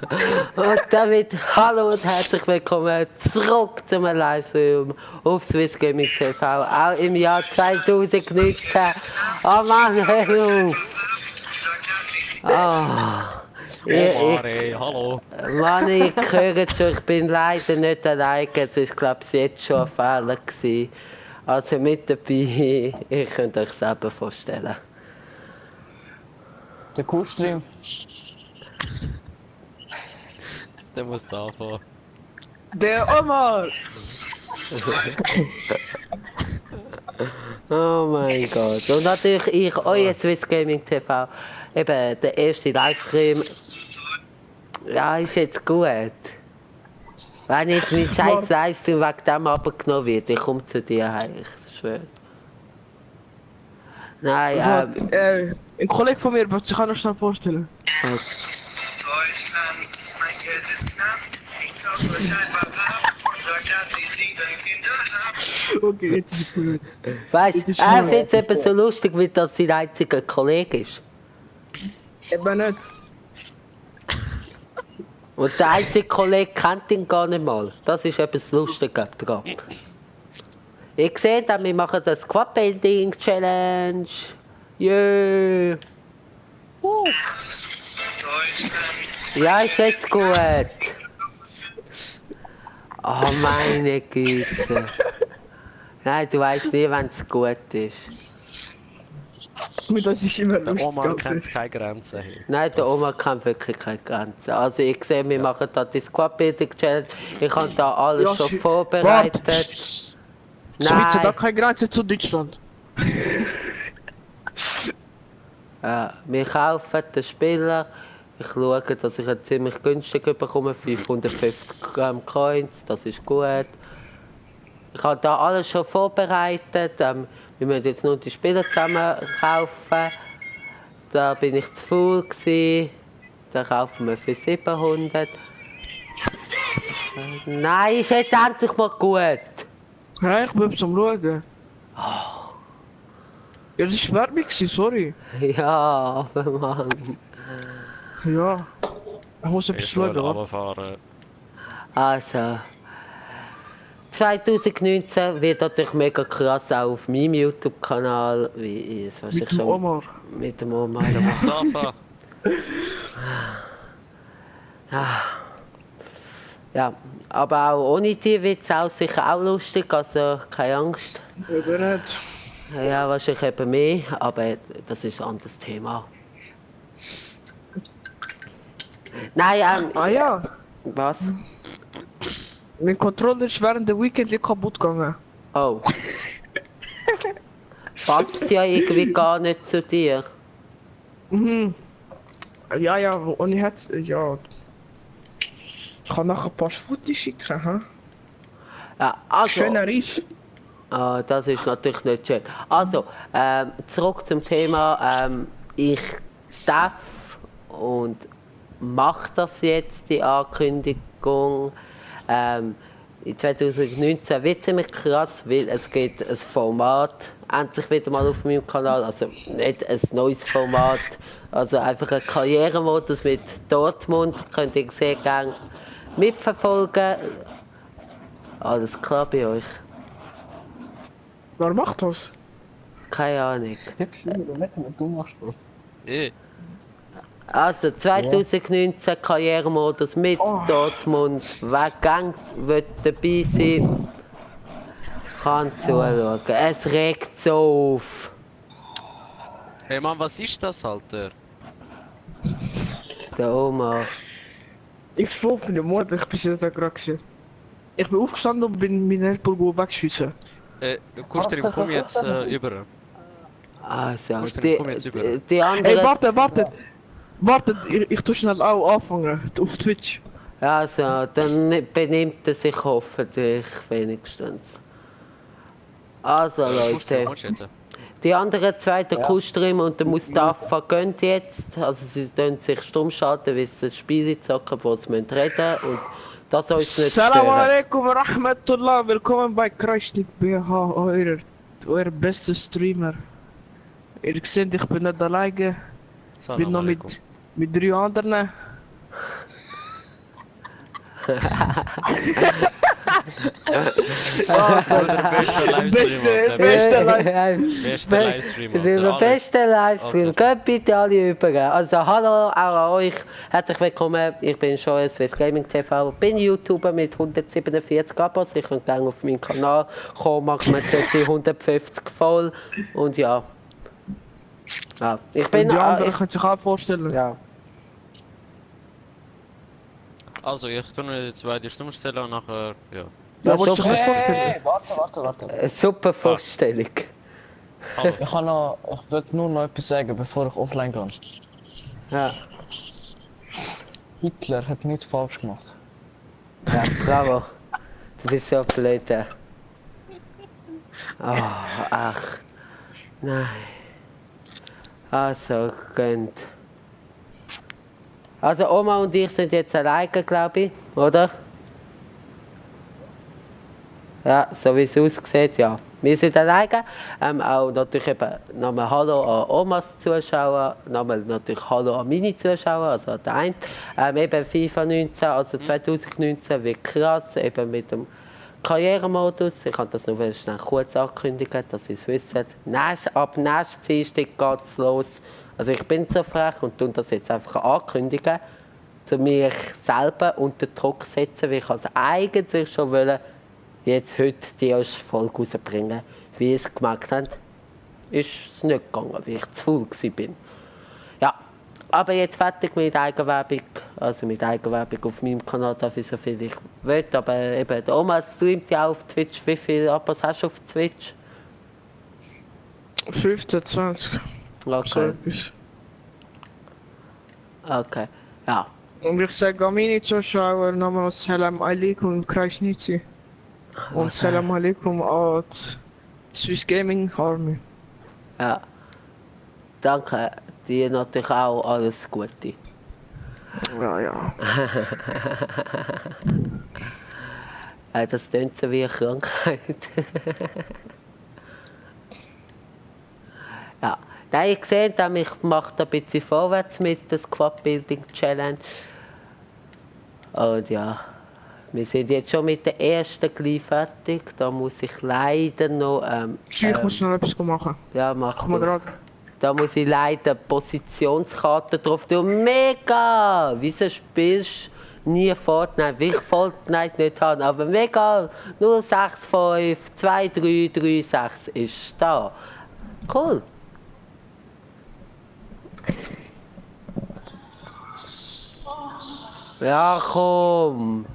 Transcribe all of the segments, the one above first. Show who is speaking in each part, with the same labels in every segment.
Speaker 1: Und damit hallo und herzlich willkommen zurück zum Livestream auf Swiss Gaming TV, auch im Jahr 2019. Oh Mann, hör auf!
Speaker 2: Hallo.
Speaker 1: Mann, ich höre schon, ich bin leider nicht alleine, es ist glaube ich jetzt schon ein Fehler gewesen. Also mit dabei, ihr könnt euch selber vorstellen.
Speaker 3: Der Kuhstream.
Speaker 2: Der muss anfangen.
Speaker 3: Der Omar!
Speaker 1: Oh mein Gott. Und natürlich ich, euer Swiss Gaming TV. Eben, der erste Livestream. Ja, ist jetzt gut. Wenn jetzt mein scheiß Livestream wegen dem abgenommen wird, ich komme zu dir heim, ich schwöre. Nein,
Speaker 3: ein Kollege von mir wird sich auch noch schnell vorstellen.
Speaker 1: Okay.
Speaker 4: Deutschland, mein Geld ist knapp. Ich zahle euch ein paar Papp und sag, dass ich sie dann Kinder hab.
Speaker 3: Okay, jetzt ist es gut.
Speaker 1: Weißt du, er findet es eben so lustig, wie das sein einziger Kollege ist.
Speaker 3: Eben nicht.
Speaker 1: Und der einzige Kollege kennt ihn gar nicht mal. Das ist etwas Lustiges dran. Ich sehe dann, wir machen das Squad Building Challenge. Yeah. Ja, ist jetzt gut. Oh meine Güte. Nein, du weißt nie, wenn es gut ist.
Speaker 3: Mit das ist immer
Speaker 2: Der
Speaker 3: lustig.
Speaker 2: Oma kennt keine Grenzen.
Speaker 1: Nein, der Oma kennt wirklich keine Grenzen. Also ich sehe, wir machen da die Squad Building Challenge. Ich habe da alles schon vorbereitet.
Speaker 3: Schweiz hat da keine Grenze zu Deutschland.
Speaker 1: Ja, wir kaufen den Spieler. Ich schaue, dass ich einen ziemlich günstig bekomme, 550 Coins, das ist gut. Ich habe da alles schon vorbereitet. Wir müssen jetzt nur die Spieler zusammen kaufen. Da bin ich zu faul gewesen. Da kaufen wir für 700. Nein, ist jetzt endlich mal gut.
Speaker 3: Ja, ich bin am Schauen. Ja, das war Werbung, sorry.
Speaker 1: Ja, aber Mann.
Speaker 3: Ja. Ich muss etwas
Speaker 2: Ich soll
Speaker 3: schauen.
Speaker 2: runterfahren.
Speaker 1: Also. 2019 wird natürlich mega krass auch auf meinem YouTube-Kanal. Wie ist was
Speaker 3: Mit
Speaker 1: ich
Speaker 3: dem
Speaker 1: schon.
Speaker 3: Omar.
Speaker 1: Mit dem Omar.
Speaker 2: Der muss anfangen.
Speaker 1: Ja, aber auch ohne die wird es auch sicher auch lustig, also keine Angst.
Speaker 3: Eben nicht.
Speaker 1: Ja, wahrscheinlich eben mehr, aber das ist ein anderes Thema. Nein,
Speaker 3: Ah ja,
Speaker 1: was?
Speaker 3: mein Controller ist während der Weekend kaputt gegangen.
Speaker 1: Oh. Passt ja irgendwie gar nicht zu dir.
Speaker 3: Mhm. Ja, und ich hätte, ja. Ich kann nachher ein paar Fotos schicken, ha?
Speaker 1: Ja, also.
Speaker 3: Schöner Riff.
Speaker 1: Ah, das ist natürlich nicht schön. Also, zurück zum Thema. Ich darf und mache das jetzt, die Ankündigung. In 2019 wird ziemlich krass, weil es gibt ein Format endlich wieder mal auf meinem Kanal. Also nicht ein neues Format, also einfach ein Karrieremodus mit Dortmund. Könnt ihr sehr gerne mitverfolgen. Alles klar bei euch?
Speaker 3: Wer macht das?
Speaker 1: Keine Ahnung.
Speaker 3: Du machst das.
Speaker 1: Also 2019 Karrieremodus mit Dortmund. Wer gang will dabei sein, kann zuschauen. Es regt so auf.
Speaker 2: Hey Mann, was ist das, Alter?
Speaker 1: Der Oma.
Speaker 3: Ich schlafe in der Morgen, ich bin jetzt gerade gewesen. Ich bin aufgestanden und bin meinen Erdball wegschiessen.
Speaker 2: Kuschterim, komm jetzt über.
Speaker 1: Also,
Speaker 2: Kuschterim, komm jetzt über.
Speaker 1: die
Speaker 3: Ey,
Speaker 1: anderen.
Speaker 3: warte, ich tu schnell auch anfangen, auf Twitch.
Speaker 1: Also, dann benimmt er sich hoffentlich wenigstens. Also Leute, die anderen zwei, der Kustrim und der Mustafa, gehen jetzt. Also sie können sich stumm schalten, weil sie Spiele zocken, wo sie reden müssen. Und das soll uns nicht
Speaker 3: Salam
Speaker 1: stören.
Speaker 3: alaikum wa rahmatullah, willkommen bei Kreisnik BH, euer bester Streamer. Ihr seht, ich bin nicht alleine, ich bin noch mit 3 anderen.
Speaker 2: Bruder, bester Livestream, Alter. Bester Livestream, Alter.
Speaker 1: Der
Speaker 2: Alle.
Speaker 1: beste Livestream.
Speaker 2: Alter.
Speaker 1: Geht bitte alle über. Also hallo auch an euch. Herzlich willkommen. Ich bin Joel Swiss Gaming TV. Bin YouTuber mit 147 Abos. Ich könnt gerne auf meinen Kanal kommen. Machen wir jetzt die 150 voll. Und ja. Ja, ich bin.
Speaker 3: Und die anderen
Speaker 1: ich,
Speaker 3: können sich auch vorstellen.
Speaker 1: ja.
Speaker 2: Also, ich tue mir jetzt beide Stimmen stellen und nachher, ja.
Speaker 3: Ja, willst du dich nicht
Speaker 1: super,
Speaker 3: vorstellen?
Speaker 5: Warte.
Speaker 1: Super Vorstellung.
Speaker 2: Hallo.
Speaker 5: Ich würde nur noch etwas sagen, bevor ich offline gehe.
Speaker 1: Ja,
Speaker 5: Hitler hat nichts falsch gemacht.
Speaker 1: ja, bravo. Du bist so blöd. Oh, ach. Nein. Also, gönnt. Also, Oma und ich sind jetzt alleine, glaube ich, oder? Ja, so wie es aussieht, ja. Wir sind alleine. Auch natürlich eben nochmal Hallo an Omas Zuschauer, nochmal natürlich Hallo an meine Zuschauer, also an der einen. Eben FIFA 19, also 2019 wird krass, eben mit dem Karrieremodus. Ich kann das nur schnell kurz ankündigen, dass ihr es wisst. Ab nächsten Dienstag geht es los. Also ich bin so frech und tue das jetzt einfach ankündigen, um mich selber unter Druck zu setzen, weil ich also eigentlich schon wollte, jetzt heute die erste Folge rausbringen. Wie ihr es gemerkt habt, ist es nicht gegangen, weil ich zu faul war. Ja, aber jetzt fertig mit Eigenwerbung. Also mit Eigenwerbung auf meinem Kanal darf ich so viel ich will. Aber eben, der Oma streamt ja auch auf Twitch. Wie viele Abos hast du auf Twitch?
Speaker 3: 15, 20. So
Speaker 1: Okay,
Speaker 3: etwas.
Speaker 1: okay. Ja,
Speaker 3: Und ich sage an meine Zuschauer nochmal Salam Alaikum Krasnitzi. Und Salam Alaikum an die Swiss Gaming Army.
Speaker 1: ja. Danke. Dir natürlich auch alles Gute.
Speaker 3: Ja.
Speaker 1: Das klingt so wie eine Krankheit. Ja. Nein, ich sehe, ich mache da ein bisschen vorwärts mit der Squad Building Challenge. Und ja, wir sind jetzt schon mit der ersten gleich fertig. Da muss ich leider noch.
Speaker 3: Ich muss noch etwas machen.
Speaker 1: Ja, mach
Speaker 3: Komm mal
Speaker 1: du.
Speaker 3: gerade.
Speaker 1: Da muss ich leider Positionskarte drauf tun. Mega! Wieso spielst du nie Fortnite? Will ich Fortnite nicht haben, aber mega! 065 2336 ist da. Cool. Ja, komm.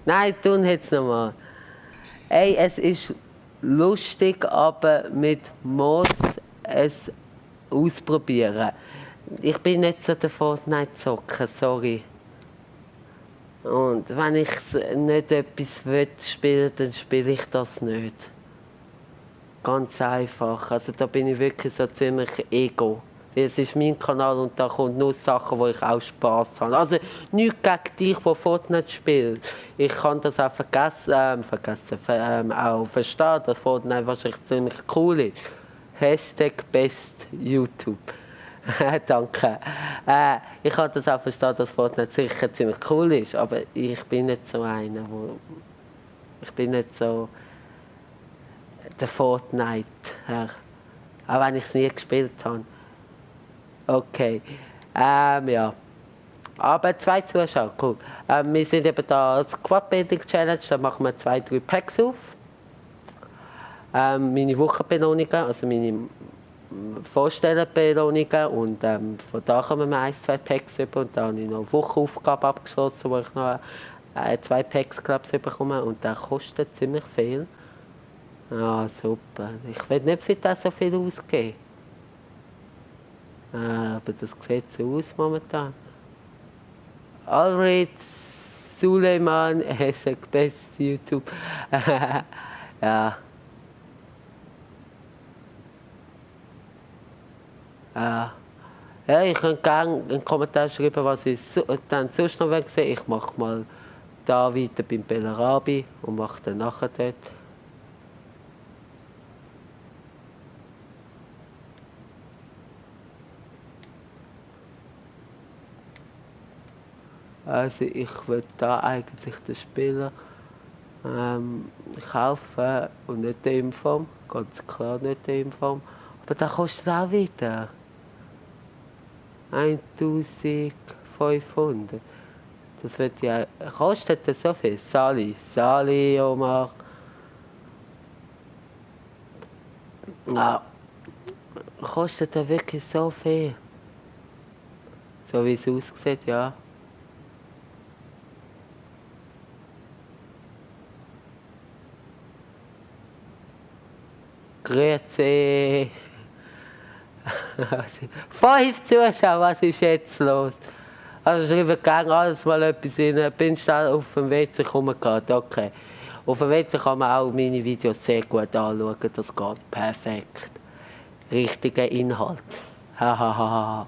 Speaker 1: Nein, tun jetzt nochmal. Ey, es ist lustig, aber mit muss es ausprobieren. Ich bin nicht so der Fortnite-Zocker, sorry. Und wenn ich nicht etwas will spielen, dann spiele ich das nicht. Ganz einfach. Also da bin ich wirklich so ziemlich ego. Weil es ist mein Kanal und da kommt nur Sachen, wo ich auch Spaß habe. Also nichts gegen dich, der Fortnite spielt. Ich kann das auch auch verstehen, dass Fortnite wahrscheinlich ziemlich cool ist. Hashtag best YouTube. Danke. Ich kann das auch verstehen, dass Fortnite sicher ziemlich cool ist, aber ich bin nicht so einer, ich bin nicht so der Fortnite, auch wenn ich es nie gespielt habe. Okay, ja. Aber 2 Zuschauer, cool. Wir sind eben da als Squad Building Challenge, da machen wir 2, 3 Packs auf. Meine Wochenbelohnungen, also meine Vorstellerbelohnungen und von da kommen wir 1, 2 Packs über und da habe ich noch eine Wochenaufgabe abgeschlossen, wo ich noch 2 Packs glaube ich bekomme und der kostet ziemlich viel. Ja, super. Ich will nicht für das so viel ausgeben. Aber das sieht so aus momentan. Alred Suleiman, Hashtag Best YouTube. Ja. Ja, ich könnte gerne einen Kommentar schreiben, was ich dann sonst noch sehen. Ich mache mal da weiter beim Bellarabi und mache dann nachher dort. Also ich würde da eigentlich den Spieler kaufen und nicht den Inform. Ganz klar nicht den Inform. Aber der kostet auch wieder 1500. Das wird ja. Kostet das so viel? Sali, Omar. Ja, kostet er wirklich so viel? So wie es aussieht, ja. Grüezi! 5 Zuschauer, was ist jetzt los? Also schreiben gerne alles mal etwas rein. Bin schnell auf dem WC gekommen gerade, okay. Auf dem WC kann man auch meine Videos sehr gut anschauen, das geht perfekt. Richtiger Inhalt. Hahaha.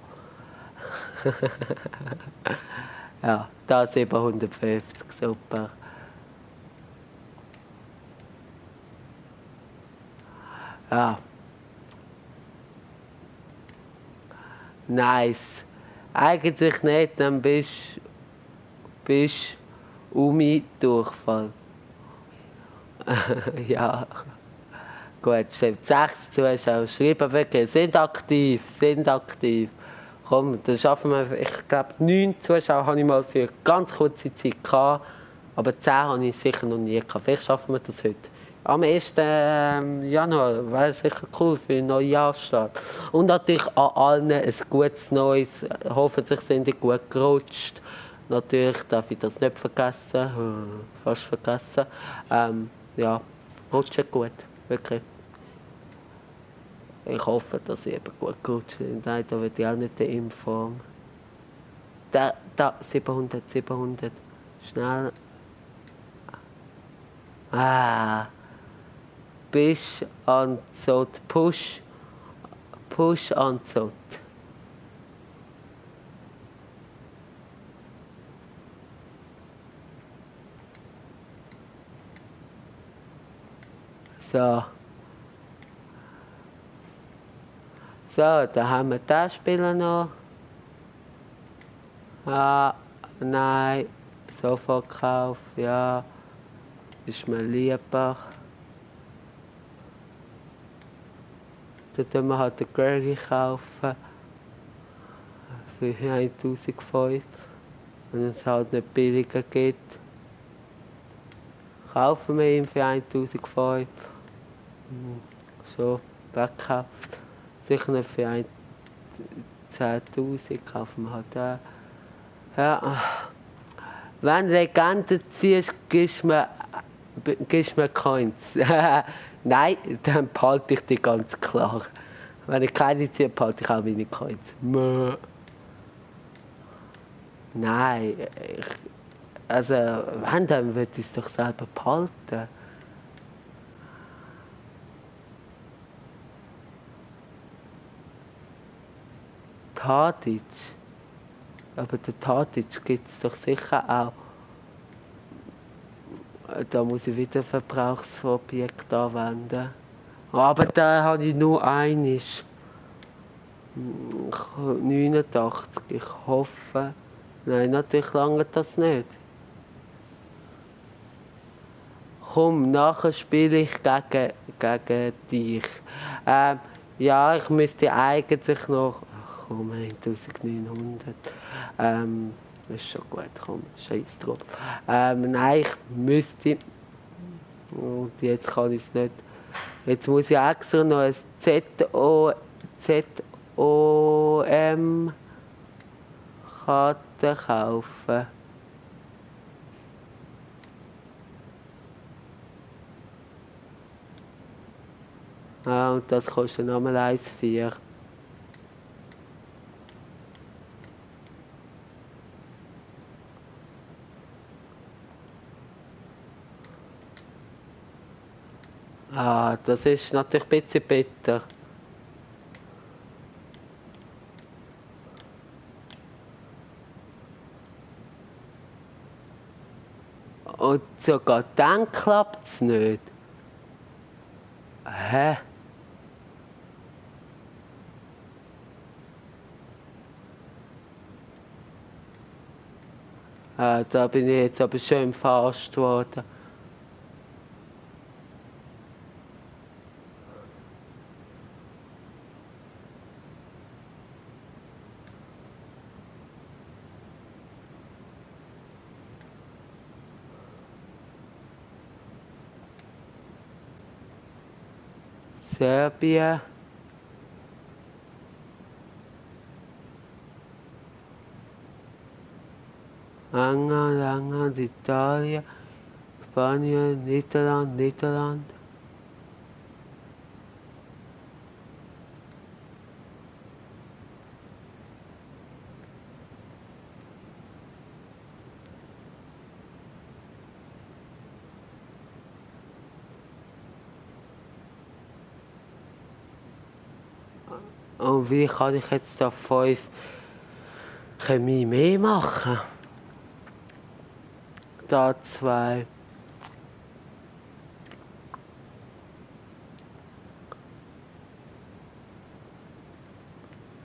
Speaker 1: Ja, da 750, super. Ja. Nice. Eigentlich nicht, dann bist Umi-Durchfall. Ja. Gut, stimmt. 6 Zuschauer. Schreiben wirklich, sind aktiv. Komm, dann schaffen wir, ich glaube 9 Zuschauer habe ich mal für ganz kurze Zeit gehabt, aber 10 habe ich sicher noch nie gehabt. Vielleicht schaffen wir das heute. Am 1. Januar wäre sicher cool für den Neujahrsstart. Und natürlich an allen ein gutes Neues. Hoffentlich sind die gut gerutscht. Natürlich darf ich das nicht vergessen. Fast vergessen. Ja, rutschen gut. Wirklich. Ich hoffe, dass ich eben gut gerutscht bin. Nein, da wird ich auch nicht in Inform. Da, 700. Schnell. Push ansot. Push ansot. So. So, da haben wir den Spieler noch. Nein. Sofortkauf, ja. Ist mir lieber. Da tun wir halt den Gurgi kaufen. Für 1500. Wenn es halt nicht billiger geht. Kaufen wir ihn für 1500. So, wegkauft. Sicher nicht für 10.000. Kaufen wir halt den. Ja. Wenn du Legende ziehst, gibst du mir Coins. Nein, dann behalte ich die ganz klar. Wenn ich keine ziehe, behalte ich auch meine Coins. Nein, also wenn, dann würde ich es doch selber behalten. Tadic. Aber den Tadic gibt es doch sicher auch. Da muss ich wieder Verbrauchsobjekt anwenden. Aber da habe ich nur eines. 89. Ich hoffe. Nein, natürlich lange das nicht. Komm, nachher spiele ich gegen dich. Ja, ich müsste eigentlich noch. Komm, 1900. Ist schon gut, komm, scheiß drauf. Nein, ich müsste. Und jetzt kann ich es nicht. Jetzt muss ich extra noch ein ZOM-Karte kaufen. Und das kostet nochmal 1,4. Das ist natürlich ein bisschen bitter. Und sogar dann klappt es nicht. Hä? Da bin ich jetzt aber schön verarscht worden. Serbien. England, Italien, Spanien, Niederland. Und wie kann ich jetzt da 5 Chemie mehr machen? Da 2.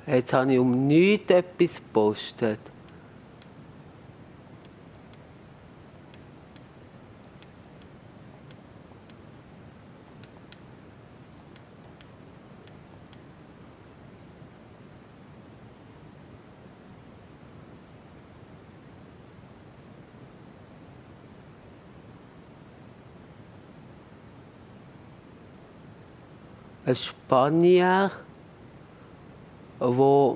Speaker 1: Jetzt habe ich um nichts etwas gepostet. Ein Spanier, wo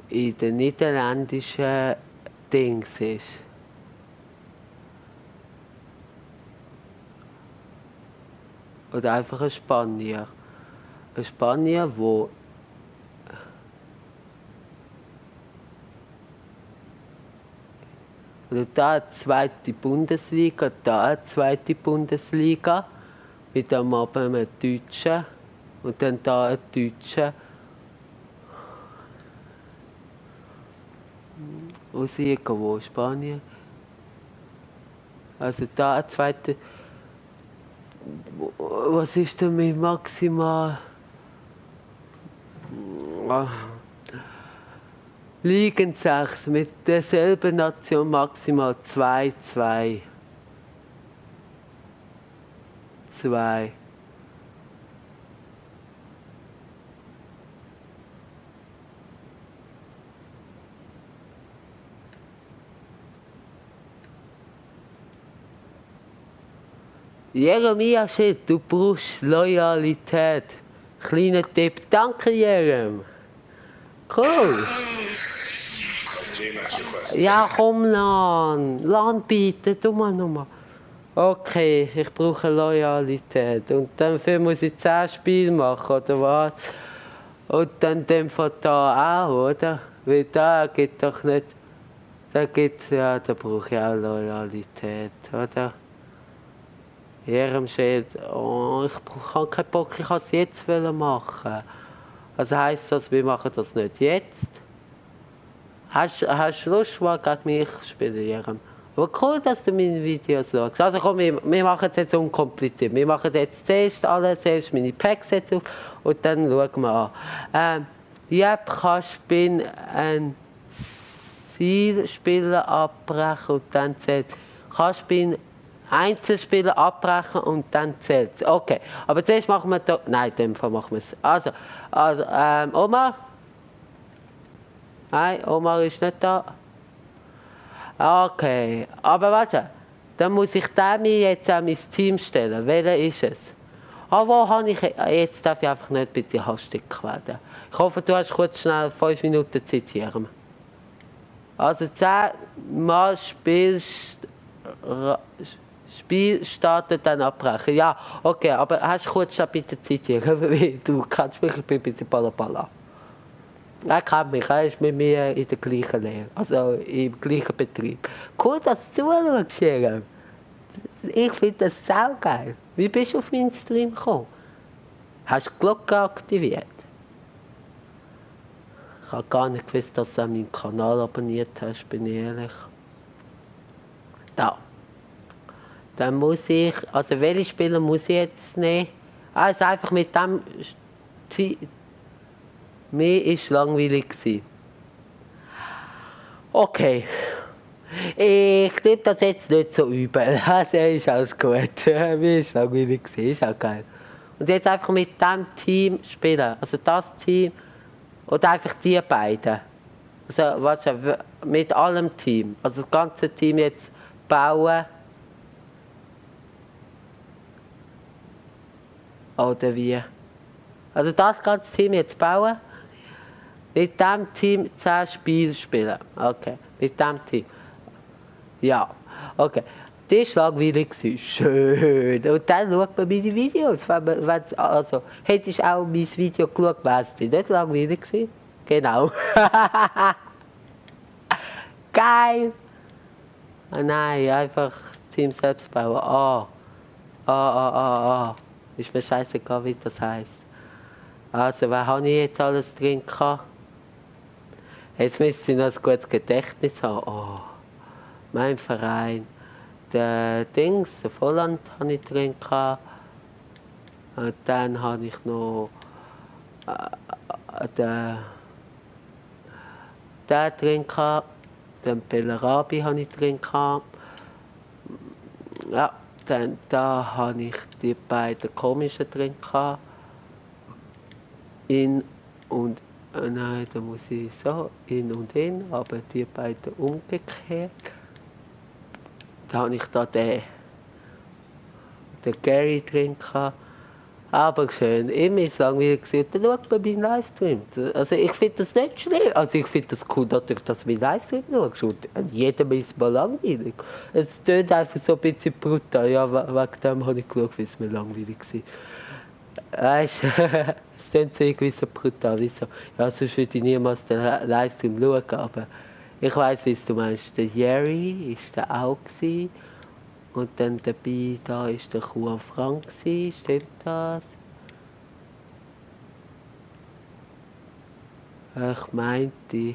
Speaker 1: in den niederländischen Dings ist. Oder einfach ein Spanier. Ein Spanier, wo oder da eine zweite Bundesliga, da eine zweite Bundesliga, mit einem Deutschen und dann da ein Deutscher. Aus irgendwo, Spanien. Also da eine zweite. Was ist denn mit maximal? Ligen 6 mit derselben Nation maximal 2. Jeremia Schild, du brauchst Loyalität. Kleiner Tipp, danke Jerem. Cool. Ja, komm Lan bieten, tu mal nochmal. Okay, ich brauche Loyalität. Und dafür muss ich 10 Spiele machen, oder was? Und dann dem von da auch, oder? Weil da geht doch nicht. Da gibt's, ja, da brauche ich auch Loyalität, oder? Jerem Schild, oh, ich habe keinen Bock, ich kann es jetzt machen. Also heisst das, wir machen das nicht jetzt? Hast du Lust, mal gegen mich zu spielen, Jerem? Aber cool, dass du meine Videos schaust. Also komm, wir machen es jetzt unkompliziert. Wir machen jetzt zuerst meine Packs jetzt auf und dann schauen wir an. Jep, kannst du ein Zielspieler abbrechen und dann zählt. Kannst du Einzelspieler abbrechen und dann zählt es. Okay, aber zuerst machen wir da. Nein, in dem Fall machen wir es. Also Omar? Nein, Omar ist nicht da. Okay, aber warte. Dann muss ich den mir jetzt an mein Team stellen. Welcher ist es? Wo habe ich. Jetzt darf ich einfach nicht ein bisschen hastig werden. Ich hoffe, du hast kurz schnell 5 Minuten Zeit hier. Also 10 Mal Spiel startet, dann abbrechen. Ja, okay, aber hast du kurz bitte Zeit hier? Du kannst mich, ich bin ein bisschen Balla. Er kennt mich, er ist mit mir in der gleichen Lehre, also im gleichen Betrieb. Cool, dass du zuschaust, Jerem. Ich finde das saugeil. Wie bist du auf meinen Stream gekommen? Hast du die Glocke aktiviert? Ich habe gar nicht gewusst, dass du meinen Kanal abonniert hast, bin ich ehrlich. Da. Dann muss ich, also welche Spieler muss ich jetzt nehmen? Also einfach mit dem Mir ist langweilig gewesen. Okay. Ich nehme das jetzt nicht so übel. Also ist alles gut. Mir ist langweilig gewesen, ist auch geil. Und jetzt einfach mit dem Team spielen. Also das Team oder einfach die beiden. Also warte, mit allem Team. Also das ganze Team jetzt bauen. Oder wie? Also das ganze Team jetzt bauen. Mit dem Team 10 Spiele spielen. Okay, mit dem Team. Ja, okay. Das war langweilig. Schön. Und dann schaut man meine Videos. Also, hättest du auch mein Video geschaut, wäre es nicht langweilig gewesen? Genau. Geil. Ah nein, einfach Team selbst bauen. Ist mir scheißegal, wie das heisst. Also, wer habe ich jetzt alles drin gehabt? Jetzt müsste ich noch ein gutes Gedächtnis haben. Oh, mein Verein. Der Dings, der Volland habe ich drin gehabt. Und dann habe ich noch den drin gehabt. Den Bellarabi habe ich drin gehabt. Ja, dann da habe ich die beiden komischen drin gehabt. In und nein, da muss ich so, in und in, aber die beiden umgekehrt. Da habe ich da den Gary drin gehabt. Aber schön, immer ist langweilig gewesen. Dann schaut man meinen Livestream. Also ich finde das nicht schlimm. Also ich finde das cool, natürlich, dass du meinen Livestream schaust. Und jedem ist mal langweilig. Es tönt einfach so ein bisschen brutal. Ja, wegen dem habe ich geschaut, weil es mir langweilig war. Weißt du, es tönt so irgendwie so brutal. Wieso? Ja, sonst würde ich niemals den Livestream schauen, aber ich weiss, wie du meinst. Der Jerry ist da auch gewesen. Und dann dabei, da ist der Juan Frank gewesen. Stimmt das? Ich meinte.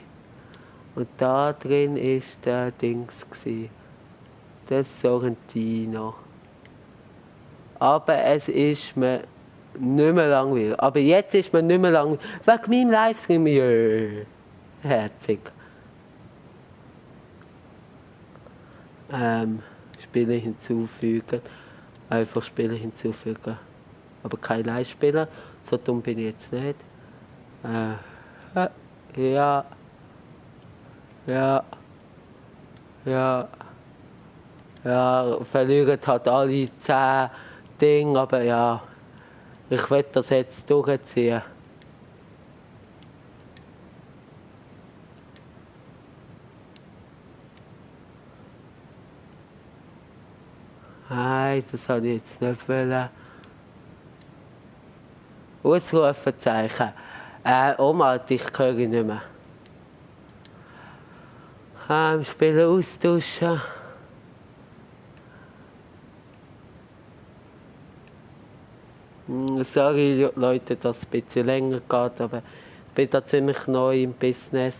Speaker 1: Und da drin ist der Dings gewesen. Der Sorrentino. Aber es ist mir nicht mehr langweilig. Aber jetzt ist mir nicht mehr langweilig. Wegen meinem Livestream. Jö. Herzig. Spiele hinzufügen. Einfach Spiele hinzufügen. Aber kein Live-Spieler. So dumm bin ich jetzt nicht. Ja. Verlieren hat alle 10 Dinge, aber ja. Ich will das jetzt durchziehen. Nein, das habe ich jetzt nicht wollen. Ausrufezeichen. Oma, dich höre ich nicht mehr. Spielen austauschen. Sorry Leute, dass es ein bisschen länger geht, aber ich bin da ziemlich neu im Business.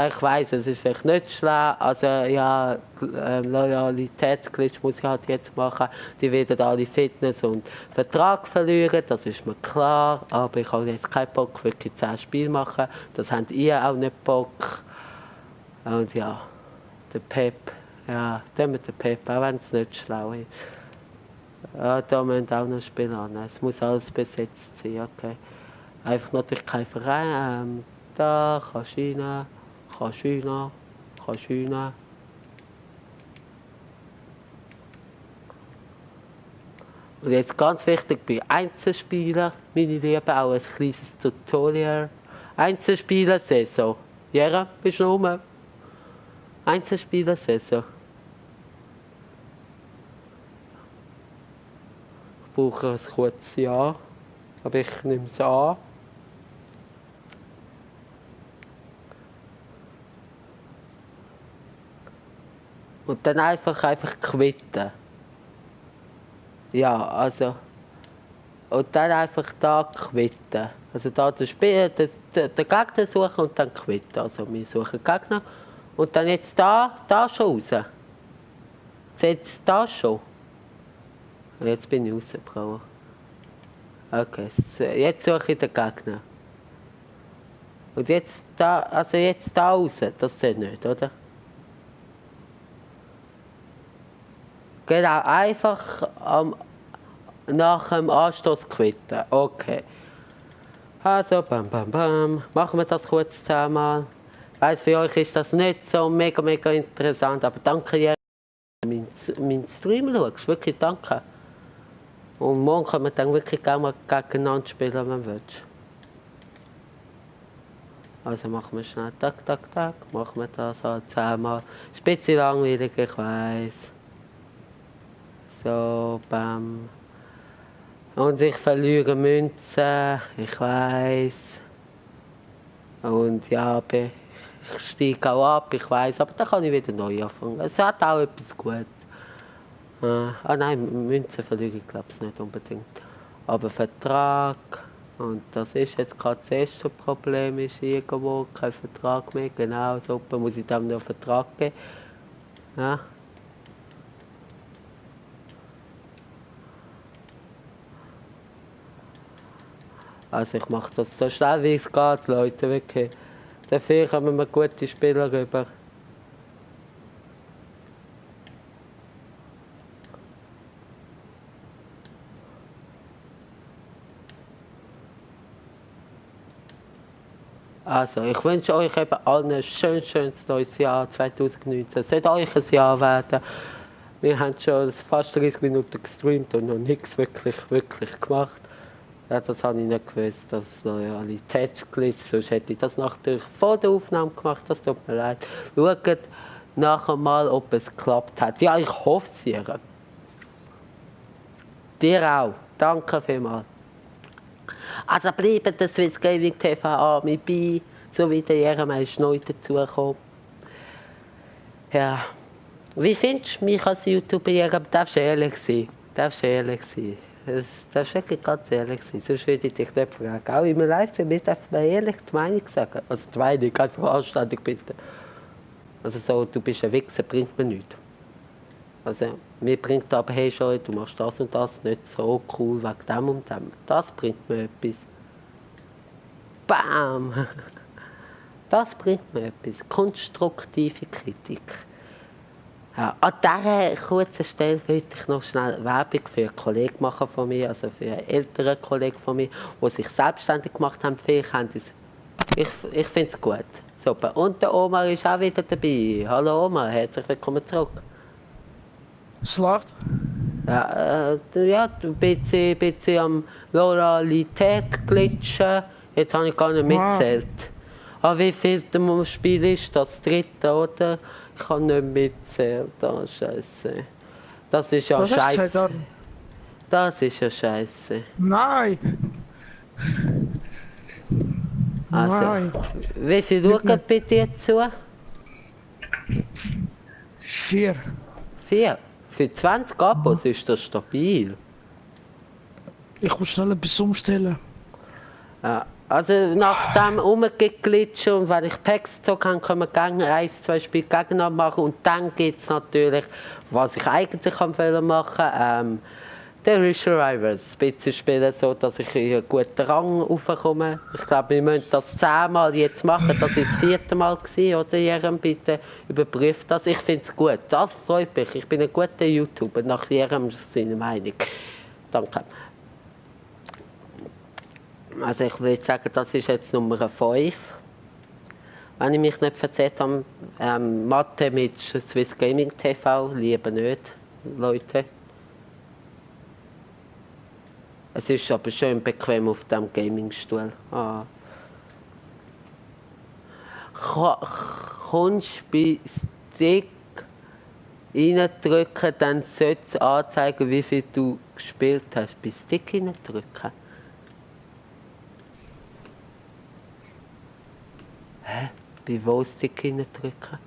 Speaker 1: Ich weiss, es ist vielleicht nicht schwer, also ja, Loyalitätsglitch muss ich halt jetzt machen. Die werden alle Fitness und Vertrag verlieren, das ist mir klar, aber ich habe jetzt keinen Bock, wirklich 10 Spiele machen, das habt ihr auch nicht Bock. Und ja, der Pep, ja, der mit der Pep, auch wenn es nicht schlau ist. Ja, da müssen auch noch Spieler an, es muss alles besetzt sein, okay. Einfach natürlich kein Verein, da kannst du rein. Kannst du rein. Und jetzt ganz wichtig bei Einzelspielern, meine Lieben, auch ein kleines Tutorial. Einzelspieler-Saison. Jera, bist du rum? Einzelspieler-Saison. Ich brauche ein kurzes Ja, aber ich nehme es an. Und dann einfach quitten. Ja, also. Und dann einfach da quitten. Also da den Gegner suchen und dann quitten. Also wir suchen Gegner. Und dann jetzt da schon raus. Jetzt da schon. Jetzt bin ich rausgekommen. Okay, jetzt suche ich den Gegner. Und jetzt da, also jetzt da raus, das zählt nicht, oder? Genau, einfach nach dem Anstoß quitten. Okay. Also, bam, bam, bam. Machen wir das kurz zusammen. Ich weiss, für euch ist das nicht so mega, mega interessant, aber danke dir, meinen Stream schaust. Wirklich danke. Und morgen können wir dann wirklich gerne mal gegeneinander spielen, wenn man will. Also machen wir schnell tak, tak, tak. Machen wir das halt zusammen. Ist ein bisschen langweilig, ich weiss. So, bam. Und ich verliere Münzen, ich weiss. Und ja, ich steige auch ab, ich weiss, aber dann kann ich wieder neu anfangen. Es hat auch etwas Gutes. Nein, Münzen verliere ich glaube ich nicht unbedingt. Aber Vertrag, und das ist jetzt gerade das erste Problem, ist irgendwo kein Vertrag mehr. Genau, super, muss ich dem noch einen Vertrag geben. Ja. Also ich mache das so schnell wie es geht, Leute, wirklich. Dafür kommen wir gute Spieler rüber. Also, ich wünsche euch eben allen ein schönes neues Jahr 2019. Es sollte euch ein Jahr werden. Wir haben schon fast 30 Minuten gestreamt und noch nichts wirklich gemacht. Ja, das habe ich nicht gewusst, dass Loyalität glitscht, sonst hätte ich das natürlich vor der Aufnahme gemacht, das tut mir leid. Schaut nachher mal, ob es geklappt hat. Ja, ich hoffe es ihr. Dir auch. Danke vielmals. Also bleibt der Swiss Gaming TV Army bei, so wie der Jeremy ist neu dazugekommen. Ja. Wie findest du mich als YouTuber, Jeremy? Darfst du ehrlich sein? Darfst du ehrlich sein? Das darfst wirklich ganz ehrlich sein, sonst würde ich dich nicht fragen. Auch im Livestream darf man ehrlich die Meinung sagen. Also die Meinung, einfach anständig bitte. Also so, du bist ein Wichser, bringt mir nichts. Also, mir bringt aber, hey schon, du machst das und das nicht so cool wegen dem und dem. Das bringt mir etwas. Bam! Das bringt mir etwas. Konstruktive Kritik. Ja, an dieser kurzen Stelle wollte ich noch schnell Werbung für einen Kollegen machen von mir, also für einen älteren Kollegen von mir, der sich selbstständig gemacht hat. Vielleicht haben ich finde es gut. Super. Und der Omar ist auch wieder dabei. Hallo Omar, herzlich willkommen zurück.
Speaker 3: Es läuft.
Speaker 1: Ja, ja, ein bisschen am Loyalität glitschen. Jetzt habe ich gar nicht mitzählt. Ah, wie viel das Spiel ist das? Dritte, oder? Ich habe nicht mitzählt. Ah, Scheiße. Das ist ja
Speaker 3: Was hast du
Speaker 1: Scheiße.
Speaker 3: gesagt, Arne?
Speaker 1: Das ist ja Scheiße.
Speaker 3: Nein!
Speaker 1: Also,
Speaker 3: Nein!
Speaker 1: wie viel schauen bei dir zu?
Speaker 3: 4.
Speaker 1: 4. Für 20 Abos ist das stabil.
Speaker 3: Ich muss schnell etwas umstellen.
Speaker 1: Ja, also nach dem Rumgeglitschen und wenn ich Packs gezogen habe, können wir gerne 1-2 Spiele gegeneinander machen und dann gibt es natürlich, was ich eigentlich machen der Rich Rivals ein bisschen spielen, so dass ich in einen guten Rang raufkomme. Ich glaube, wir müssen das 10-mal jetzt machen, das ist das 4. Mal gewesen, oder Jerem, bitte überprüft das. Ich finde es gut, das freut mich, ich bin ein guter YouTuber, nach Jerem seiner Meinung. Danke. Also ich würde sagen, das ist jetzt Nummer 5. Wenn ich mich nicht verzählt habe, Mathe mit Swiss Gaming TV, lieber nicht, Leute. Es ist aber schön bequem auf dem Gamingstuhl. Ah. Kommst du bei Stick reindrücken, dann sollte es anzeigen, wie viel du gespielt hast. Bei Stick reindrücken. Hä? Bei wo Stick reindrücken?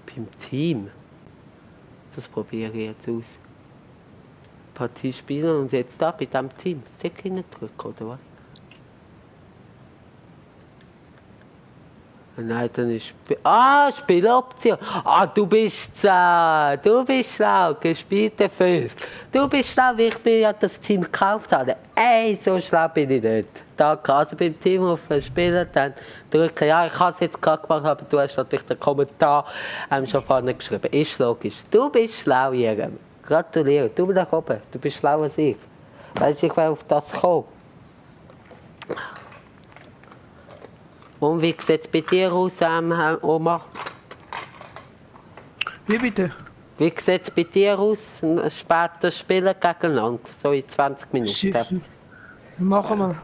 Speaker 1: Beim Team? Das probiere ich jetzt aus. Partie spielen und jetzt da bei diesem Team Stick reindrücken, oder was? Nein, dann ist Spieloption. Du bist schlau, gespielte 5. Du bist schlau, wie ich mir ja das Team gekauft habe. Ey, so schlau bin ich nicht. Danke. Also beim Team auf Spielen, dann drücken. Ja, ich habe es jetzt gerade gemacht, aber du hast natürlich den Kommentar schon vorne geschrieben. Ist logisch. Du bist schlau, Jerem. Gratuliere. Du bist da oben. Du bist schlauer als ich. Weißt du, ich wäre auf das gekommen. Und wie sieht es bei dir aus, Oma?
Speaker 3: Wie bitte?
Speaker 1: Wie sieht es bei dir aus? Später spielen gegeneinander, so in 20 Minuten.
Speaker 3: Sicher. Machen wir.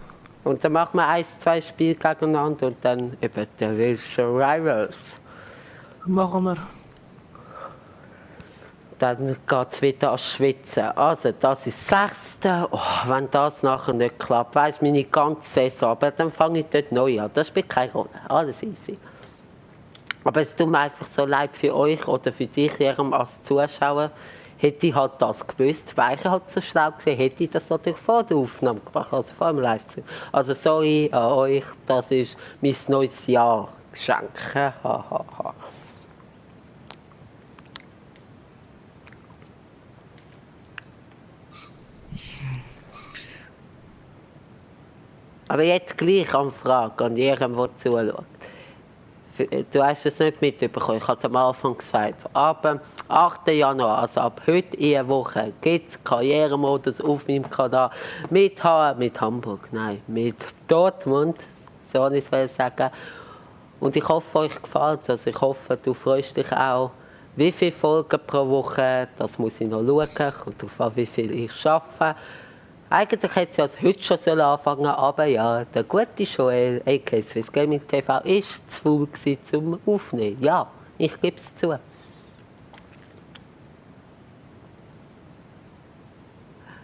Speaker 1: Und dann machen wir 1-2 Spiele gegeneinander und dann eben der Wilshire Rivals.
Speaker 3: Machen wir.
Speaker 1: Dann geht es wieder ans Schwitzen. Also, das ist das 6. Oh, wenn das nachher nicht klappt, weiss meine ganze Saison, aber dann fange ich dort neu an. Das spielt keine Rolle. Alles easy. Aber es tut mir einfach so leid für euch oder für dich, Jerem, als Zuschauer. Hätte ich halt das gewusst, weil ich halt so schlau gesehen, hätte ich das natürlich vor der Aufnahme gemacht, also vor dem Livestream. Also sorry an euch, das ist mein neues Jahr-Geschenk. Aber jetzt gleich eine Frage an jedem, der zuschaut. Du hast es nicht mitbekommen, ich habe es am Anfang gesagt. Ab dem 8. Januar, also ab heute in einer Woche, gibt es Karrieremodus auf meinem Kanal mit Hamburg, nein, mit Dortmund, so soll ich es sagen. Und ich hoffe, euch gefällt es. Also ich hoffe, du freust dich auch. Wie viele Folgen pro Woche, das muss ich noch schauen, kommt darauf an, wie viel ich schaffe. Eigentlich hätte es ja heute schon anfangen, aber ja, der gute Joel, a.k.a. Swiss Gaming TV, ist zu faul zum Aufnehmen. Ja, ich gebe es zu.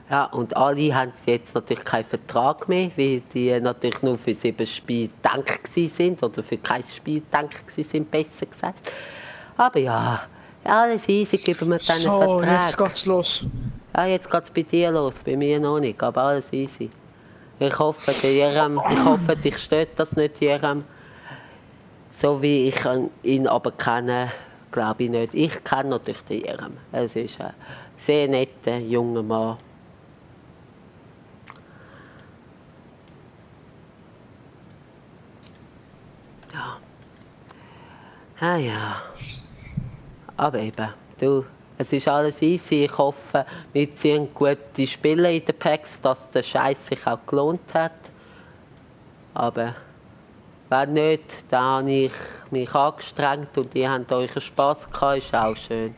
Speaker 1: Ja, und alle haben jetzt natürlich keinen Vertrag mehr, weil die natürlich nur für 7 Spiele gedacht sind, oder für kein Spiel gedacht sind, besser gesagt. Aber ja, alles easy, geben wir dann einen Vertrag.
Speaker 3: So, jetzt geht's los.
Speaker 1: Ja, jetzt geht's bei dir los, bei mir noch nicht, aber alles easy. Ich hoffe, dich stört das nicht, Jerem. So wie ich ihn aber kenne, glaube ich nicht. Ich kenne natürlich den Jerem. Es ist ein sehr netter, junger Mann. Ja. Ah ja. Aber eben, du. Es ist alles easy. Ich hoffe, wir ziehen gute Spiele in den Packs, dass der Scheiß sich auch gelohnt hat. Aber wenn nicht, dann habe ich mich angestrengt und ihr habt euren Spass gehabt, ist auch schön.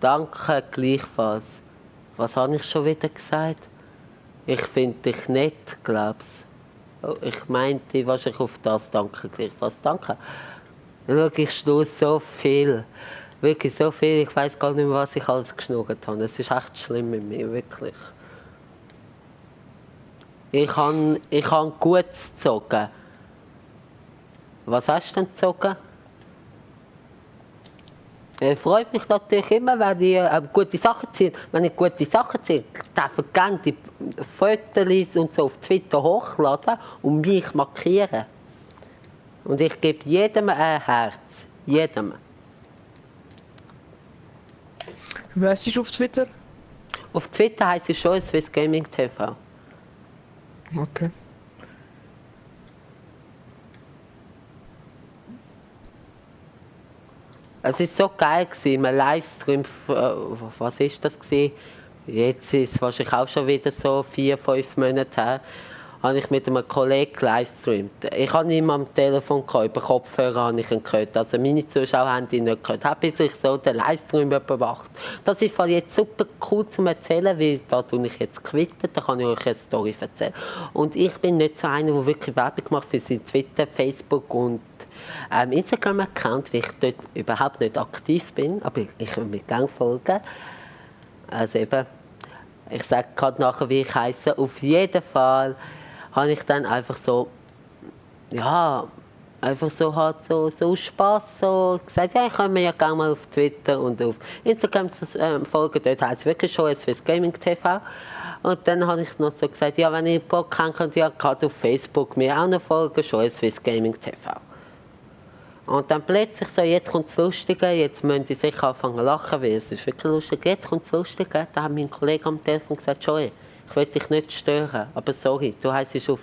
Speaker 1: Danke gleichfalls. Was habe ich schon wieder gesagt? Ich finde dich nett, glaub's. Ich meinte wahrscheinlich auf das Danke gleichfalls. Danke. Schau, ich schnurre so viel. Wirklich so viel, ich weiß gar nicht mehr, was ich alles geschnurrt habe. Es ist echt schlimm mit mir, wirklich. Ich habe gut gezogen. Was hast du denn gezogen? Es freut mich natürlich immer, wenn ihr gute Sachen zieht. Wenn ihr gute Sachen zieht, darf ihr gerne die Fotos und so auf Twitter hochladen und mich markieren. Und ich gebe jedem ein Herz. Jedem.
Speaker 3: Wer ist auf Twitter?
Speaker 1: Auf Twitter heisst es schon Swiss Gaming TV.
Speaker 3: Okay.
Speaker 1: Es war so geil gewesen, mein Livestream, was ist das gewesen? Jetzt ist es wahrscheinlich auch schon wieder so 4-5 Monate her, habe ich mit einem Kollegen livestreamt. Ich habe ihn am Telefon gehabt, über Kopfhörer habe ich ihn gehört. Also meine Zuschauer haben ihn nicht gehört. Habe ich so den Livestream überwacht. Das ist jetzt super cool zu erzählen, weil da tue ich jetzt quitten, da kann ich euch eine Story erzählen. Und ich bin nicht so einer, der wirklich Werbung macht für seinen Twitter, Facebook und Instagram-Account, weil ich dort überhaupt nicht aktiv bin, aber ich will mir gerne folgen. Also eben, ich sage gerade nachher, wie ich heiße. Auf jeden Fall habe ich dann einfach so, ja, einfach so halt so Spaß so gesagt, ja, ich kann mir ja gerne mal auf Twitter und auf Instagram folgen, dort heisst es wirklich schon Swiss Gaming TV. Und dann habe ich noch so gesagt, ja, wenn ihr Bock habt, könnt ihr gerade auf Facebook mir auch noch folgen, schon Swiss Gaming TV. Und dann plötzlich so, jetzt kommt das Lustige, jetzt müssen die sicher anfangen zu lachen, weil es ist wirklich lustig. Jetzt kommt das Lustige, da hat mein Kollege am Telefon gesagt, Joey, ich will dich nicht stören, aber sorry, du heisst auf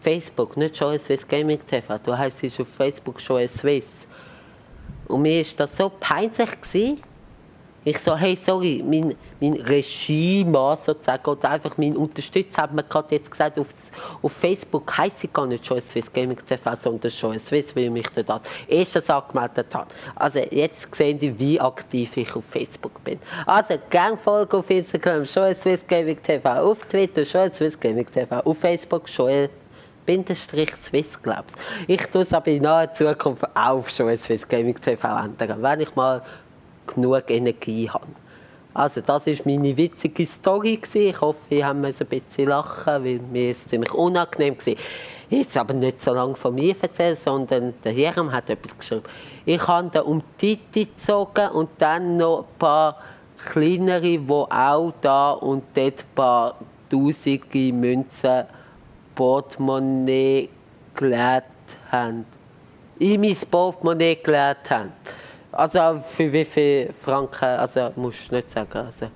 Speaker 1: Facebook nicht Joey Swiss Gaming TV, du heisst auf Facebook Joey Swiss. Und mir war das so peinlich gewesen. Ich so, hey, sorry, mein Regiemann sozusagen, oder einfach mein Unterstützer hat mir gerade jetzt gesagt, auf Facebook heisst ich gar nicht Joy Swiss Gaming TV, sondern Joy Swiss, weil ich mich dort als erstes angemeldet habe. Also jetzt sehen Sie, wie aktiv ich auf Facebook bin. Also gerne folgen auf Instagram, Joy Swiss Gaming TV, auf Twitter, Joy Swiss Gaming TV, auf Facebook, Joy Swiss, glaubst ich. Ich tue es aber in naher Zukunft auch auf Joy Swiss Gaming TV ändern, wenn ich mal genug Energie habe. Also das war meine witzige Story gewesen. Ich hoffe, ihr habt ein bisschen lachen, weil mir ist ziemlich unangenehm gewesen. Ich habe aber nicht so lange von mir erzählt, sondern der Jerem hat etwas geschrieben. Ich habe da um die Titi gezogen und dann noch ein paar kleinere, die auch da und dort ein paar tausende Münzen Portemonnaie geleert haben. In mein Portemonnaie geleert haben. Also für wie viel Franken, also musst du nicht sagen, also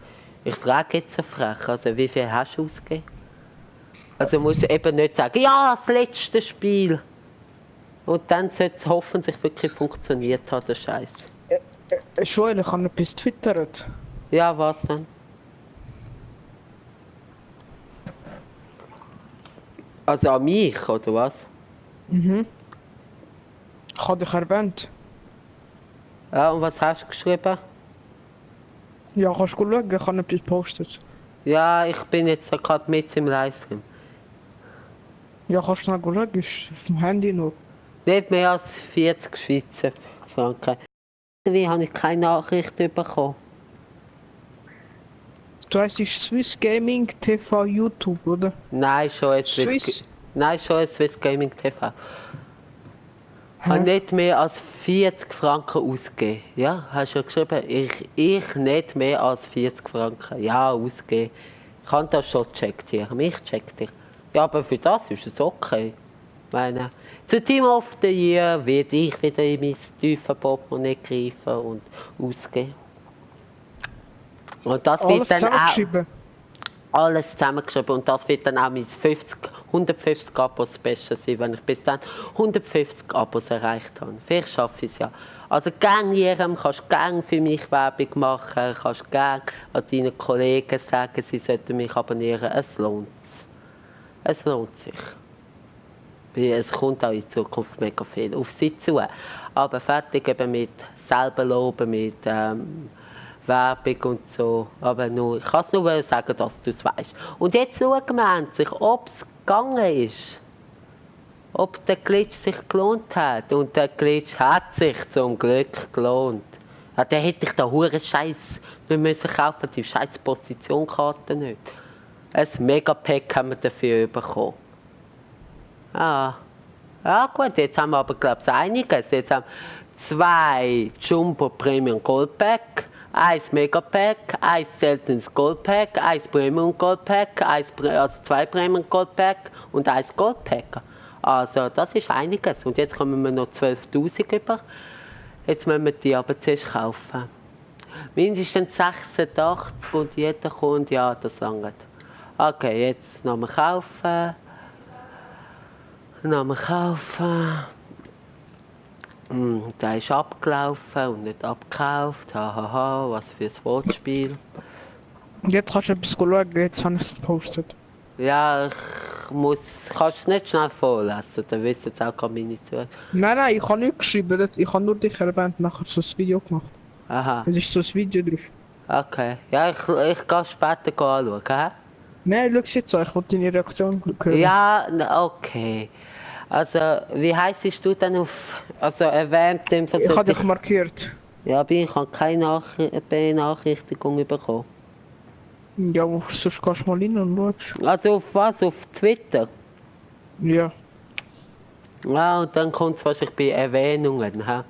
Speaker 1: ich frage jetzt so frech, also wie viel hast du ausgegeben? Also musst du eben nicht sagen, ja, das letzte Spiel. Und dann sollte es hoffentlich wirklich funktioniert haben, der Scheiß.
Speaker 3: Joel, ich habe etwas twittert.
Speaker 1: Ja, was denn? Also an mich, oder was?
Speaker 3: Mhm. Ich habe dich erwähnt.
Speaker 1: Ja, und was hast du geschrieben?
Speaker 3: Ja, kannst du schauen, ich habe etwas gepostet.
Speaker 1: Ja, ich bin jetzt gerade mit im Livestream.
Speaker 3: Ja, kannst du schnell schauen, ist auf dem Handy noch.
Speaker 1: Nicht mehr als 40 Schweizer Franken. Irgendwie habe ich keine Nachricht bekommen.
Speaker 3: Du heißt es Swiss Gaming TV YouTube, oder?
Speaker 1: Nein, schon ein
Speaker 3: Swiss?
Speaker 1: Nein, schon ein Swiss Gaming TV. Ich habe nicht mehr als 40 Franken ausgegeben. Ja, hast du ja geschrieben? Ich nicht mehr als 40 Franken. Ja, ausgegeben. Ich habe das schon gecheckt hier. Mich checkt dich. Ja, aber für das ist es okay. Ich meine, zu Team of the Year werde ich wieder in mein tiefe Portemonnaie greifen und ausgeben. Und das
Speaker 3: Alles
Speaker 1: wird dann auch
Speaker 3: zusammengeschrieben.
Speaker 1: alles zusammengeschrieben und das wird dann auch mein 150 Abos Special sein, wenn ich bis dann 150 Abos erreicht habe. Vielleicht schaffe ich es ja. Also gerne jedem, kannst gerne für mich Werbung machen, kannst gerne an deinen Kollegen sagen, sie sollten mich abonnieren. Es lohnt es. Es lohnt sich. Weil es kommt auch in Zukunft mega viel auf sie zu. Aber fertig eben mit selber loben, mit Werbung und so. Aber nur, ich kann es nur sagen, dass du es weißt. Und jetzt schauen wir endlich, ob es gegangen ist. Ob der Glitch sich gelohnt hat. Und der Glitch hat sich zum Glück gelohnt. Ja, dann hätte ich da hure Scheiß nicht müssen kaufen, die scheiß Positionkarte nicht. Ein Megapack haben wir dafür bekommen. Ah. Ja gut, jetzt haben wir aber glaube ich einiges. Jetzt haben wir 2 Jumbo Premium Gold Pack, 1 Megapack, 1 seltenes Gold Pack, 1 Premium Gold Pack, also 2 Premium Gold Pack und 1 Gold Pack. Also das ist einiges. Und jetzt kommen wir noch 12.000 über. Jetzt müssen wir die aber zuerst kaufen. Mindestens 86 und jeder kommt, ja, das langt. Okay, jetzt nochmal kaufen. Nochmal kaufen. Der ist abgelaufen und nicht abgekauft. Hahaha, was für ein Wortspiel.
Speaker 3: Und jetzt kannst du etwas schauen, jetzt habe ich es gepostet.
Speaker 1: Ja, ich muss. Kannst du es nicht schnell vorlesen, dann wissen es auch gar meine Zuhörer.
Speaker 3: Nein, ich habe nicht geschrieben, ich habe nur dich erwähnt, nachher so ein Video gemacht.
Speaker 1: Aha,
Speaker 3: Es ist so ein Video drauf.
Speaker 1: okay. Ja, ich gehe später anschauen, hä?
Speaker 3: Nein, schau jetzt an, ich wollte deine Reaktion hören.
Speaker 1: Ja, okay. Also, wie heisst du denn also erwähnt im
Speaker 3: Ich habe dich markiert.
Speaker 1: Ja, aber ich habe keine Benachrichtigung bekommen.
Speaker 3: Ja, sonst gehst du mal rein und schaust.
Speaker 1: Also auf was? Auf Twitter?
Speaker 3: Ja.
Speaker 1: Ja, und dann kommt es wahrscheinlich bei Erwähnungen, hä?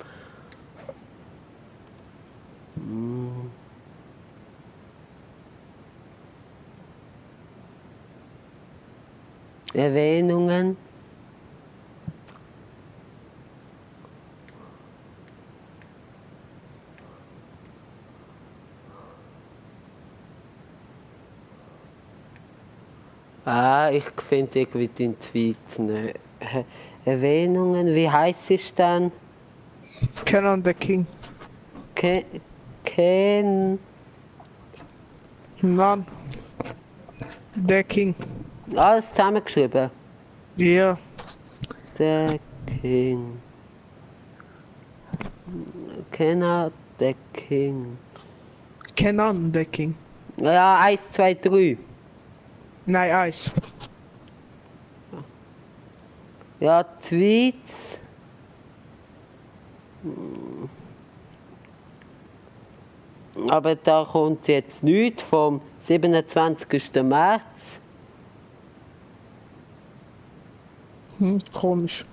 Speaker 1: Erwähnungen. Ich finde irgendwie den Tweet nicht. Erwähnungen, wie heißt es denn?
Speaker 3: Kenan the King.
Speaker 1: Ken.
Speaker 3: Nein. Der King.
Speaker 1: Alles zusammengeschrieben.
Speaker 3: Ja.
Speaker 1: Der King. Kenner der King.
Speaker 3: Kenan the King.
Speaker 1: Ja, 1, 2, 3.
Speaker 3: Nein, Eis.
Speaker 1: Ja, Tweets. Aber da kommt jetzt nichts vom 27. März.
Speaker 3: Komisch.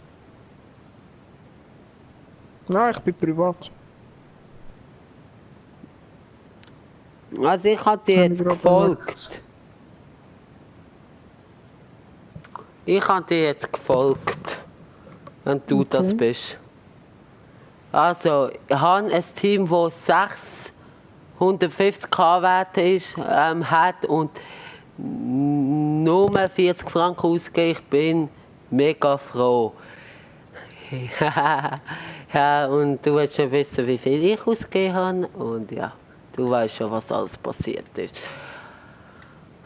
Speaker 3: Nein, ich bin privat.
Speaker 1: Also ich habe dir jetzt gefolgt. Ich habe dir jetzt gefolgt, wenn du das bist. Also, ich habe ein Team, das 650k wert ist, hat und nur 40 Franken ausgegeben. Ich bin mega froh. Ja, und du willst schon wissen, wie viel ich ausgegeben habe. Und ja, du weißt schon, was alles passiert ist.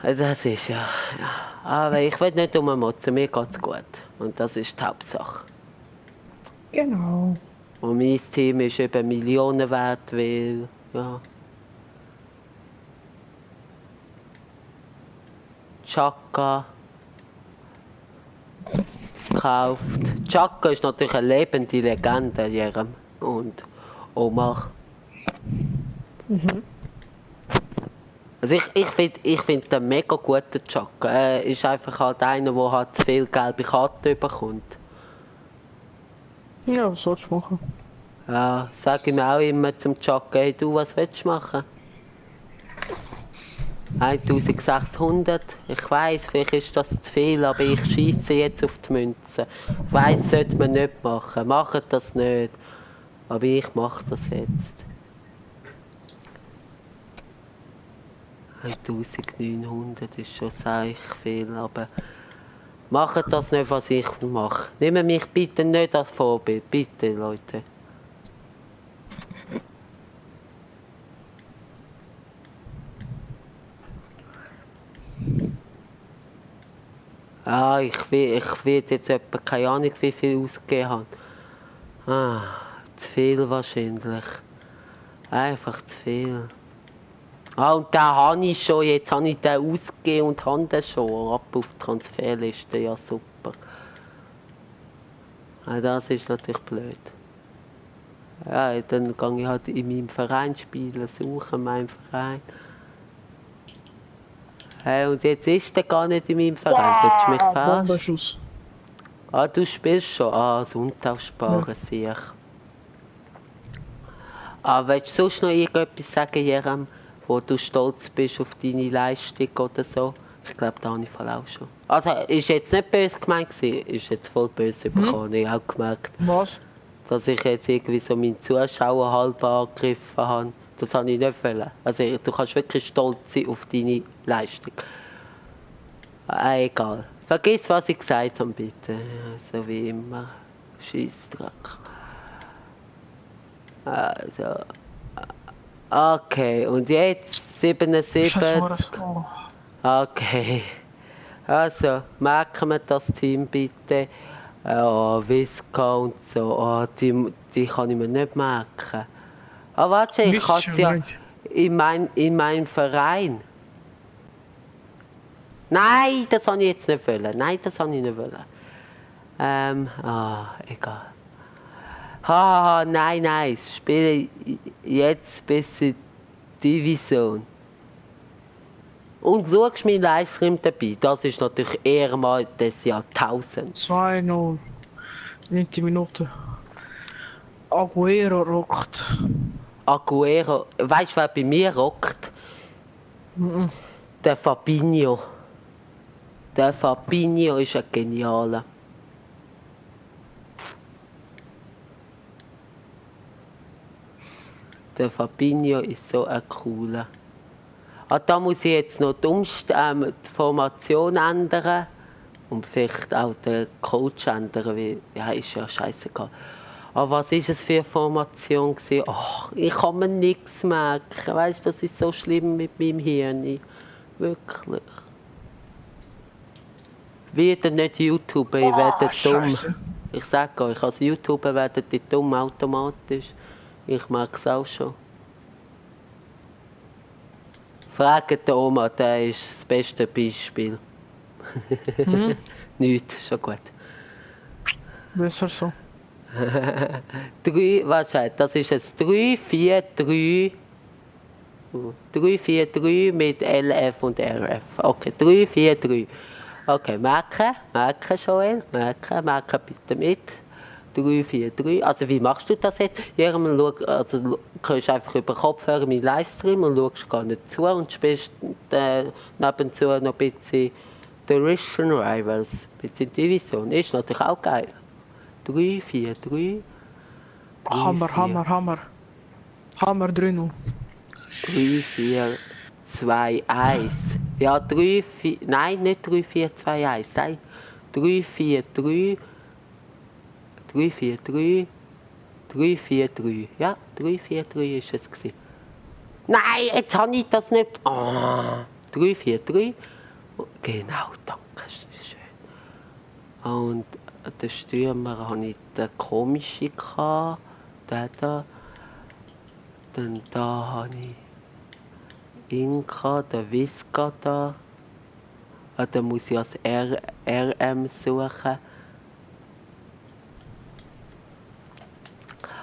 Speaker 1: Das ist ja. Aber ich will nicht rummotzen, mir geht's gut. Und das ist die Hauptsache.
Speaker 3: Genau.
Speaker 1: Und mein Team ist eben Millionen wert, weil, ja. Chaka gekauft. Chaka ist natürlich eine lebende Legende, Jerem. Und Omar. Also ich find den mega guten Chaka. Er ist einfach halt einer, der halt zu viel gelbe Karten bekommt.
Speaker 3: Ja, was sollst du machen?
Speaker 1: Ja, sag ihm auch immer zum Chaka, hey du, was willst du machen? 1600, ich weiss, vielleicht ist das zu viel, aber ich schiesse jetzt auf die Münze. Ich weiss, sollte man nicht machen, macht das nicht. Aber ich mach das jetzt. 1900 ist schon sehr viel, aber macht das nicht, was ich mache. Nehmt mich bitte nicht als Vorbild, bitte Leute. Ich will jetzt etwa keine Ahnung, wie viel ausgegeben habe. Zu viel wahrscheinlich. Einfach zu viel. Und den habe ich schon, jetzt habe ich den ausgegeben und habe den schon ab auf die Transferliste, ja super. Das ist natürlich blöd. Ja, dann gehe ich halt in meinem Verein spielen, suchen meinen Verein. Hey, und jetzt ist der gar nicht in meinem Verein, willst du mich verarschen?
Speaker 3: Bombenschuss.
Speaker 1: Du spielst schon? Sonntagssparren, sehe ich. Willst du sonst noch irgendetwas sagen, Jerem, wo du stolz bist auf deine Leistung oder so? Ich glaube, da habe ich auch schon. Also, ist jetzt nicht böse gemeint gewesen, ist jetzt voll böse bekommen, ich habe auch gemerkt.
Speaker 3: Was?
Speaker 1: Dass ich jetzt irgendwie so meinen Zuschauer halb angegriffen habe. Das habe ich nicht wollen. Also, du kannst wirklich stolz sein auf deine Leistung. Egal. Vergiss, was ich gesagt habe, bitte. So wie immer. Scheissdreck. Also. Okay, und jetzt 77. Okay. Also, merken wir das Team bitte. Visca und so. Die kann ich mir nicht merken. Warte, ich kann es ja in meinem Verein. Nein, das habe ich jetzt nicht wollen. Nein, das habe ich nicht wollen. Egal. Nein, ich spiele jetzt bis in Division. Und schaust meinen Livestream dabei, das ist natürlich eher mal des Jahrtausends.
Speaker 3: 2-0. 90 Minuten. Aguero rockt.
Speaker 1: Aguero, weißt du, wer bei mir rockt? Der Fabinho. Der Fabinho ist ein genialer. Der Fabinho ist so ein cooler. Ah, da muss ich jetzt noch die Formation ändern. Und vielleicht auch den Coach ändern, weil, ja, ist ja scheißegal. Aber was ist es für eine Formation gewesen? Oh, ich kann mir nichts merken. Weißt du, das ist so schlimm mit meinem Hirn. Wirklich. Wieder nicht YouTuber, ihr werdet dumm.
Speaker 3: Scheiße.
Speaker 1: Ich sag euch, als YouTuber werdet ihr dumm automatisch. Ich merke es auch schon. Fragt den Oma, der ist das beste Beispiel. Nichts, schon gut.
Speaker 3: Besser so.
Speaker 1: 3, was heißt das? Ist es 3, 4, 3. 3, 4, 3 mit LF und RF. Okay, 3, 4, 3. Okay, merken, Joel, merken bitte mit. 3, 4, 3. Also wie machst du das jetzt? Also kannst einfach über Kopfhörer meinen Livestream und schaust gar nicht zu und spielst nebenzu noch ein bisschen The Russian Rivals, ein bisschen Division. Ist natürlich auch geil. 3, 4, 3.
Speaker 3: Hammer 3-0.
Speaker 1: 3, 4, 2, 1. Ja, 3, 4, nein, nicht 3, 4, 2, 1. Nein, 3, 4, 3. 3, 4, 3. 3, 4, 3. Ja, 3, 4, 3 ist es gewesen. Nein, jetzt habe ich das nicht. 3, 4, 3. Genau, danke, schön. Und den Stürmer habe ich den komischen gehabt. Den da. Dann da habe ich ihn gehabt, den Visca da. Dann muss ich als RM suchen.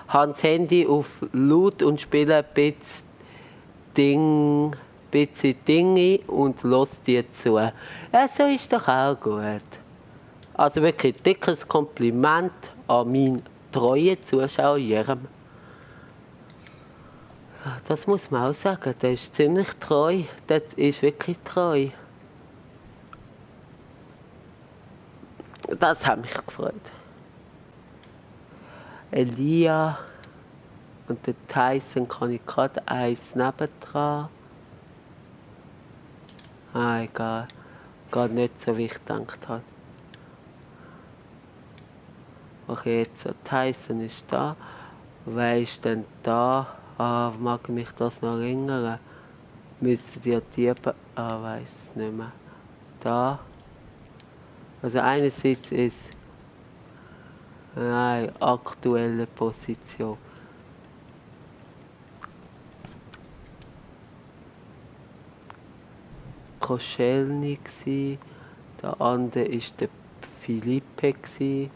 Speaker 1: Habe das Handy auf laut und spiele ein bisschen Dinge und los die zu. Ja, so ist doch auch gut. Also wirklich dickes Kompliment an meinen treuen Zuschauer Jerem. Das muss man auch sagen, der ist ziemlich treu. Der ist wirklich treu. Das hat mich gefreut. Elia und der Tyson kann ich gerade eins nebendran. Egal. Gar nicht so, wie ich gedacht habe. Okay, jetzt so, Tyson ist da. Wer ist denn da? Mag ich mich das noch erinnern? Müsste die weiß nicht mehr. Da. Also einerseits ist aktuelle Position. Koschelny gsi, der andere ist der Philippe gsi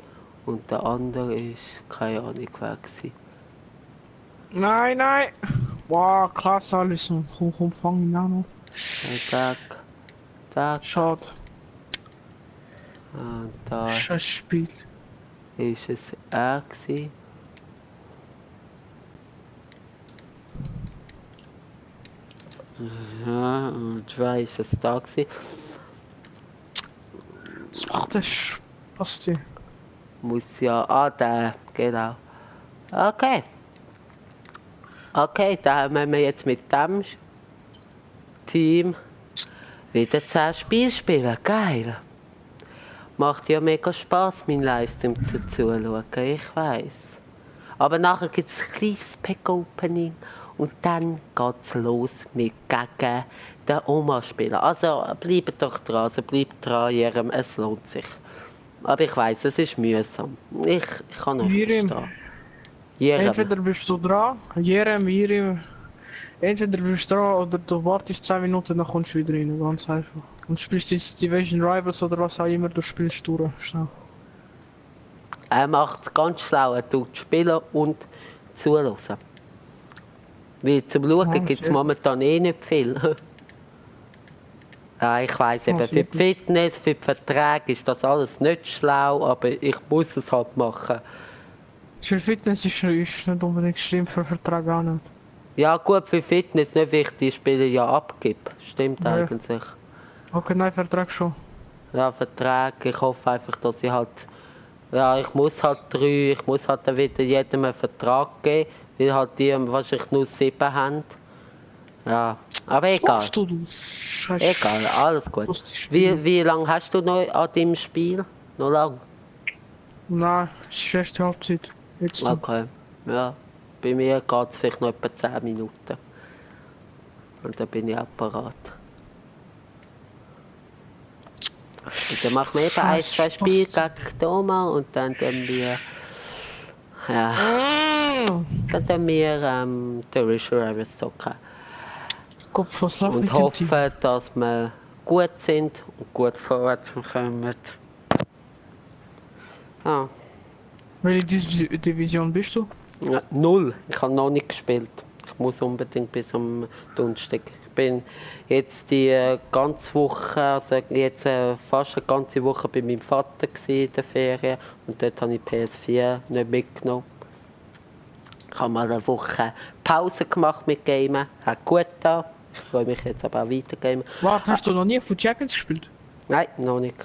Speaker 1: und der andere ist keine Ahnung wer gsi.
Speaker 3: Nein! Wow, krass alles. Komm, fang ihn an.
Speaker 1: Zack.
Speaker 3: Schade.
Speaker 1: Und da
Speaker 3: Scheiß Spiel.
Speaker 1: ist es er gsi. Ja, und wer ist es da gsi?
Speaker 3: Was macht der Spasti?
Speaker 1: Muss ja, der, genau. Okay, da haben wir jetzt mit dem Team wieder 10 Spiele spielen. Geil. Macht ja mega Spaß, mein Livestream zuzuschauen, ich weiss. Aber nachher gibt es ein kleines Pack-Opening und dann geht's los mit gegen den Oma-Spieler. Also bleibt doch dran, Jerem, es lohnt sich. Aber ich weiss, es ist mühsam. Ich kann euch verstehen. Jerem.
Speaker 3: Entweder bist du dran, Jerem. Entweder bist du dran oder du wartest 10 Minuten, dann kommst du wieder rein, ganz einfach. Und spielst jetzt Division Rivals oder was auch immer du spielst durch, schnell.
Speaker 1: Er macht es ganz schlau, er tut spielen und zuhören. Weil zum Schauen gibt es momentan nicht viel. Ja, ich weiss eben, für die Fitness, für die Verträge ist das alles nicht schlau, aber ich muss es halt machen.
Speaker 3: Für Fitness ist nicht unbedingt schlimm, für Verträge auch nicht.
Speaker 1: Ja gut, für Fitness nicht wichtig, die Spiele ja abgibt. Stimmt
Speaker 3: Ja.
Speaker 1: eigentlich.
Speaker 3: Okay, nein, Vertrag schon.
Speaker 1: Ja, Verträge. Ich hoffe einfach, dass ich halt... Ja, ich muss halt dann wieder jedem einen Vertrag geben, weil halt die wahrscheinlich nur 7 haben. Ja, aber
Speaker 3: Was
Speaker 1: egal.
Speaker 3: machst du? Scheiße.
Speaker 1: Egal, alles gut.
Speaker 3: Was die Spiele?
Speaker 1: Wie lange hast du noch an deinem Spiel? Noch lang?
Speaker 3: Nein, es ist erste Halbzeit. Jetzt.
Speaker 1: Okay, ja. Bei mir geht es vielleicht noch etwa 10 Minuten. Und dann bin ich auch parat. Und dann machen wir eben ein, zwei
Speaker 3: Scheiße,
Speaker 1: Spiele
Speaker 3: was-
Speaker 1: gegen Thomas und dann tun wir... Ja, dann tun wir den Reserve zocken.
Speaker 3: Kopf, was läuft
Speaker 1: Und
Speaker 3: mit dem Team?
Speaker 1: hoffen, dass wir gut sind und gut vorwärts kommen. Ja.
Speaker 3: Welche Division bist du?
Speaker 1: Ja, 0. Ich habe noch nicht gespielt. Ich muss unbedingt bis am Donnerstag. Ich bin jetzt die ganze Woche, also jetzt fast eine ganze Woche bei meinem Vater in der Ferien und dort habe ich PS4 nicht mitgenommen. Ich habe mal eine Woche Pause gemacht mit Gamen, hat gut getan. Ich freue mich jetzt aber auch weiter gamen.
Speaker 3: Warte, hast du noch nie Foot Jackets gespielt?
Speaker 1: Nein, noch nicht.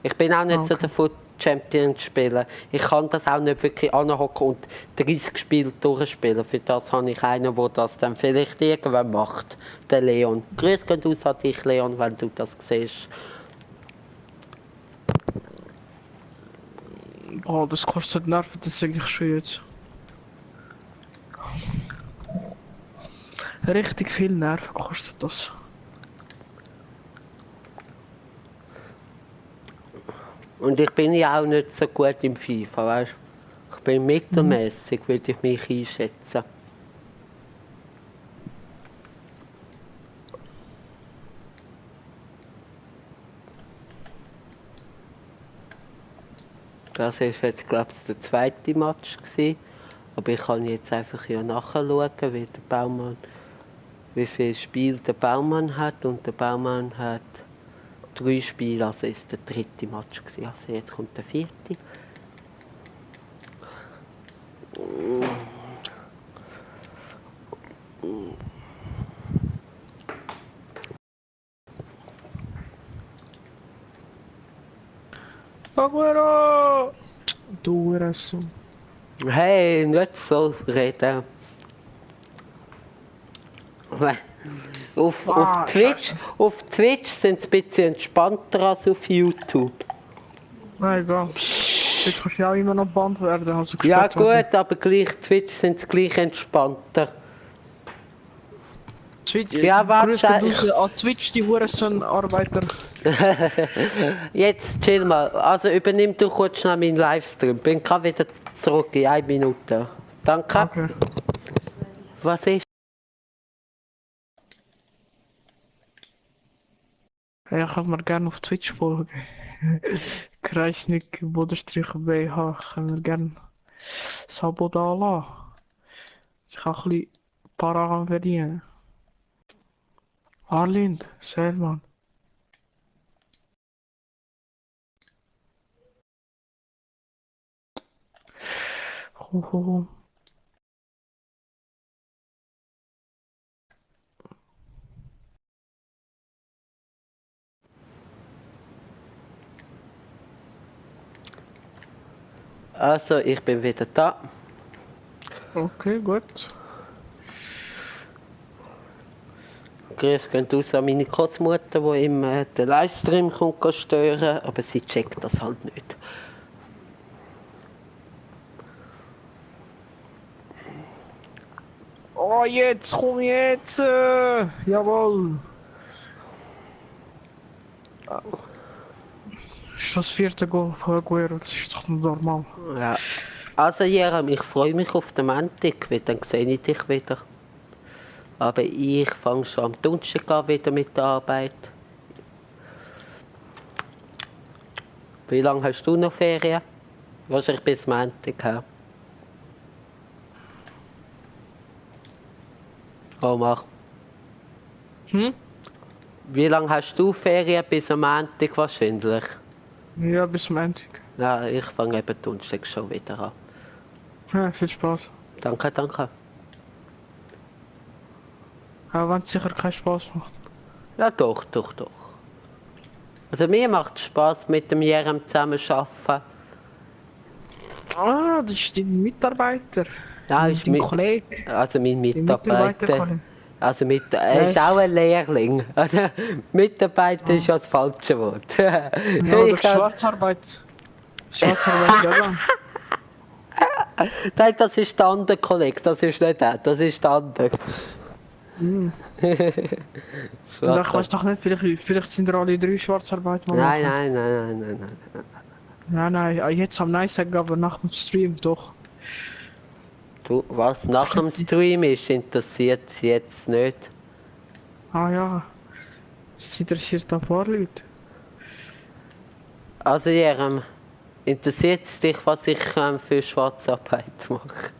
Speaker 1: Ich bin auch nicht so
Speaker 3: Okay.
Speaker 1: der Foot Champion spielen. Ich kann das auch nicht wirklich anhocken und 30 Spiele durchspielen. Für das habe ich einen, der das dann vielleicht irgendwann macht. Der Leon. Grüß gehen aus an dich, Leon, wenn du das siehst.
Speaker 3: Oh, das kostet Nerven, das sage ich schon jetzt. Richtig viel Nerven kostet das.
Speaker 1: Und ich bin ja auch nicht so gut im FIFA, weißt du? Ich bin mittelmäßig, würde ich mich einschätzen. Das war jetzt, glaube ich, der zweite Match gewesen. Aber ich kann jetzt einfach ja nachschauen, wie der Baumann, wie viel Spiel der Baumann hat. Und der Baumann hat 3 Spiele, also ist der dritte Match gewesen. Also jetzt kommt der vierte.
Speaker 3: Aguero! Du Hurensohn.
Speaker 1: Hey, nicht so reden.
Speaker 3: Ah,
Speaker 1: Auf Twitch sind sie ein bisschen entspannter als auf YouTube.
Speaker 3: Nein, egal. Sonst kannst du ja auch immer noch Band werden, also
Speaker 1: Ja
Speaker 3: gesperrt werden.
Speaker 1: gut, aber gleich Twitch sind sie gleich entspannter.
Speaker 3: Twitch,
Speaker 1: Ja, warte,
Speaker 3: grüß dich
Speaker 1: ich-
Speaker 3: raus an Twitch, die Hurensohn-Arbeiter.
Speaker 1: Jetzt chill mal, also übernimm du kurz schnell meinen Livestream. Bin gerade wieder zurück in 1 Minute. Danke.
Speaker 3: Okay.
Speaker 1: Was ist?
Speaker 3: Ja, ich kann mir gerne auf Twitch folgen. Kreisnik, Bodenstrich, BH, können wir gerne das Abo da lassen. Ich kann ein bisschen Paragramm verdienen. Arlind, Selman. Komm, komm, komm.
Speaker 1: Also, ich bin wieder da.
Speaker 3: Okay, gut.
Speaker 1: Grüß gehen raus an meine Großmutter, die immer den Livestream kommt stören, aber sie checkt das halt nicht.
Speaker 3: Oh, jetzt, komm jetzt! Jawohl! Ist das 4. Goal von Aguero? Das ist doch nicht normal.
Speaker 1: Ja. Also Jerem, ich freue mich auf den Montag, weil dann sehe ich dich wieder. Aber ich fange schon am Donnerstag an wieder mit der Arbeit. Wie lange hast du noch Ferien? Wahrscheinlich bis Montag, ja. Omar,
Speaker 3: Hm?
Speaker 1: wie lange hast du Ferien bis am Montag wahrscheinlich?
Speaker 3: Ja, bis Montag.
Speaker 1: Ja, ich fange eben Donnerstag schon wieder an.
Speaker 3: Ja, viel Spaß.
Speaker 1: Danke, danke.
Speaker 3: Aber wenn es sicher keinen Spaß macht.
Speaker 1: Ja, doch, doch, doch. Also mir macht Spaß mit dem Jerem zusammen arbeiten.
Speaker 3: Ah, das ist dein Mitarbeiter.
Speaker 1: Ja, ist
Speaker 3: dein
Speaker 1: mit,
Speaker 3: Kollege.
Speaker 1: also mein
Speaker 3: Dein
Speaker 1: Mitarbeiter.
Speaker 3: Kollege.
Speaker 1: Also er ist auch ein Lehrling. Also Mitarbeiter ist ja das falsche Wort.
Speaker 3: Ja, das ist Schwarzarbeit. Schwarzarbeit, ja.
Speaker 1: Nein, das ist der andere Kollege, das ist nicht er, das ist der andere.
Speaker 3: Und ich weiß doch nicht, vielleicht sind alle 3 Schwarzarbeit mal
Speaker 1: Nein,
Speaker 3: machen. Nein, jetzt am Nein sagen, aber nach dem Stream doch.
Speaker 1: Du, was nach dem Stream ist, interessiert sie jetzt nicht.
Speaker 3: Ah ja, es interessiert ein paar Leute.
Speaker 1: Also Jerem, interessiert es dich, was ich für Schwarzarbeit mache?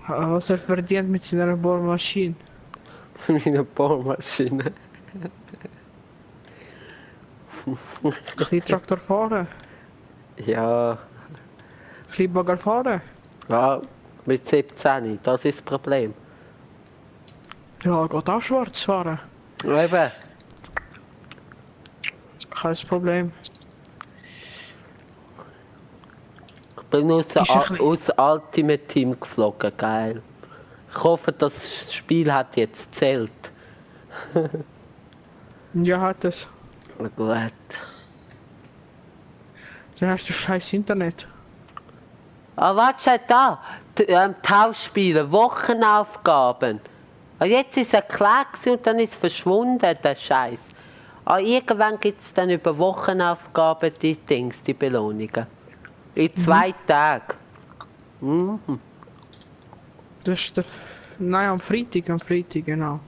Speaker 3: Was er verdient mit seiner Bohrmaschine.
Speaker 1: Meine Bohrmaschine.
Speaker 3: Ein bisschen Traktor fahren,
Speaker 1: Ja,
Speaker 3: ein bisschen Bagger fahren.
Speaker 1: ja, mit 17, das ist das Problem.
Speaker 3: Ja, geht auch schwarz fahren.
Speaker 1: Eben,
Speaker 3: Kein Problem.
Speaker 1: ich bin aus
Speaker 3: Ist ein bisschen-
Speaker 1: aus Ultimate Team geflogen, geil. Ich hoffe, das Spiel hat jetzt zählt.
Speaker 3: Ja, hat es.
Speaker 1: Na gut.
Speaker 3: Dann hast du scheiß Internet.
Speaker 1: Ah, warte da! Tauschspiele, Wochenaufgaben. Ah, jetzt ist er klar gewesen und dann ist verschwunden, der Scheiß. Ah, irgendwann gibt es dann über Wochenaufgaben die Dings, die Belohnungen. In 2 Tagen. Mhm.
Speaker 3: Das ist der... Nein, am Freitag, genau.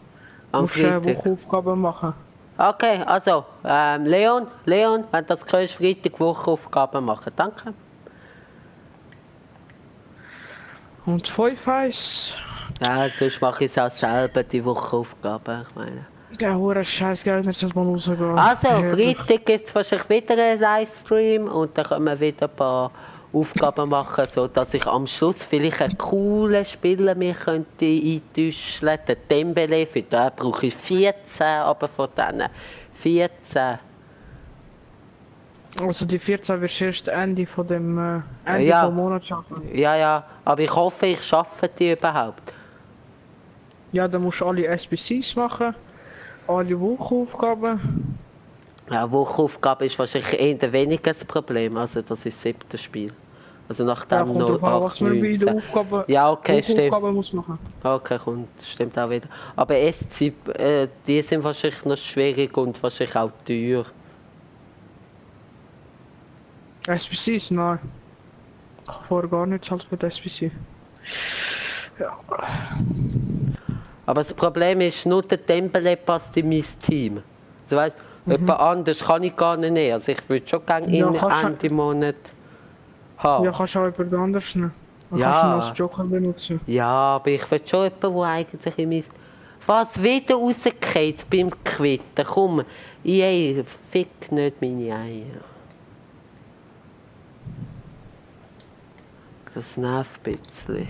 Speaker 1: Am
Speaker 3: Musst
Speaker 1: Freitag.
Speaker 3: Wochenaufgaben machen.
Speaker 1: Okay, also, Leon, wenn du das hörst, Freitag Wochenaufgaben machen. Danke.
Speaker 3: Und 5-1.
Speaker 1: Ja, sonst mache ich es auch selber, die Wochenaufgaben, ich meine.
Speaker 3: Der hure Scheißgeld nicht, dass man rausgehen.
Speaker 1: Also,
Speaker 3: Herrlich.
Speaker 1: Freitag gibt es wahrscheinlich wieder einen Livestream und dann können wir wieder ein paar Aufgaben machen, sodass ich am Schluss vielleicht einen coolen Spieler mir könnte eintäuschen. Den Dembele, für den brauche ich 14, aber von denen 14.
Speaker 3: Also die 14 wirst du erst Ende von dem Ende
Speaker 1: Ja.
Speaker 3: vom Monat schaffen.
Speaker 1: Ja, aber ich hoffe, ich schaffe die überhaupt.
Speaker 3: Ja, dann musst du alle SBCs machen, alle Wochenaufgaben.
Speaker 1: Ja, Wochenaufgabe ist wahrscheinlich eher weniger das Problem, also das ist das 7. Spiel. Also
Speaker 3: Ja,
Speaker 1: nachdem
Speaker 3: kommt
Speaker 1: noch
Speaker 3: drauf an, was
Speaker 1: 8,
Speaker 3: man bei
Speaker 1: 19.
Speaker 3: der Aufgabe,
Speaker 1: Ja, okay, stimmt.
Speaker 3: Wochenaufgabe muss machen.
Speaker 1: Okay, stimmt auch wieder. Aber die sind wahrscheinlich noch schwierig und wahrscheinlich auch teuer.
Speaker 3: SBCs, nein. Ich habe vorher gar nichts als für die SBC. Ja.
Speaker 1: Aber das Problem ist, nur der Dembele passt in mein Team. Also weißt, jemand anders kann ich gar nicht nehmen. Also ich würde schon gerne
Speaker 3: Ja,
Speaker 1: in
Speaker 3: kannst du-
Speaker 1: Ende Monat haben.
Speaker 3: Ja, kannst du auch jemand anders nehmen. Dann
Speaker 1: Ja.
Speaker 3: kannst du ihn als Joker benutzen.
Speaker 1: Ja, aber ich will schon jemanden, der eigentlich in mein... Was, wieder rausgeht beim Quitten? Komm, fick nicht meine Eier. Das nervt ein bisschen.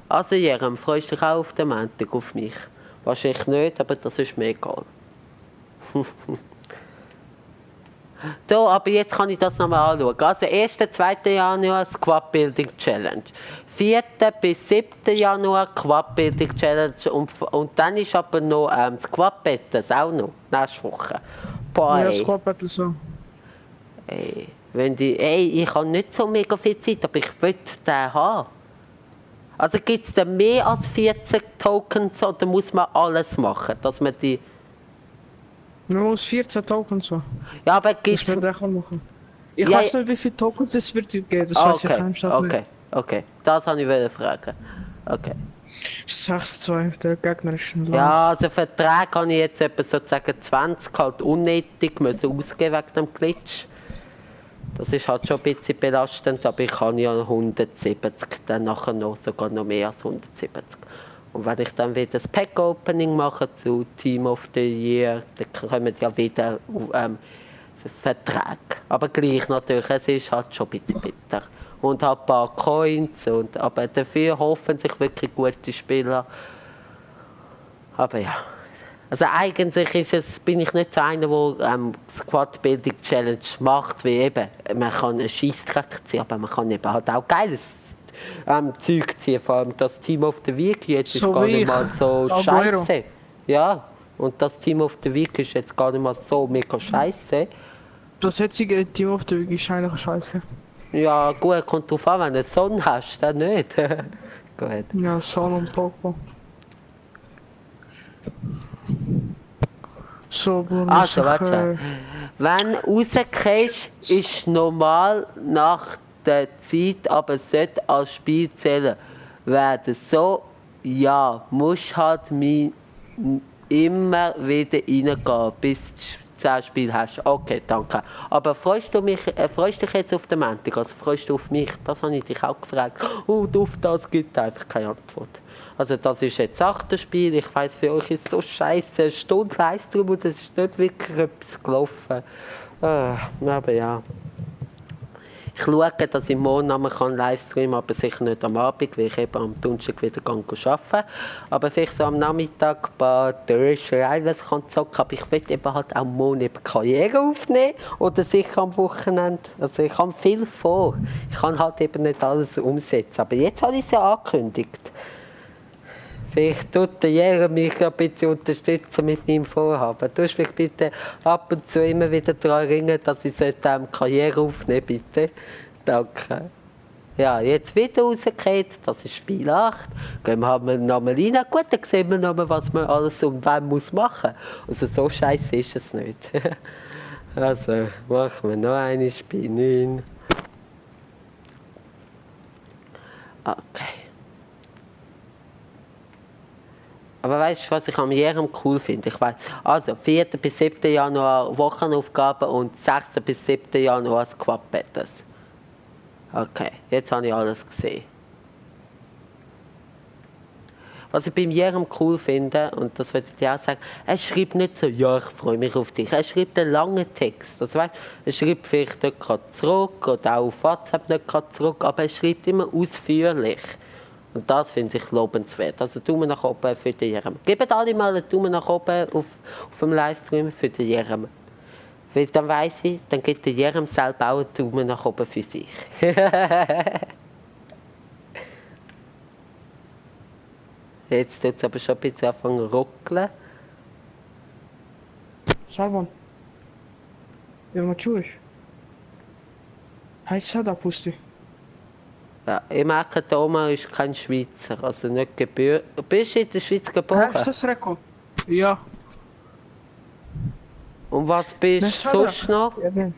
Speaker 1: Also Jerem, freust du dich auch auf den Montag auf mich? Wahrscheinlich nicht, aber das ist mir egal. So, aber jetzt kann ich das nochmal anschauen. Also 1. 2. Januar Squad Building Challenge. 4. bis 7. Januar Squad Building Challenge und dann ist aber noch Squad Battles auch noch, nächste Woche. Boah,
Speaker 3: Ja,
Speaker 1: ey.
Speaker 3: Squad Battle so.
Speaker 1: Ey, ich habe nicht so mega viel Zeit, aber ich will den haben. Also gibt es denn mehr als 40 Tokens oder muss man alles machen, dass man die...
Speaker 3: Man muss 14 Tokens so.
Speaker 1: Ja, aber
Speaker 3: Das
Speaker 1: gibt's...
Speaker 3: wird auch machen. Ich
Speaker 1: Ja,
Speaker 3: weiß nicht, wie viele Tokens es wird geben, das weiß ich keinem
Speaker 1: Okay, das habe ich wollen fragen. Okay.
Speaker 3: 6-2, der Gegner ist ein
Speaker 1: Ja, also Vertrag habe ich jetzt etwa sozusagen 20 halt unnötig müssen ausgeben wegen dem Glitch. Das ist halt schon ein bisschen belastend, aber ich kann ja 170, dann nachher noch, sogar noch mehr als 170. Und wenn ich dann wieder das Pack-Opening mache zu Team of the Year, dann kommen ja wieder Verträge. Aber gleich natürlich, es ist halt schon ein bisschen bitter. Und halt ein paar Coins, aber dafür hoffentlich wirklich gute Spieler. Aber ja, Also eigentlich bin ich nicht so einer, der Squad-Building Challenge macht, wie eben, man kann einen Scheissdreck ziehen, aber man kann eben halt auch geiles Zeug ziehen, vor allem das Team of the Week jetzt
Speaker 3: So
Speaker 1: ist gar
Speaker 3: wie
Speaker 1: nicht
Speaker 3: ich.
Speaker 1: mal so
Speaker 3: Aguero.
Speaker 1: scheiße. Ja, und das Team of the Week ist jetzt gar nicht mal so mega scheiße.
Speaker 3: Das jetzige Team of the Week ist eigentlich scheiße.
Speaker 1: Ja gut, kommt drauf an, wenn du Sonne hast, dann nicht. Gut.
Speaker 3: Ja, Son und Pogba. So, Bruno,
Speaker 1: Also, warte.
Speaker 3: äh,
Speaker 1: Wenn du rausgehst, ist normal nach der Zeit, aber es sollte als Spiel zählen werden. So, ja, musst halt immer wieder reingehen, bis du 10 Spiele hast. Okay, danke. Aber freust du dich jetzt auf den Montag? Also freust du auf mich? Das habe ich dich auch gefragt. Und auf das gibt es einfach keine Antwort. Also das ist jetzt das 8. Spiel, ich weiss, für euch ist so scheiße, eine Stunde Livestream und es ist nicht wirklich etwas gelaufen. Aber ja. Ich schaue, dass ich morgen noch mal Livestreamen kann, aber sicher nicht am Abend, weil ich eben am Donnerstag wieder arbeite. Aber vielleicht so am Nachmittag ein paar Döschereien kann zocken, aber ich will eben halt auch morgen eben Karriere aufnehmen oder sicher am Wochenende. Also ich habe viel vor. Ich kann halt eben nicht alles umsetzen, aber jetzt habe ich es ja angekündigt. Vielleicht tut der Jäger mich ein bisschen unterstützen mit meinem Vorhaben. Du mich bitte ab und zu immer wieder daran erinnern, dass ich Karriere aufnehmen bitte. Danke. Ja, jetzt wieder rausgeht, das ist Spiel 8. Gehen wir halt nochmal rein. Gut, dann sehen wir nochmal, was man alles und wann muss machen. Also so scheiße ist es nicht. Also, machen wir noch ein Spiel 9. Okay. Aber weißt du, was ich am Jährem cool finde? Ich weiß, also 4. bis 7. Januar Wochenaufgaben und 6. bis 7. Januar Squad Battles. Okay, jetzt habe ich alles gesehen. Was ich beim Jerem cool finde, und das würde ich dir auch sagen, er schreibt nicht so, ja, ich freue mich auf dich. Er schreibt einen langen Text. Also weißt, er schreibt vielleicht nicht gerade zurück oder auch auf WhatsApp nicht gerade zurück, aber er schreibt immer ausführlich. Und das finde ich lobenswert. Also Daumen nach oben für den Jerem. Gebt alle mal einen Daumen nach oben auf dem Livestream für den Jerem. Weil dann weiss ich, dann gibt der Jerem selber auch einen Daumen nach oben für sich. Jetzt tut es aber schon ein bisschen anfangen zu ruckeln.
Speaker 3: Salman. Ja, mal čuješ? Hej, sada pusti.
Speaker 1: Ja, ich merke, der Omar ist kein Schweizer, also nicht gebürtig. Bist du in der Schweiz geboren?
Speaker 3: Hast du das rekord? Ja.
Speaker 1: Und was bist
Speaker 3: Ne,
Speaker 1: du
Speaker 3: sada.
Speaker 1: sonst noch?
Speaker 3: Ja, ben.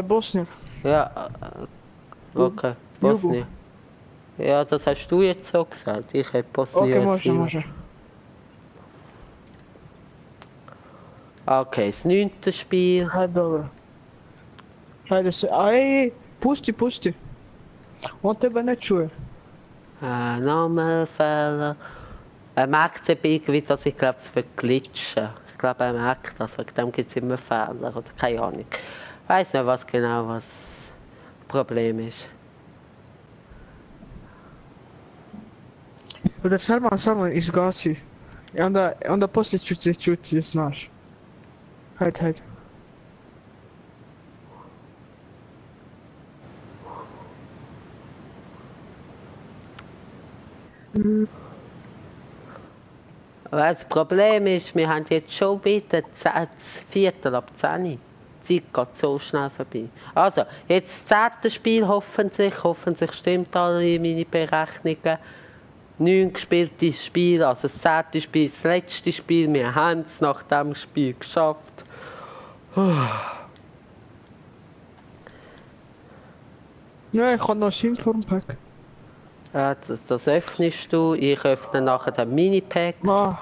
Speaker 3: Bosnien.
Speaker 1: Ja, okay,
Speaker 3: Jugo.
Speaker 1: Bosnien. Ja, das hast du jetzt so gesagt. Ich hätte Bosnien.
Speaker 3: Okay, može, može.
Speaker 1: Okay, das 9. Spiel.
Speaker 3: Hajde, dobro. Hajde se, aj, pusti. On tebe ne čuje.
Speaker 1: Namenfehler. Er merkt eben irgendwie, dass ich glaube, es wird glitschen. Ich glaube, er merkt das, wegen dem gibt es immer Fehler oder keine Ahnung. Ich weiß nicht, was genau das Problem ist.
Speaker 3: Da Salman izgasi. I onda poslije ću te čuti, znaš. Hajde.
Speaker 1: Aber das Problem ist, wir haben jetzt schon wieder das Viertel ab 10 Uhr. Die Zeit geht so schnell vorbei. Also, jetzt das 10. Spiel hoffentlich stimmt alle meine Berechnungen. 9 gespielte Spiele, also das 10. Spiel, das letzte Spiel. Wir haben es nach dem Spiel geschafft.
Speaker 3: Ja, ich habe noch ein Informpack.
Speaker 1: Das öffnest du, ich öffne nachher den Minipack.
Speaker 3: Ah,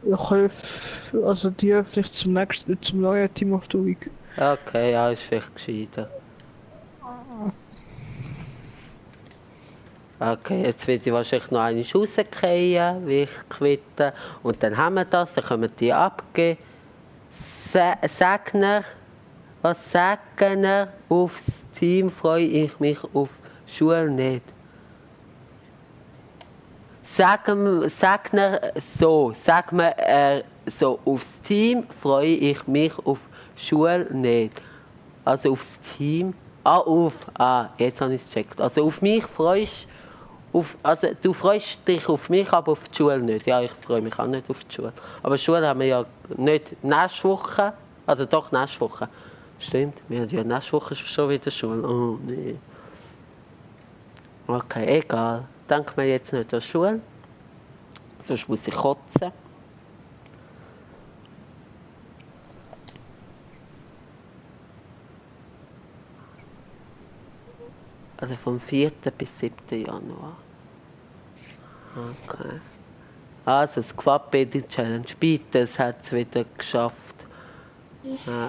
Speaker 3: ich öffne, also die öffne ich zum neuen Team of the Week.
Speaker 1: Okay, ja, ist vielleicht gescheiter. Okay, jetzt wird ich wahrscheinlich noch eine rausgehen, wie ich quitte. Und dann haben wir das, dann können wir die abgeben. Segner, was sagen er? Aufs Team freue ich mich, auf Schule nicht. sag mir, so aufs Team freue ich mich, auf Schule nicht. Also aufs Team, jetzt habe ich es gecheckt. Also auf mich freust, also du freust dich auf mich, aber auf die Schule nicht. Ja, ich freue mich auch nicht auf die Schule. Aber Schule haben wir ja nicht nächste Woche, also doch nächste Woche. Stimmt, wir haben ja nächste Woche schon wieder Schule. Oh, nee. Okay, egal. Denken wir jetzt nicht an Schule. Sonst muss ich kotzen. Also vom 4. bis 7. Januar. Okay. Also, das Quad-Building Challenge. Bitte, es hat es wieder geschafft.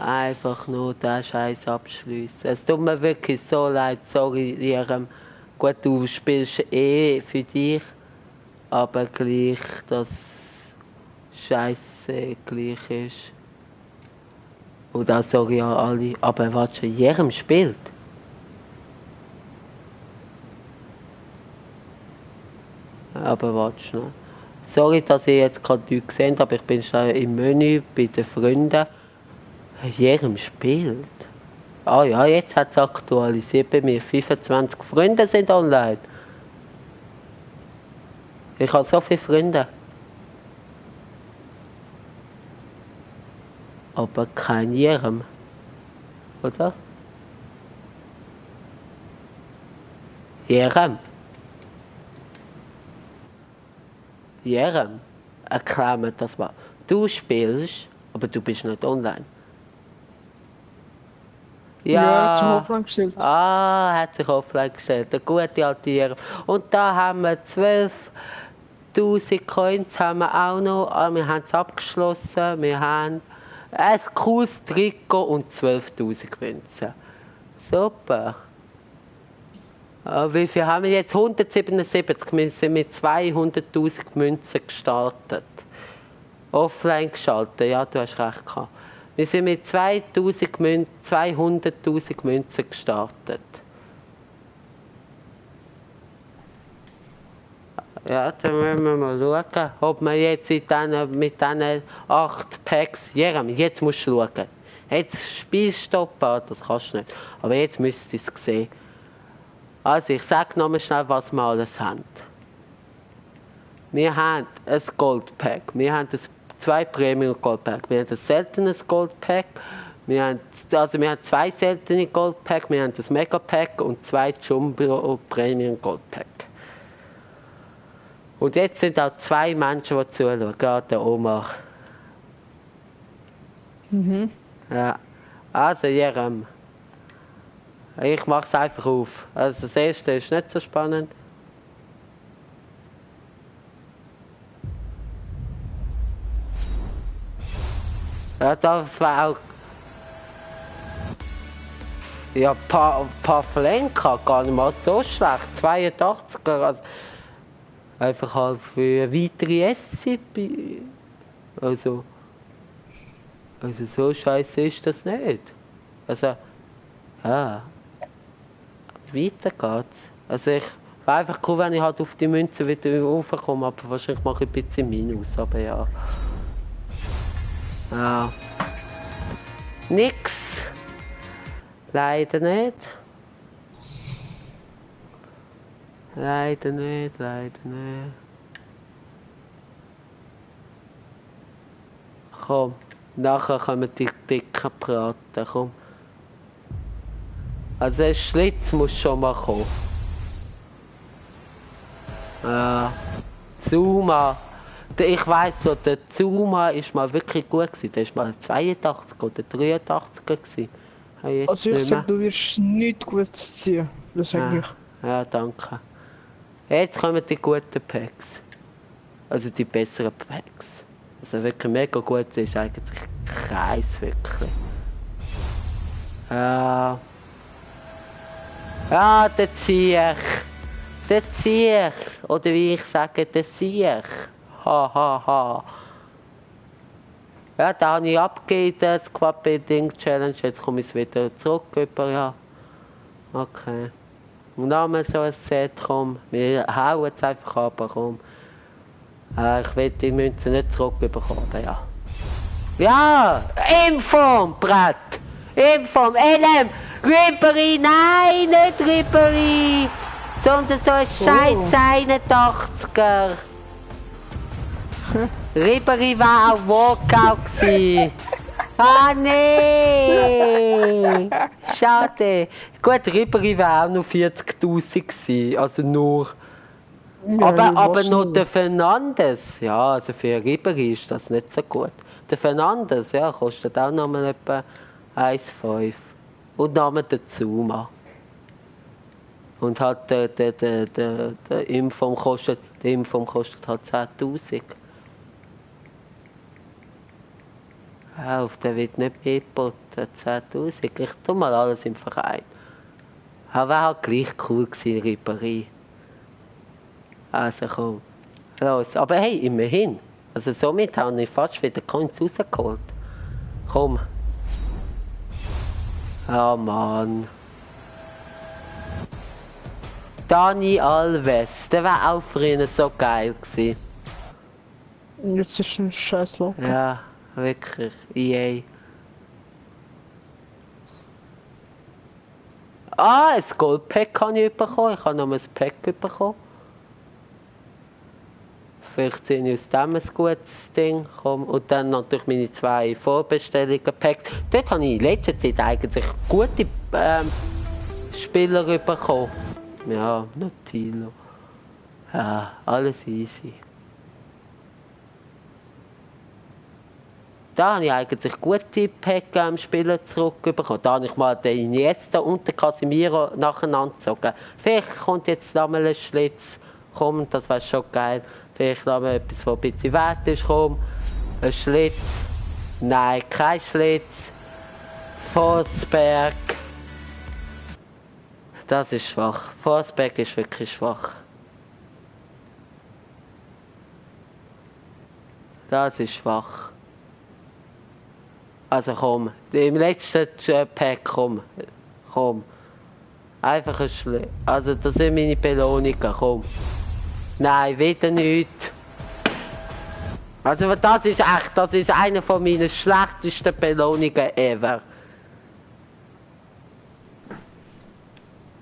Speaker 1: Einfach nur den Scheiß abschließen. Es tut mir wirklich so leid, sorry, Jerem. Gut, du spielst für dich, aber gleich, dass Scheiße gleich ist. Und auch sorry an alle. Aber warte schon, Jerem spielt. Aber warte schnell. Sorry, dass ihr jetzt gerade nichts gesehen habt, aber ich bin schon im Menü bei den Freunden. Jerem spielt. Ah ja, jetzt hat es aktualisiert bei mir. 25 Freunde sind online. Ich habe so viele Freunde. Aber kein Jerem. Oder? Jerem. Jerem. Erklär mir das mal. Du spielst, aber du bist nicht online.
Speaker 3: Ja, hat sich offline gestellt.
Speaker 1: Hat sich offline gestellt. Der gute alte Jerem. Und da haben wir 12.000 Coins haben wir auch noch. Wir haben es abgeschlossen. Wir haben ein cooles Trikot und 12.000 Münzen. Super. Wie viel haben wir jetzt? 177. Wir sind mit 200.000 Münzen gestartet. Offline geschaltet, ja, du hast recht gehabt. Wir sind mit 200.000 Münzen gestartet. Ja, dann müssen wir mal schauen, ob wir jetzt mit diesen 8 Packs... Jeremy, jetzt musst du schauen. Jetzt Spielstoppen, das kannst du nicht. Aber jetzt müsstest du es sehen. Also, ich sage nochmal schnell, was wir alles haben. Wir haben ein Goldpack, wir haben 2 Premium Goldpack, wir haben ein seltenes Goldpack, wir haben 2 seltene Goldpack, wir haben das Megapack und 2 Jumbo Premium Goldpack. Und jetzt sind auch 2 Menschen, die zuschauen, gerade der Omar. Ja, also Jerem. Ich mach's einfach auf. Also das erste ist nicht so spannend. Ja, das war auch... Ja, Pavlenka gar nicht mal so schlecht. 82er, also einfach halt für weitere SCP. Also so scheiße ist das nicht. Also, ja. Weiter geht's. Also ich wäre einfach cool, wenn ich halt auf die Münze wieder raufkomme, aber wahrscheinlich mache ich ein bisschen Minus, aber ja. Ja. Nix. Leider nicht. Leider nicht. Komm, nachher können wir die Dicken braten, komm. Also ein Schlitz muss schon mal kommen. Zuma. Ich weiss so, der Zuma ist mal wirklich gut gewesen. Der ist mal 82 oder 83 gewesen.
Speaker 3: Also ich sag, du wirst nicht gut ziehen. Das sag ich.
Speaker 1: Ja, danke. Jetzt kommen die guten Packs. Also die besseren Packs. Also wirklich mega gut ist eigentlich keins wirklich. Ja, der Sieg. Oder wie ich sage, der Sieg. Ha. Ja, da habe ich abgegeben, das Quad-Building Challenge. Jetzt komme ich wieder zurück. Ja. Okay. Und dann haben wir so ein Set, komm. Wir hauen es einfach ab, komm. Ich will die Münze nicht zurückbekommen, ja. Ja! Inform, Brett! Inform, LM! Ribery, nein, nicht Ribery! Sondern so ein scheiß 81er! Ribery war auch Walkout gewesen! Ah, nee! Schade! Gut, Ribery war auch noch 40.000 gewesen, also nur...
Speaker 3: Ja,
Speaker 1: aber noch
Speaker 3: nur.
Speaker 1: der Fernandes, ja, also für Ribery ist das nicht so gut. Der Fernandes, ja, kostet auch nochmal etwa 1,5. Und nochmal der Zuma. Und halt der Inform kostet halt 10.000. Auf der wird nicht mehr geboten, 10.000. Ich tu mal alles im Verein. Aber wäre halt gleich cool gewesen, Ribery. Also komm, los. Aber hey, immerhin. Also somit habe ich fast wieder Coins rausgeholt. Komm. Ah, Mann. Dani Alves, der war auch früher so geil gewesen.
Speaker 3: Jetzt ist ein scheiß Logo.
Speaker 1: Ja, wirklich. EA. Ah, ein Goldpack habe ich bekommen. Ich habe noch ein Pack bekommen. Vielleicht ziehe ich aus dem ein gutes Ding. Komm. Und dann natürlich meine 2 Vorbestellungen Packs. Dort habe ich in letzter Zeit eigentlich gute Spieler bekommen. Ja, Notilo. Ja, alles easy. Da habe ich eigentlich gute Pack-Spieler zurückbekommen. Da habe ich mal den Iniesta und den Casemiro nacheinander gezogen. Vielleicht kommt jetzt noch mal ein Schlitz. Komm, das wäre schon geil. Vielleicht noch mal etwas, was ein bisschen wert ist. Komm, ein Schlitz. Nein, kein Schlitz. Forsberg. Das ist schwach. Forsberg ist wirklich schwach. Das ist schwach. Also komm, im letzten Pack, komm. Einfach ein Schlitz. Also das sind meine Belohnungen, komm. Nein, wieder nicht. Also das ist eine von meinen schlechtesten Belohnungen ever.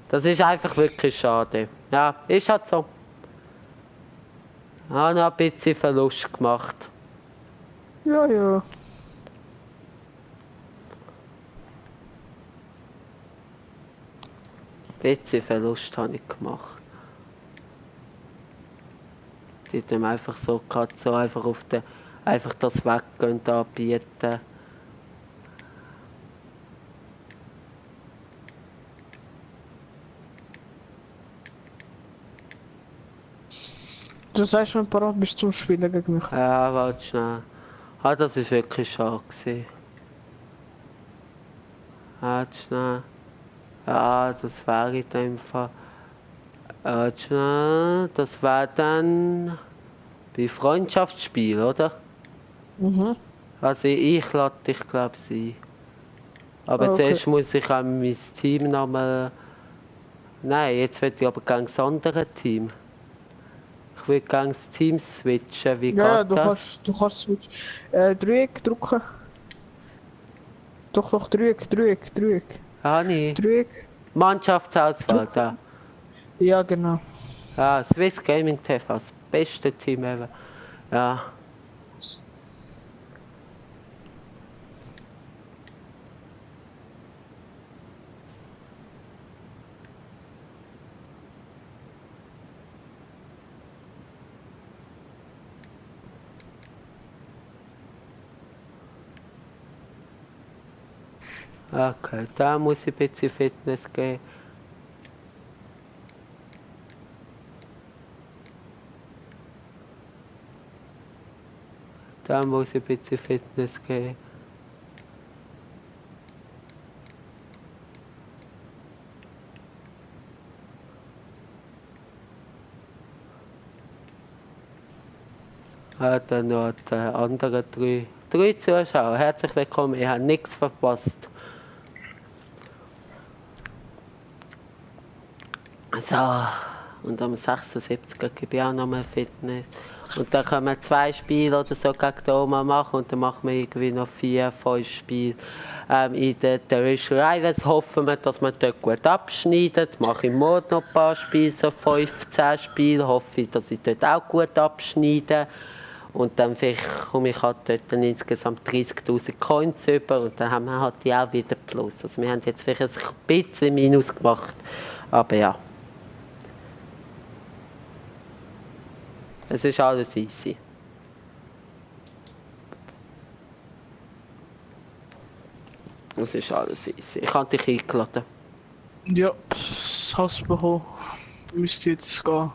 Speaker 1: Das ist einfach wirklich schade. Ja, ist halt so. Ich habe noch ein bisschen Verlust gemacht.
Speaker 3: Ja, ja.
Speaker 1: Ein bisschen Verlust habe ich gemacht. Die haben einfach so gerade so einfach auf den, einfach das Weggehen anbieten.
Speaker 3: Du sagst, wenn du parat bist zum Spielen gegen mich.
Speaker 1: Ja, warte schnell. Ah, das ist wirklich schade gewesen. Warte schnell. Ja, das wäre in dem Fall. Warte schnell. Das wäre dann bei Freundschaftsspiel, oder?
Speaker 3: Mhm.
Speaker 1: Also ich lade dich glaube ich ein. Aber
Speaker 3: Okay.
Speaker 1: zuerst muss ich auch mein Team nochmal... Nein, jetzt will ich aber gegen das andere Team. Ich will gegen das Team switchen, wie
Speaker 3: Ja,
Speaker 1: geht das?
Speaker 3: du kannst switch. Dreieck drücken. Doch, Dreieck.
Speaker 1: Ah, nee.
Speaker 3: Dreieck.
Speaker 1: Mannschaftsauswahl,
Speaker 3: Druck.
Speaker 1: da.
Speaker 3: Ja, genau.
Speaker 1: Ja, Swiss Gaming TV, das beste Team ever. Ja. Okay, da muss ich ein bisschen Fitness geben. Da muss ich ein bisschen Fitness geben. Dann noch die anderen drei Zuschauer. Herzlich willkommen, ich habe nichts verpasst. So, und am 76er gebe ich auch nochmal Fitness. Und dann können wir 2 Spiele oder so gegen die Oma machen und dann machen wir irgendwie noch 4, 5 Spiele in der Tertiary Islands. Hoffen wir, dass wir dort gut abschneiden. Mache ich morgen noch ein paar Spiele, so 15 Spiele. Hoffe ich, dass ich dort auch gut abschneide. Und dann vielleicht komme ich halt dort dann insgesamt 30'000 Coins über und dann haben wir halt die auch wieder plus. Also wir haben jetzt vielleicht ein bisschen Minus gemacht, aber ja. Es ist alles easy. Es ist alles easy. Ich habe dich eingeladen.
Speaker 3: Ja, das hast du bekommen. Müsste jetzt gehen.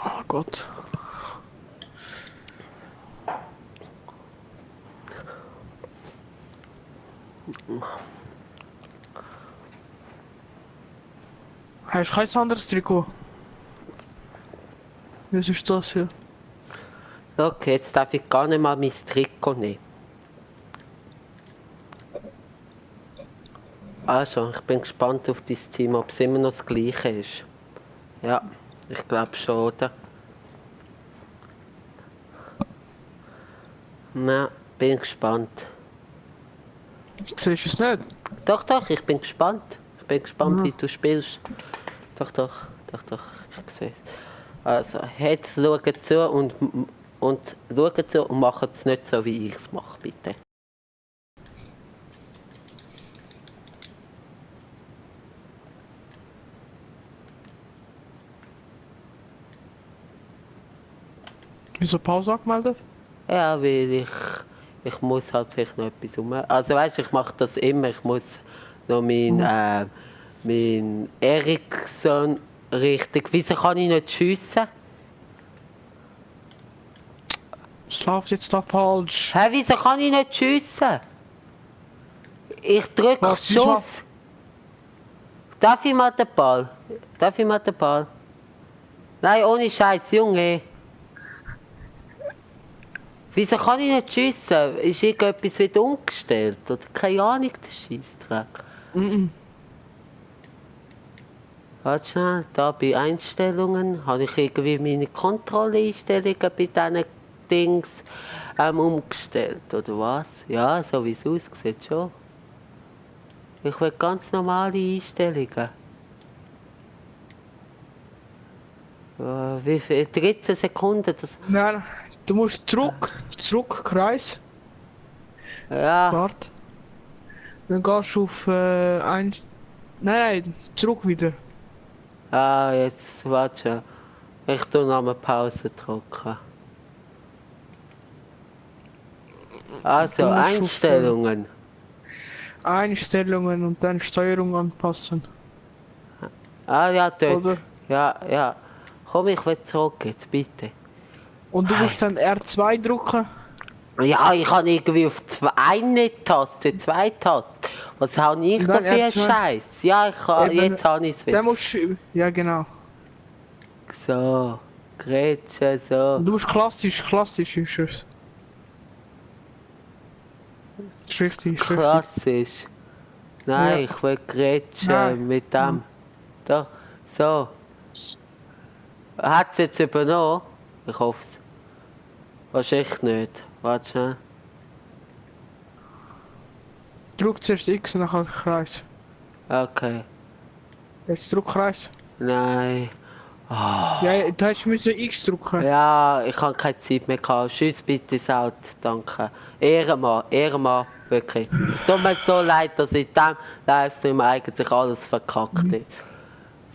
Speaker 3: Oh Gott. Hast du kein anderes Trikot? Was ist das hier?
Speaker 1: Okay, jetzt darf ich gar nicht mal mein Trikot nehmen. Also, ich bin gespannt auf dein Team, ob es immer noch das gleiche ist. Ja, ich glaube schon, oder? Na, bin gespannt.
Speaker 3: Siehst du es nicht?
Speaker 1: Doch, doch, ich bin gespannt. Ich bin gespannt, wie du spielst. Doch, doch, ich sehe es. Also, jetzt schaut zu und schaut zu und macht es nicht so, wie ich es mache, bitte.
Speaker 3: Wieso Pause angemeldet?
Speaker 1: Ja, weil ich muss halt vielleicht noch etwas um. Also weißt du, ich mache das immer. Ich muss noch mein Ericsson richtig. Wieso kann ich nicht schiessen?
Speaker 3: Es läuft jetzt da falsch.
Speaker 1: Hä, wieso kann ich nicht schiessen? Ich drücke
Speaker 3: Was, diesmal?
Speaker 1: Schuss. Darf ich mal den Ball? Darf ich mal den Ball? Nein, ohne Scheiß, Junge. Wieso kann ich nicht schiessen? Ist irgendetwas wieder umgestellt? Oder keine Ahnung, der Scheissdreck. Warte schnell, da bei Einstellungen habe ich irgendwie meine Kontrolleinstellungen bei diesen Dings umgestellt, oder was? Ja, so wie es aussieht schon. Ich will ganz normale Einstellungen. Wie viel? 13 Sekunden? Das...
Speaker 3: Nein, du musst zurück, Kreis.
Speaker 1: Ja,
Speaker 3: Warte. Dann gehst du auf Nein, zurück wieder.
Speaker 1: jetzt, warte schon. Ich tu noch mal Pause drücken. Also,
Speaker 3: Du musst auf,
Speaker 1: Einstellungen.
Speaker 3: Einstellungen und dann Steuerung anpassen.
Speaker 1: Ja, dort.
Speaker 3: Oder?
Speaker 1: Ja. Komm, ich will zurück jetzt, bitte.
Speaker 3: Und du musst dann R2 drücken.
Speaker 1: Ja, ich habe irgendwie auf eine Taste, 2 Tasten. Was habe ich da
Speaker 3: Nein,
Speaker 1: für einen
Speaker 3: R2.
Speaker 1: Scheiß? Ja, jetzt habe ich es wieder.
Speaker 3: Dann musst du, ja genau.
Speaker 1: So, Grätsche, so.
Speaker 3: Und du musst klassisch ist es. Ist richtig.
Speaker 1: Klassisch. Nein,
Speaker 3: Ja.
Speaker 1: ich will Grätsche
Speaker 3: Nein.
Speaker 1: mit dem. Doch, so. Hat es jetzt übernommen? Ich hoffe es. Wahrscheinlich nicht. Warte schnell.
Speaker 3: Drück zuerst X und dann Kreis.
Speaker 1: Okay.
Speaker 3: Jetzt drück Kreis.
Speaker 1: Nein.
Speaker 3: Ja, du hast müssen X drücken.
Speaker 1: Ja, ich habe keine Zeit mehr gehabt. Tschüss bitte, Saut. Danke. Ehrenmann, wirklich. Es tut mir so leid, dass in diesem Livestream eigentlich alles verkackt ist.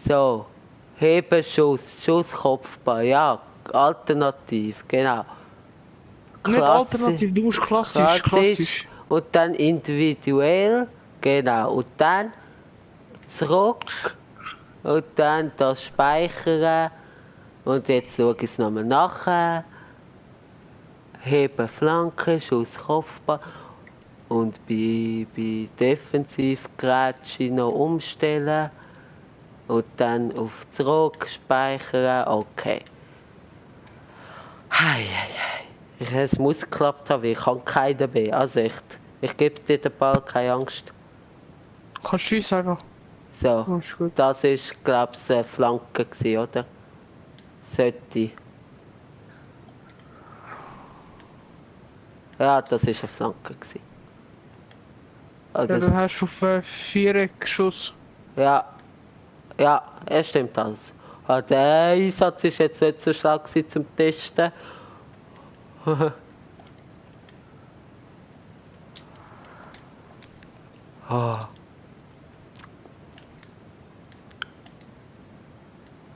Speaker 1: So. Hebeschuss, Schusskopfball, ja. Alternativ, genau.
Speaker 3: Nicht
Speaker 1: Klassi-
Speaker 3: alternativ, du musst klassisch.
Speaker 1: Und dann individuell, genau. Und dann zurück. Und dann das Speichern. Und jetzt schaue ich es nochmal nachher. Heben Flanke, Schuss Kopfball. Und bei Defensivgrätsche noch umstellen. Und dann auf zurück speichern. Okay. Hei. Es muss geklappt haben, ich habe keinen mehr. Also echt. Ich gebe dir den Ball, keine Angst.
Speaker 3: Kannst du sagen?
Speaker 1: So,
Speaker 3: Oh, ist gut.
Speaker 1: das ist, glaube ich, eine Flanke gewesen, oder? Sollte. Ja, das ist eine Flanke gewesen.
Speaker 3: Ja,
Speaker 1: Also,
Speaker 3: dann hast du auf 4 Geschoss.
Speaker 1: ja, ja, es stimmt alles. Der Einsatz ist jetzt nicht so stark gewesen zum Testen. Ah.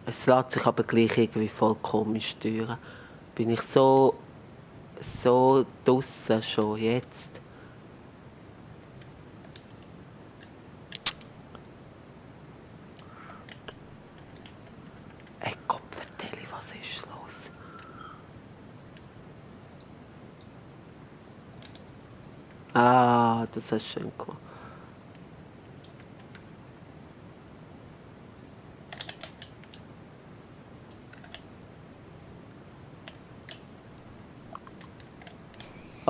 Speaker 1: Es lässt sich aber gleich irgendwie voll komisch steuern. Bin ich so draussen schon jetzt. Ey Gott, vertelle, was ist los? Ah, das ist schön gemacht.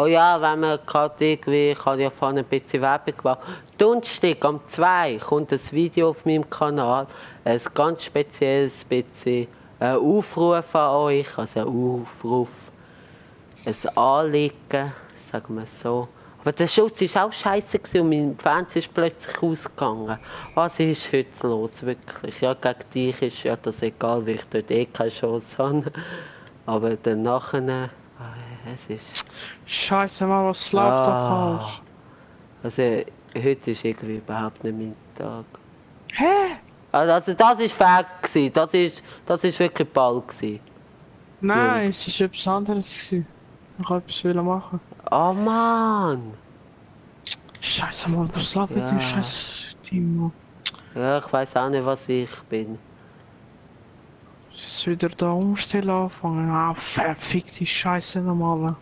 Speaker 1: Oh ja, wenn man gerade irgendwie, ich habe ja vorhin ein bisschen Werbung gemacht. Donnerstag um 2 kommt ein Video auf meinem Kanal. Ein ganz spezielles bisschen Aufruf an euch, also ein Aufruf, ein Anliegen, sagen wir so. Aber der Schuss war auch scheiße und mein Fernseher ist plötzlich ausgegangen. Was ist heute los, wirklich? Ja, gegen dich ist ja das egal, weil ich dort eh keine Chance habe. Aber dann nachher, es ist...
Speaker 3: Scheiße, Mann, was läuft da falsch?
Speaker 1: Also, heute ist irgendwie überhaupt nicht mein Tag.
Speaker 3: Hä?
Speaker 1: Also das ist Fake gewesen. Das ist wirklich Ball gewesen.
Speaker 3: Nein, es war etwas anderes. Gewesen. Ich wollte etwas machen.
Speaker 1: Oh Mann!
Speaker 3: Scheiße, Mann, was läuft mit dem scheiß Team, Mann?
Speaker 1: Ja, ich weiß auch nicht, was ich bin.
Speaker 3: Jetzt wieder da umstellen anfangen. Ah, verfick die Scheiße nochmal.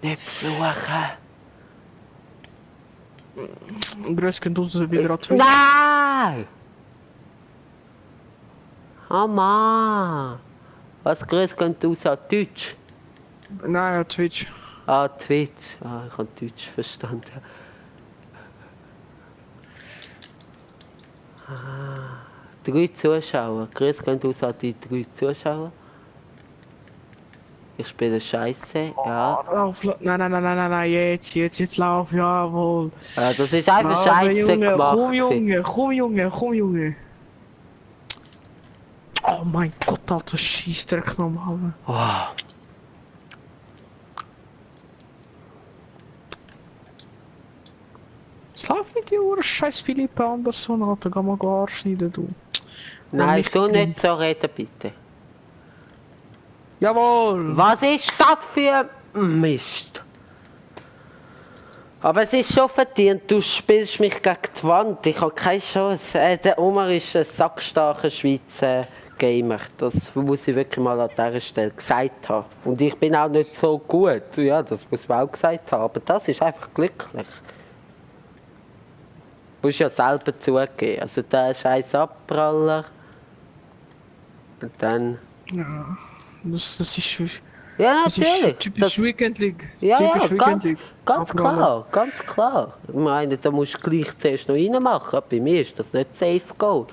Speaker 1: Nicht fluchen!
Speaker 3: Grüß geht raus wieder an Twitch.
Speaker 1: Nein! Oh Mann! Was grüß geht aus an Deutsch?
Speaker 3: Nein, an Twitch.
Speaker 1: Ah, Twitch. Ah, ich habe Deutsch verstanden. Ah, 3 Zuschauer. Grüß geht aus an die 3 Zuschauer. Ich spiele Scheiße, ja.
Speaker 3: Lauf, nein, jetzt lauf, jawohl.
Speaker 1: Das ist einfach Scheiße
Speaker 3: Junge,
Speaker 1: gemacht.
Speaker 3: komm Junge. Oh mein Gott, Alter, Scheissdreck nochmal.
Speaker 1: Oh.
Speaker 3: Was läuft mit dir, Uhr? Scheiß Philippe Anderson, Alter, geh mal anschneiden, du.
Speaker 1: Nein, du nicht so reden, bitte.
Speaker 3: Jawohl!
Speaker 1: Was ist das für ein Mist? Aber es ist schon verdient, du spielst mich gegen die Wand, ich habe keine Chance. Der Omar ist ein sackstarker Schweizer Gamer, das muss ich wirklich mal an dieser Stelle gesagt haben. Und ich bin auch nicht so gut, ja, das muss man auch gesagt haben, aber das ist einfach glücklich. Du musst ja selber zugeben, also der scheiß Abpraller. Und dann...
Speaker 3: Ja, das ist...
Speaker 1: Ja,
Speaker 3: Das
Speaker 1: natürlich.
Speaker 3: ist typisch Weekend League.
Speaker 1: Ja,
Speaker 3: typisch
Speaker 1: ja,
Speaker 3: Weekend League.
Speaker 1: ganz klar. Ich meine, da musst du gleich zuerst noch reinmachen. Bei mir ist das nicht Safe Goal.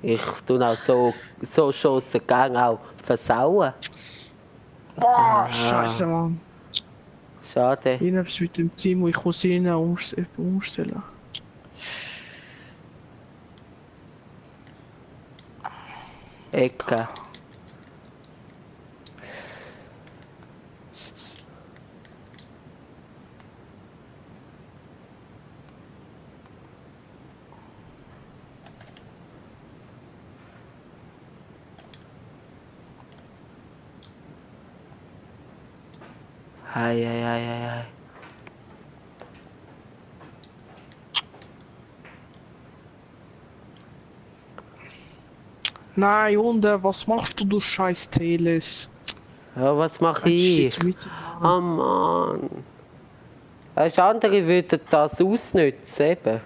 Speaker 1: Ich tue auch so Chancen gerne auch versauen.
Speaker 3: Boah, scheiße, Mann.
Speaker 1: Schade.
Speaker 3: Ich hab's mit dem Team, wo ich muss ihn umstellen.
Speaker 1: Ecke. Ei.
Speaker 3: Nein, und was machst du scheiß Teles?
Speaker 1: Ja, was mache ich? Oh Mann. Andere würden das ausnutzen, eben.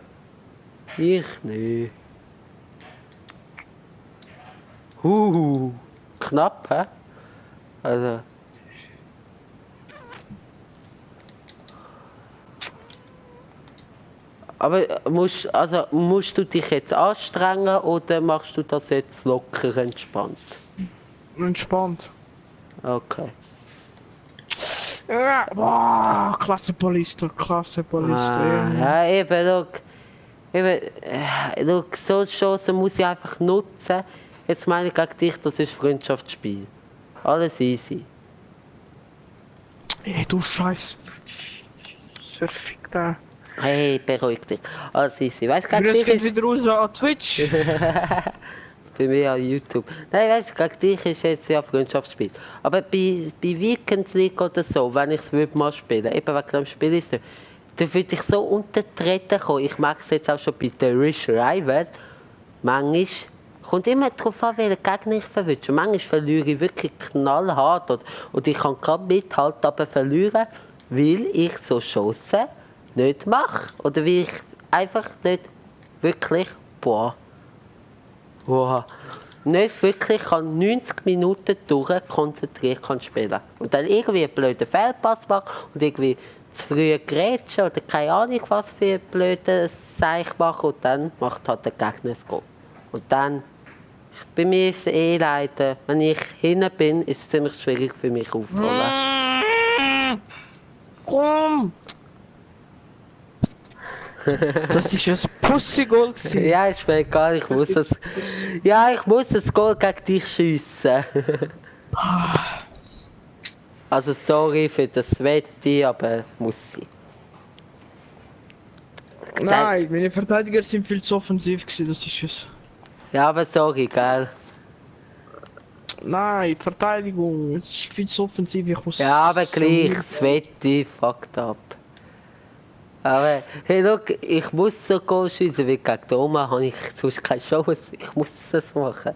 Speaker 1: Ich nicht. Knapp, hä? Also... Aber musst du dich jetzt anstrengen oder machst du das jetzt locker entspannt?
Speaker 3: Entspannt.
Speaker 1: Okay.
Speaker 3: Boah, klasse Polizei, klasse Polizei.
Speaker 1: Ja, eben, so Chancen muss ich einfach nutzen. Jetzt meine ich gegen dich, das ist Freundschaftsspiel. Alles easy.
Speaker 3: Ey, du Scheiß. Verfickter.
Speaker 1: Hey, beruhig dich. Alles easy. Weißt du,
Speaker 3: Wir
Speaker 1: gegen dich
Speaker 3: gehen
Speaker 1: ist...
Speaker 3: wieder raus an Twitch.
Speaker 1: Bei mir an YouTube. Nein, weißt du, gegen dich ist jetzt ja Freundschaftsspiel. Aber bei Weekend League oder so, wenn ich es mal spielen, eben wegen dem Spiel ist, da würde ich so unter die Räder kommen. Ich mag es jetzt auch schon bei der Rich Rivals. Manchmal kommt immer darauf an, welchen Gegner ich verwünsche. Manchmal verliere ich wirklich knallhart und ich kann gerade mithalten, aber verlieren, weil ich so Chancen nicht mache. Oder weil ich einfach nicht wirklich, nicht wirklich kann 90 Minuten durch konzentriert kann spielen. Und dann irgendwie einen blöden Fehlpass machen und irgendwie zu früh grätschen oder keine Ahnung was für einen blöden Seich machen und dann macht halt der Gegner das Goal. Und dann, bei mir ist es leider, wenn ich hinten bin, ist es ziemlich schwierig für mich aufzuholen.
Speaker 3: Komm! Das ist ein Pussy-Goal gewesen.
Speaker 1: Ja, ist mir egal, ich muss es. Ja, ich muss das Goal gegen dich schiessen. Also sorry für das Wette, aber muss sein.
Speaker 3: Nein, meine Verteidiger sind viel zu offensiv gewesen, das ist es.
Speaker 1: Ja, aber sorry, gell?
Speaker 3: Nein, Verteidigung, es ist viel zu offensiv, ich muss...
Speaker 1: Ja, aber gleich, das Wette fucked up. Aber, hey, look, ich muss so Goal schiessen, weil gegen die Oma habe ich sonst keine Chance. Ich muss es machen.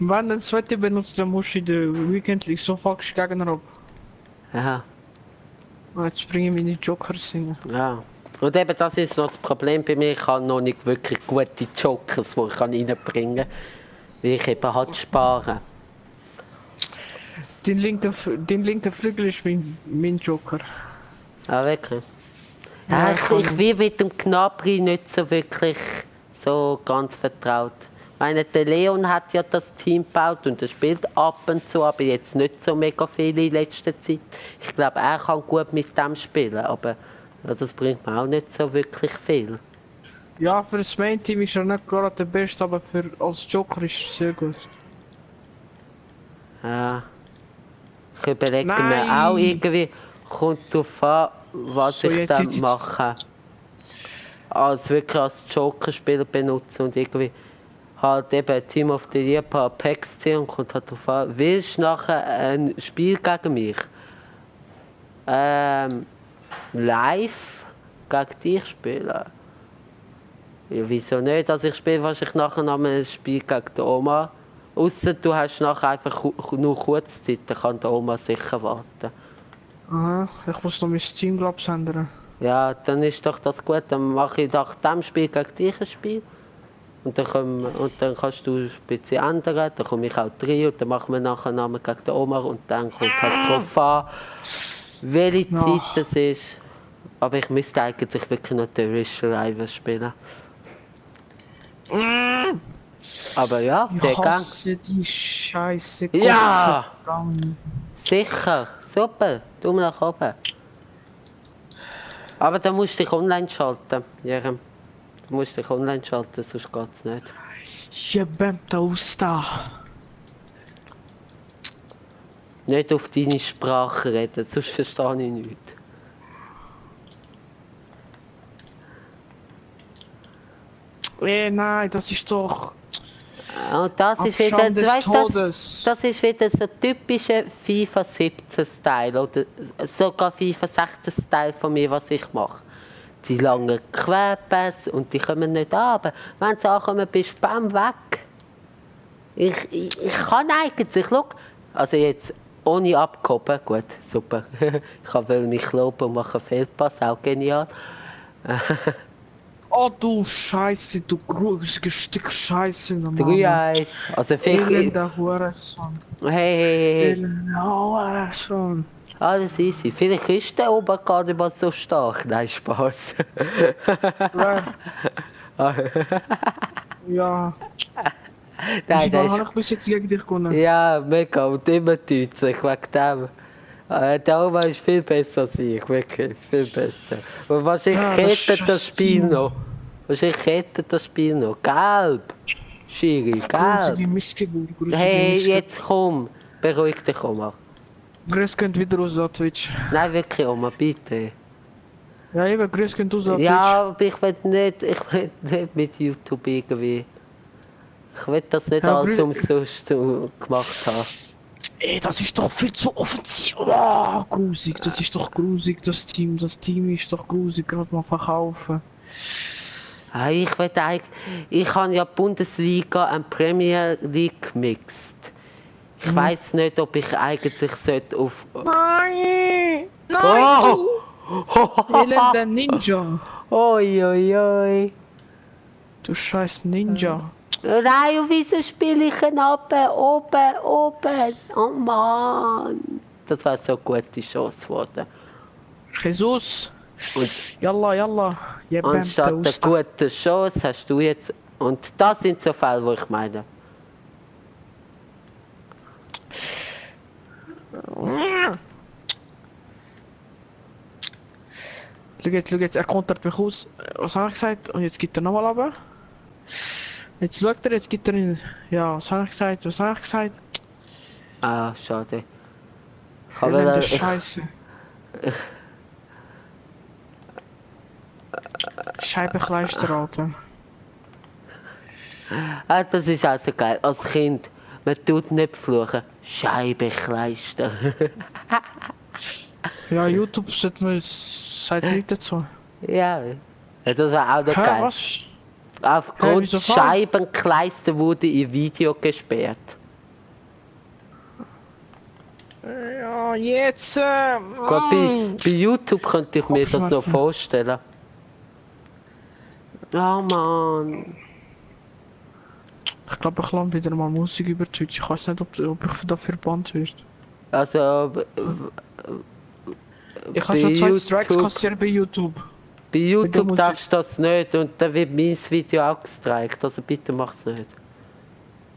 Speaker 3: Wenn du das Wette benutzt, dann musst du in der Weekend League so fuckst Gegner ab.
Speaker 1: Ja,
Speaker 3: Jetzt bringe ich meine Jokers hin.
Speaker 1: ja. Und eben, das ist noch das Problem bei mir. Ich habe noch nicht wirklich gute Jokers, die ich reinbringen kann. Weil ich eben halt sparen.
Speaker 3: Den linken Flügel ist mein Joker.
Speaker 1: Ah, wirklich?
Speaker 3: Ja,
Speaker 1: Ja,
Speaker 3: ich
Speaker 1: ich bin mit dem Gnabry nicht so wirklich so ganz vertraut. Ich meine, der Leon hat ja das Team gebaut und er spielt ab und zu, aber jetzt nicht so mega viel in letzter Zeit. Ich glaube, er kann gut mit dem spielen, aber ja, das bringt mir auch nicht so wirklich viel.
Speaker 3: Ja, für das Main-Team ist er nicht gerade der Beste, aber als Joker ist er sehr gut.
Speaker 1: Ja. Ich überlege
Speaker 3: Nein!
Speaker 1: mir auch irgendwie, kommt darauf an, was
Speaker 3: So,
Speaker 1: ich
Speaker 3: jetzt
Speaker 1: dann
Speaker 3: ist-
Speaker 1: mache. Als wirklich als Joker-Spieler benutzen und irgendwie halt eben Team of the Year paar Packs ziehen und kommt halt darauf an, willst du nachher ein Spiel gegen mich? Live gegen dich spielen? Ja, wieso nicht? Also ich spiele wahrscheinlich nachher noch mal ein Spiel gegen die Oma. Ausser du hast nachher einfach nur Kurzzeit, dann kann die Oma sicher warten.
Speaker 3: Aha, ich muss noch mein Team glaub's ändern.
Speaker 1: Ja, dann ist doch das gut. Dann mache ich nach dem Spiel gegen dich ein Spiel. Und dann kannst du ein bisschen ändern. Dann komme ich auch rein und dann machen wir nachher Namen gegen den Omar. Und dann kommt halt drauf an, welche
Speaker 3: Ja.
Speaker 1: Zeit es ist. Aber ich müsste eigentlich wirklich noch den Rich Rivals spielen. Aber ja, der
Speaker 3: Ich
Speaker 1: Gang.
Speaker 3: hasse die Scheiße.
Speaker 1: Ja!
Speaker 3: Gottverdammt.
Speaker 1: Sicher, super, Daumen nach oben. Aber da musst du dich online schalten, Jerem. Du musst dich online schalten, sonst geht's nicht.
Speaker 3: Jebemta usta.
Speaker 1: Nicht auf deine Sprache reden, sonst verstehe ich nichts.
Speaker 3: Nein, das ist doch...
Speaker 1: Und das ist wieder,
Speaker 3: Abschaum
Speaker 1: du
Speaker 3: des
Speaker 1: weißt,
Speaker 3: Todes.
Speaker 1: das ist wieder so typischer FIFA 17 Style oder sogar FIFA 16 Style von mir, was ich mache. Die langen Querpässe und die kommen nicht an, aber wenn sie ankommen, bist du bam weg. Ich kann eigentlich, schau, also jetzt ohne abgehoben, gut, super. Ich will mich loben und mache einen Fehlpass, auch genial.
Speaker 3: Oh du Scheiße, du grusiges Stück Scheiße.
Speaker 1: 3-1, also vielleicht...
Speaker 3: Elender Hurensohn.
Speaker 1: Hey.
Speaker 3: Elender Hurensohn.
Speaker 1: Alles easy. Vielleicht ist der oben gar nicht mal so stark. Nein, Spaß.
Speaker 3: Wer? Ja.
Speaker 1: Nein,
Speaker 3: Nein,
Speaker 1: das
Speaker 3: habe ich bis jetzt gegen dich gewonnen.
Speaker 1: ja, mega und immer deutlich, wegen dem. Der Oma ist viel besser als ich, wirklich, viel besser. Und wahrscheinlich
Speaker 3: Ja, das
Speaker 1: rettet das
Speaker 3: scheiß
Speaker 1: Spiel
Speaker 3: Team.
Speaker 1: noch. Wahrscheinlich rettet das Spiel noch. Gelb! Schiri, gelb!
Speaker 3: Grusige Missgeburt, grusige
Speaker 1: Hey,
Speaker 3: Missgeburt.
Speaker 1: jetzt komm! Beruhig dich, Oma.
Speaker 3: Grüß könnt wieder raus an Twitch.
Speaker 1: Nein, wirklich, Oma, bitte.
Speaker 3: Ja, eben, grüß könnt raus an Twitch.
Speaker 1: Ja, aber ich will nicht mit YouTube irgendwie. Ich will das nicht
Speaker 3: Ja,
Speaker 1: alles
Speaker 3: grü-
Speaker 1: umsonst gemacht haben.
Speaker 3: Ey, das ist doch viel zu offensiv. Oh, grusig, das ist doch grusig, das Team. Das Team ist doch grusig, gerade mal verkaufen.
Speaker 1: Ah, ich will eigentlich, ich habe ja Bundesliga und Premier League gemixt. Ich weiß nicht, ob ich eigentlich sollte auf...
Speaker 3: Nein!
Speaker 1: Oh!
Speaker 3: Elender Ninja!
Speaker 1: Oi, oi, oi.
Speaker 3: Du scheiß Ninja!
Speaker 1: Nein, und wieso spiele ich ihn ab? Oben, oben. Oh Mann. Das war so eine gute Chance geworden.
Speaker 3: Jesus!
Speaker 1: Und
Speaker 3: Yalla, yalla!
Speaker 1: anstatt einer guten Chance hast du jetzt... Und das sind so Fälle, die ich meine.
Speaker 3: Schau jetzt, er kontert mich aus. Was habe ich gesagt? Und jetzt gibt er nochmal runter. Jetzt schaut er, jetzt gibt er ihn. Ja, was habe ich gesagt? Was habe ich gesagt?
Speaker 1: Ah, schade. Ich habe
Speaker 3: Elende
Speaker 1: ich,
Speaker 3: Scheiße. Scheibenkleister, Alter.
Speaker 1: das ist also geil. Als Kind, man tut nicht fluchen. Scheibenkleister.
Speaker 3: Ja, YouTube sagt nichts dazu.
Speaker 1: Ja, das war auch noch geil.
Speaker 3: Was?
Speaker 1: Aufgrund
Speaker 3: wieso voll?
Speaker 1: Scheibenkleister wurde ihr Video gesperrt.
Speaker 3: Ja, jetzt.
Speaker 1: Gott, bei YouTube könnte ich mir das so
Speaker 3: Kopfschmerzen.
Speaker 1: vorstellen. Oh Mann.
Speaker 3: Ich glaube, ich lade wieder mal Musik über Twitch. Ich weiß nicht, ob ich dafür verbannt werde.
Speaker 1: Also,
Speaker 3: Ich habe schon 2 Strikes kassiert bei YouTube.
Speaker 1: bei YouTube
Speaker 3: Musik.
Speaker 1: darfst du das nicht und dann wird mein Video auch gestrikt. Also bitte mach's nicht.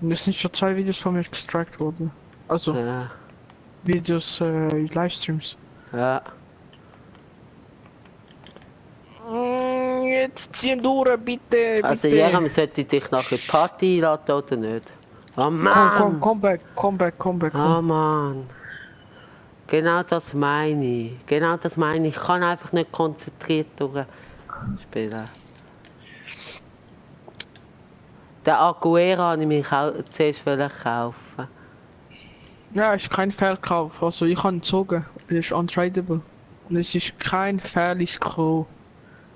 Speaker 3: Und es sind schon 2 Videos von mir gestrikt worden. Also,
Speaker 1: Ja,
Speaker 3: Videos, Livestreams.
Speaker 1: ja.
Speaker 3: Jetzt ziehen durch, bitte,
Speaker 1: Also Jerem, sollte ich dich nachher Party einladen oder nicht? Oh Mann!
Speaker 3: Komm back.
Speaker 1: Oh Mann. Genau das meine ich. Genau das meine ich. Ich kann einfach nicht konzentriert durchspielen. Der Aguero habe ich mich auch zuerst kaufen.
Speaker 3: Ja, ist kein Fehlkauf. Also, ich habe ihn gezogen. Er ist untradable. Und es ist kein Fehlis gekommen.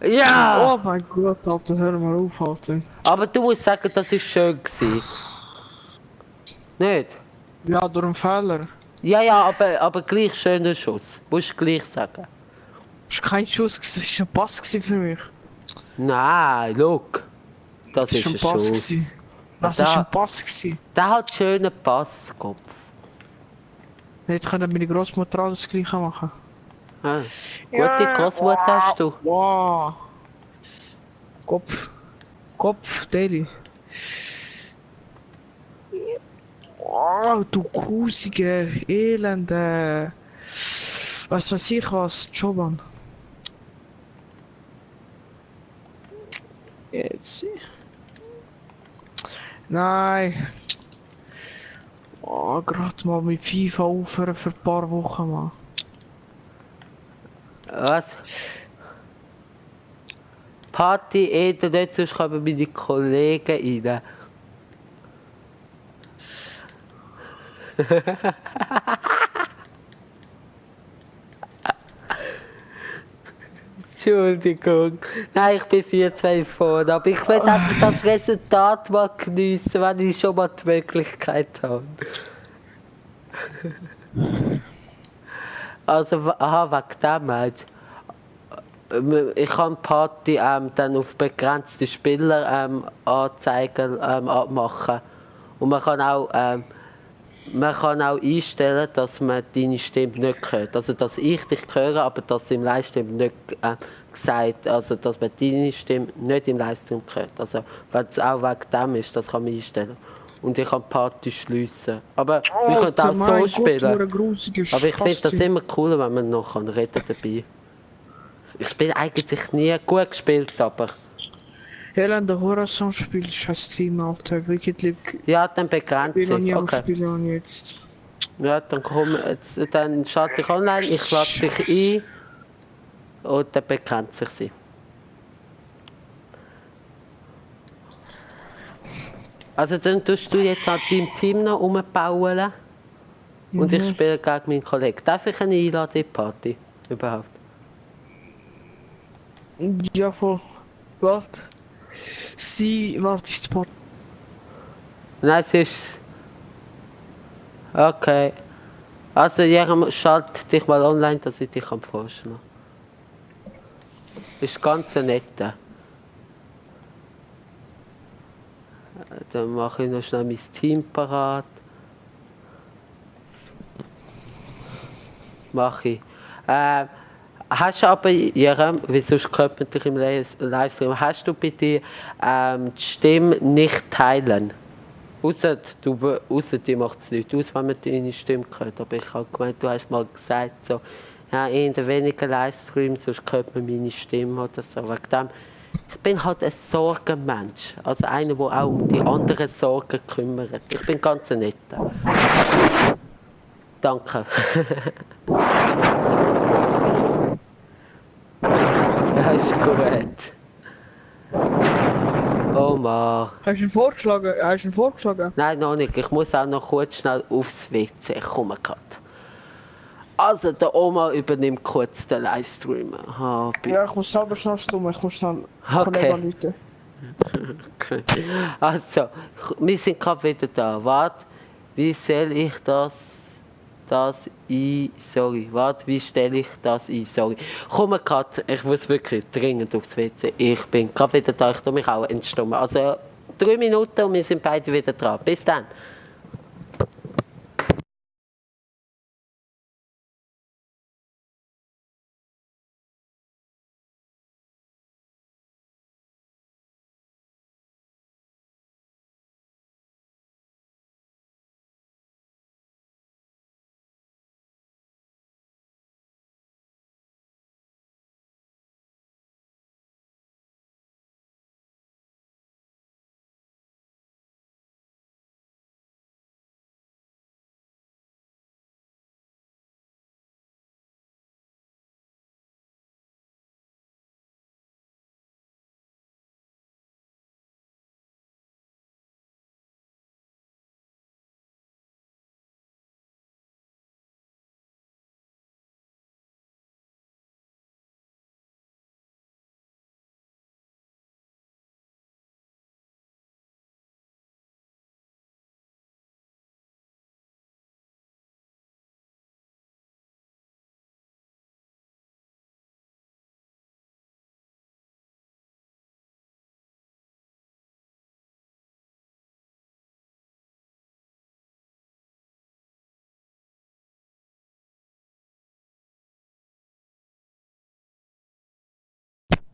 Speaker 1: Ja!
Speaker 3: Oh mein Gott, Alter, hör mal auf, Alter.
Speaker 1: Aber du musst sagen, das ist schön gewesen. Nicht?
Speaker 3: Ja, durch einen Fehler.
Speaker 1: Ja, aber gleich schöner Schuss. Musst du gleich sagen.
Speaker 3: Das war kein Schuss, das war ein Pass für mich.
Speaker 1: Nein, look. Das
Speaker 3: Das
Speaker 1: ist
Speaker 3: war
Speaker 1: ein
Speaker 3: ein Pass.
Speaker 1: Schuss.
Speaker 3: Das
Speaker 1: Da-
Speaker 3: war ein Pass.
Speaker 1: Der hat schönen Passkopf.
Speaker 3: Jetzt können meine Großmutter auch das gleiche machen.
Speaker 1: Ah, gute Großmutter hast du.
Speaker 3: Wow. Kopf, Daily. Oh, du grusiger, elende. Was weiß ich was, Joban. Jetzt. Nein. Oh, gerade mal mit FIFA aufhören für ein paar Wochen, Mann.
Speaker 1: Was? Party nicht, sonst kommen meine Kollegen rein. Entschuldigung. Nein, ich bin 4-2 vorne, aber ich will einfach das Resultat mal geniessen, wenn ich schon mal die Möglichkeit habe. Also, aha, wegen dem meinst du? Ich kann Party dann auf begrenzte Spieler anzeigen, abmachen. Und man kann auch man kann auch einstellen, dass man deine Stimme nicht hört. Also, dass ich dich höre, aber dass im Livestream nicht gesagt, also, dass man deine Stimme nicht im Livestream hört. Also, wenn es auch wegen dem ist, das kann man einstellen. Und ich kann die Party schliessen. Aber wir können
Speaker 3: Alter,
Speaker 1: auch so
Speaker 3: mein Gott,
Speaker 1: spielen.
Speaker 3: nur ein grusiger
Speaker 1: Aber ich finde das
Speaker 3: Spasti.
Speaker 1: immer cooler, wenn man noch reden dabei. Ich spiele eigentlich nie gut gespielt, aber
Speaker 3: Elende Horizon spielt scheiß Team, Alter. Wicked League.
Speaker 1: ja, dann
Speaker 3: Ich will noch
Speaker 1: Begrenzung.
Speaker 3: nie am
Speaker 1: Okay.
Speaker 3: Spielen und jetzt.
Speaker 1: Ja, dann komm, jetzt, dann schalte ich online, ich lade dich ein und dann bekennt sich sie. Also dann tust du jetzt an deinem Team noch umbauen und ich spiele gegen meinen Kollegen. Darf ich eine einladen in die Party? Überhaupt?
Speaker 3: Ja, voll. Warte. Warte, ist Sport.
Speaker 1: Nein, es ist... Okay. Also Jerem, schalt dich mal online, dass ich dich vorstellen kann. Ist ganz nett. Dann mache ich noch schnell mein Team parat. Mache ich. Hast du aber, Jerem, wie sonst hört man dich im Livestream, hast du bei dir die Stimme nicht teilen? Ausser die macht es nicht aus, wenn man deine Stimme hört. Aber ich habe gemeint, du hast mal gesagt, so, ja, in den wenigen Livestreams, sonst hört man meine Stimme oder so. Wegen dem, ich bin halt ein Sorgenmensch. Also einer, der auch um die anderen Sorgen kümmert. Ich bin ganz netter. Danke. Ja, ist gut. Oh Mann.
Speaker 3: Hast du ihn vorgeschlagen? Hast du ihn vorgeschlagen?
Speaker 1: Nein, noch nicht. Ich muss auch noch kurz schnell aufs WC. Ich komme gerade. Also, der Oma übernimmt kurz den Livestream.
Speaker 3: Ja, ich muss selber schnell stummen. Ich muss schnell
Speaker 1: Okay.
Speaker 3: Kollegen rufen.
Speaker 1: Okay. Also, wir sind gerade wieder da. Warte, wie stelle ich wie stelle ich das ein? Sorry. Komm gerade, ich muss wirklich dringend aufs WC. Ich bin gerade wieder da, ich tue mich auch entstummen. Also 3 Minuten und wir sind beide wieder dran. Bis dann.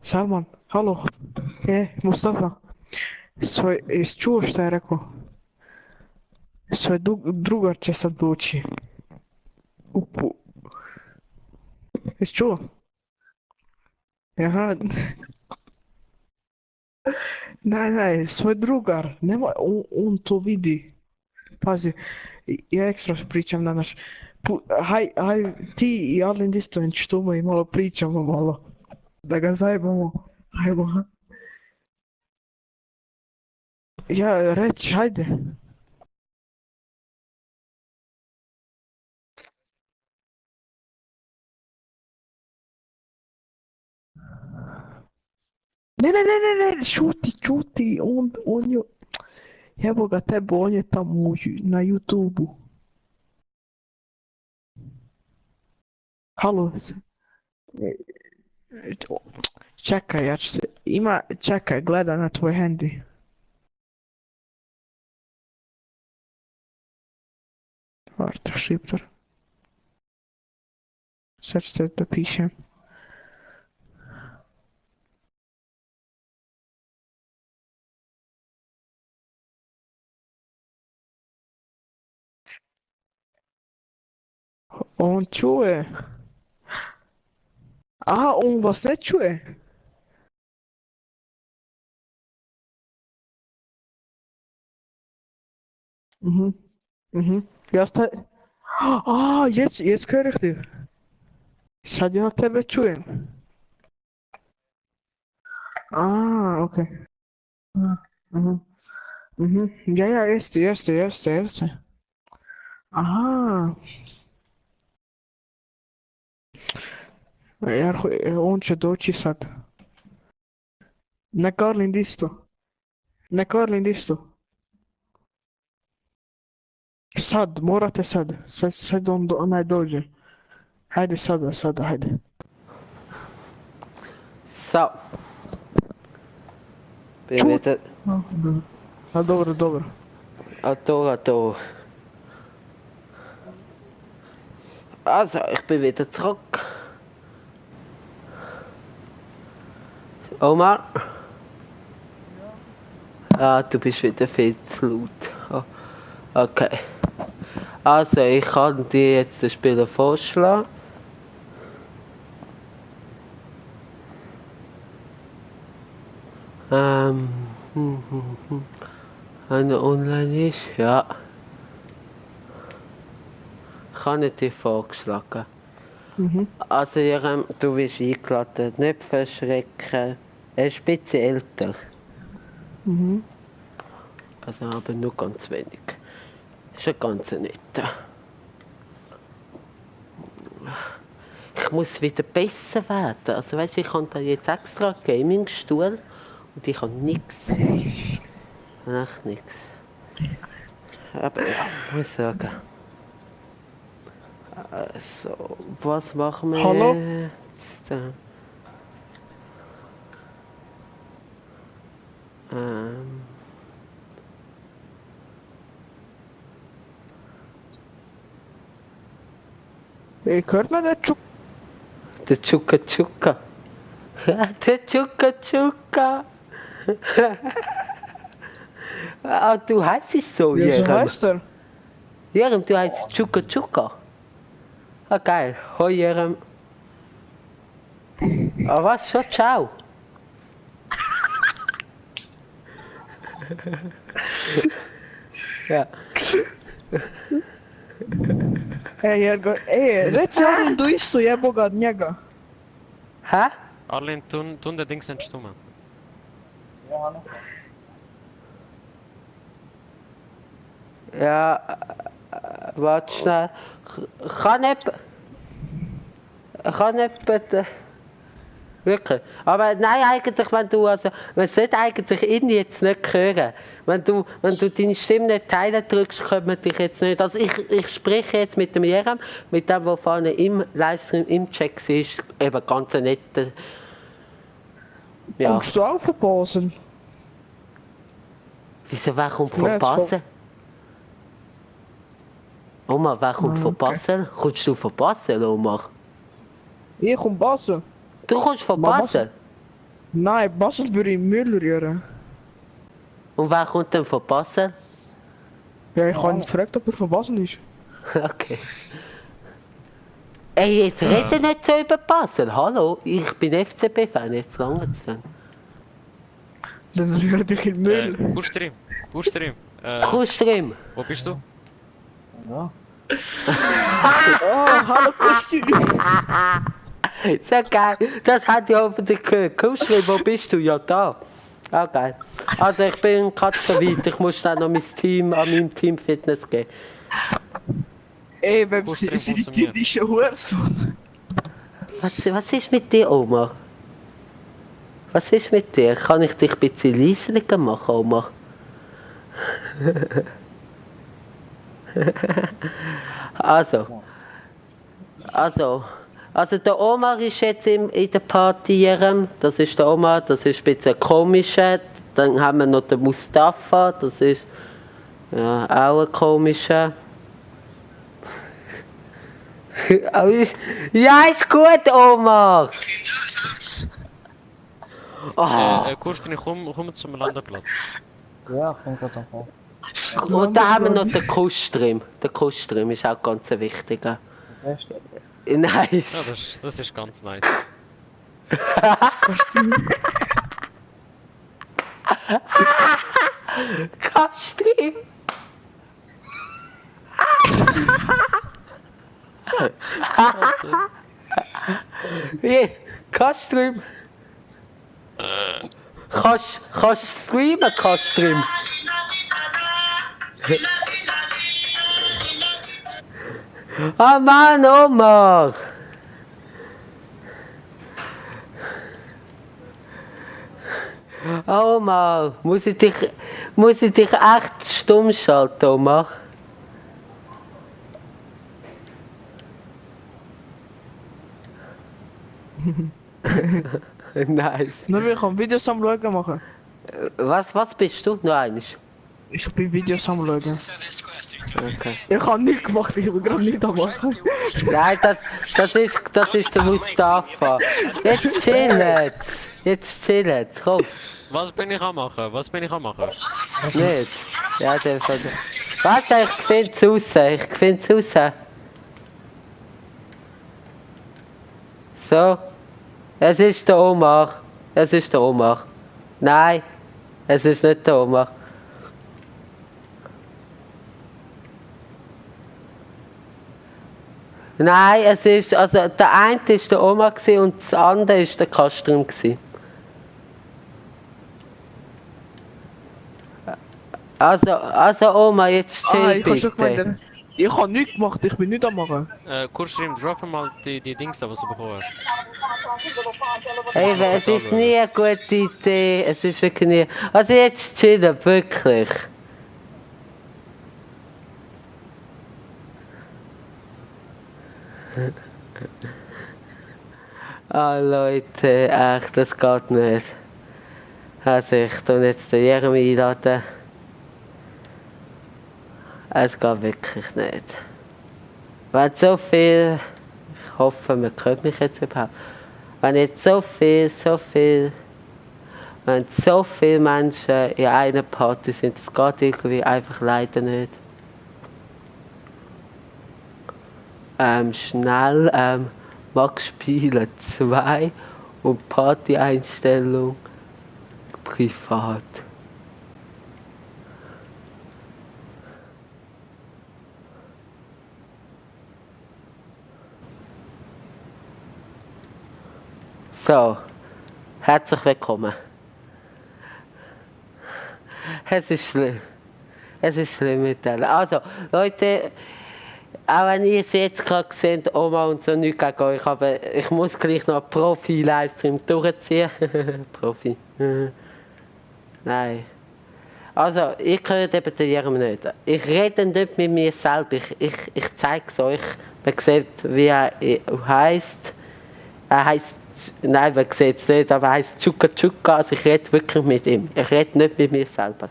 Speaker 3: Salman, halo. Mustafa. Čuo šta je rekao? Svoj drugar će sad doći. Jesi čuo? Aha. Ne, svoj drugar. Nemoj, on to vidi. Pazi, ja ekstra pričam danas. Haj, ti i Alin Distović što i malo pričamo malo. Da ga zajebamo. Ajmo. Ja, reći, hajde. Ne, šuti, on je... Evo ga tebe, on je tamo na YouTube-u. Halo, čekaj, ja ću se... Čekaj, gleda na tvoj handy. Warte, ich schreibe dir. Setz dir den Pische. Und Schuhe. Ah, und was nicht Schuhe? Mhm. Mhm. Ja, ah, jetzt höre ich dich. Ich hatte ja Tablet Schuhe. Ah, okay. Ah, mhm. Mhm. Ja, ja, erste. Aha. On će doći sad. Na Karlind isto. Na Karlind isto. Sad, morate sad. Sad onaj dođe. Hajde sada, hajde.
Speaker 1: So. Bin
Speaker 3: Čut.
Speaker 1: wieder.
Speaker 3: A dobro.
Speaker 1: Autor. Also, ich bin wieder zurück. Omar? Ah, du bist wieder viel zu laut. Oh, okay. Also, ich kann dir jetzt den Spieler vorschlagen. Ähm, Wenn er online ist, ja. Ich habe dir vorgeschlagen.
Speaker 3: Mhm.
Speaker 1: Also, Jerem, du bist eingeladen, nicht verschrecken. Er ist ein bisschen älter.
Speaker 3: Mhm.
Speaker 1: Also, aber nur ganz wenig. Ist ein ganz netter. Ich muss wieder besser werden. Also, weißt du, ich habe da jetzt extra einen Gaming-Stuhl und ich habe nichts. Echt nichts. Aber ja, muss sagen. Also, was machen wir
Speaker 3: Hallo?
Speaker 1: jetzt?
Speaker 3: Ik hört man nicht.
Speaker 1: Der Chuka. Ja, der Chuka. Ah, du heißt es so,
Speaker 3: Ja, so
Speaker 1: Jerem.
Speaker 3: heißt er.
Speaker 1: Jerem, du heißt Chuka. Ah, geil. Hoi, Jerem. Ah, was? Schon ciao. Ja.
Speaker 3: Reci Arlen do isto jebo ga od njega.
Speaker 1: Hä?
Speaker 2: Arlen, tun den Dings entstummen.
Speaker 1: Ja, warte schnell. Kann jemand... Wirklich? Aber nein, eigentlich, man sollte eigentlich ihn jetzt nicht hören. Wenn du deine Stimme nicht teilen drückst, hört man dich jetzt nicht. Also ich spreche jetzt mit dem Jerem, mit dem, der vorne im Livestream, im Chat ist, eben ganz netter. Ja.
Speaker 3: Kommst du auch von Basel?
Speaker 1: Wieso, wer kommt von
Speaker 3: Nicht von-
Speaker 1: Basel? Oma, wer kommt von
Speaker 3: okay.
Speaker 1: Basel? Kommst du von Basel, Oma?
Speaker 3: Ich kom Basel.
Speaker 1: Du kommst von
Speaker 3: Maar
Speaker 1: Basel?
Speaker 3: Nein, Basel würde in Müller jaren.
Speaker 1: Und wer kommt denn von Basel?
Speaker 3: Ja, ich habe ihn gefragt, ob er von Basel ist.
Speaker 1: Okay. Ey, jetzt rede nicht so über Basel. Hallo, ich bin FCB-Fan, jetzt lange es dann.
Speaker 3: Dann rührt dich in Müller.
Speaker 2: Kurstream.
Speaker 1: Kuhstream.
Speaker 2: Wo bist du?
Speaker 5: Ja.
Speaker 3: Oh, hallo Kusti.
Speaker 1: Sehr geil, das hat ja hoffentlich gehört. Kuhstream, wo bist du? Ja, da. Ah, geil. Also ich bin gerade so weit, ich muss dann noch an meinem Team Fitness gehen.
Speaker 3: Ey, wenn
Speaker 2: Kusti,
Speaker 3: sie die
Speaker 2: funktioniert.
Speaker 3: jüdische Hurensohn.
Speaker 1: Was ist mit dir, Oma? Was ist mit dir? Kann ich dich ein bisschen leislicher machen, Oma? Also der Omar ist jetzt in der Party, Jerem. Das ist der Omar, das ist ein bisschen komischer. Dann haben wir noch den Mustafa, das ist ja auch ein komischer. Aber ja, ist gut, Omar! Oh.
Speaker 2: Kurstrin, komm zum Landeplatz.
Speaker 5: Ja, ich bin gerade davon.
Speaker 1: Und da haben wir noch den Kussstream. Der Kussstream ist auch ganz ein wichtiger.
Speaker 5: Beste.
Speaker 1: Nice!
Speaker 2: Ja, das ist ganz nice.
Speaker 1: Kussstream! Hier, Kussstream! Kannst streamen, Kussstream! Ah Mann, Omar! Omar, muss ich dich echt stumm schalten, Omar? Nice.
Speaker 3: Nur wir können Videos am Schauen machen.
Speaker 1: Was bist du? Noch eines?
Speaker 3: Ich bin Videos am Schauen.
Speaker 1: Okay.
Speaker 3: Ich habe nichts gemacht, ich will gerade nichts am machen.
Speaker 1: Nein, das ist der Mustafa. Jetzt chillen. Jetzt chillen. Komm.
Speaker 2: Was bin ich am machen?
Speaker 1: Nicht. Ja, der was? Ich find's raus. So. Es ist der Omar. Nein. Es ist nicht der Omar. Nein, es ist, also der eine ist der Omar und das andere ist der Kastrim gsi. Also Omar, jetzt chill
Speaker 3: Ich habe schon
Speaker 1: bitte.
Speaker 3: gemeint, ich habe nichts gemacht, ich bin nicht am machen.
Speaker 2: Kurstrin, droppe mal die Dings an, was du bekommen hast.
Speaker 1: Hey, es ist nie eine gute Idee, es ist wirklich nie. Also jetzt chillen, wirklich. Ah Leute, echt, das geht nicht. Also ich tu jetzt den Jeremy einladen. Es geht wirklich nicht. Wenn so viel... Ich hoffe, man hört mich jetzt überhaupt. Wenn jetzt so viel... Wenn so viele Menschen in einer Party sind, das geht irgendwie einfach leider nicht. Schnell, Max spielen 2 und Party-Einstellung privat. So, herzlich willkommen. Es ist schlimm. Mit denen. Also, Leute, auch wenn ihr es jetzt gerade seht, Oma und so nichts gegen euch, aber ich muss gleich noch einen Profi-Livestream durchziehen. Profi. Nein. Also, ihr hört eben den Jerem nicht. Ich rede nicht mit mir selber. Ich zeige es euch. Man sieht, wie er heisst. Er heisst, nein, man sieht es nicht, aber er heisst Chuka Chuka. Also, ich rede wirklich mit ihm. Ich rede nicht mit mir selber.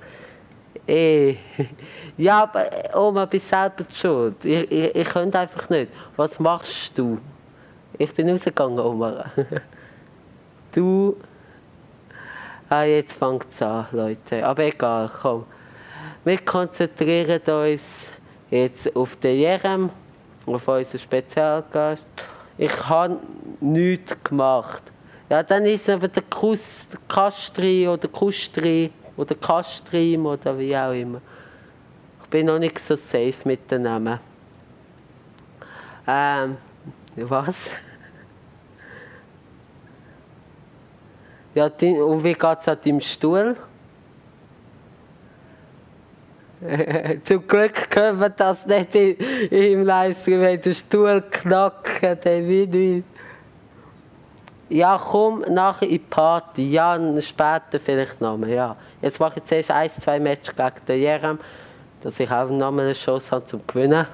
Speaker 1: Ja, aber Oma, bist selber schuld. Ich könnte einfach nicht. Was machst du? Ich bin rausgegangen, Oma. Du... Ah, jetzt fängt es an, Leute. Aber egal, komm. Wir konzentrieren uns jetzt auf den Jerem, auf unseren Spezialgast. Ich habe nichts gemacht. Ja, dann ist es aber der Kastri oder Kustri oder Kastrim oder wie auch immer. Ich bin noch nicht so safe mit den Namen. Was? Ja, und wie geht's an deinem Stuhl? Zum Glück können wir das nicht im Livestream, wenn der Stuhl knacken, dann wieder. Ja, komm nachher in die Party. Ja, später vielleicht nochmal, ja. Jetzt mache ich zuerst 1-2 Matches gegen den Jerem, dass ich auch nochmal eine Chance habe zum Gewinnen.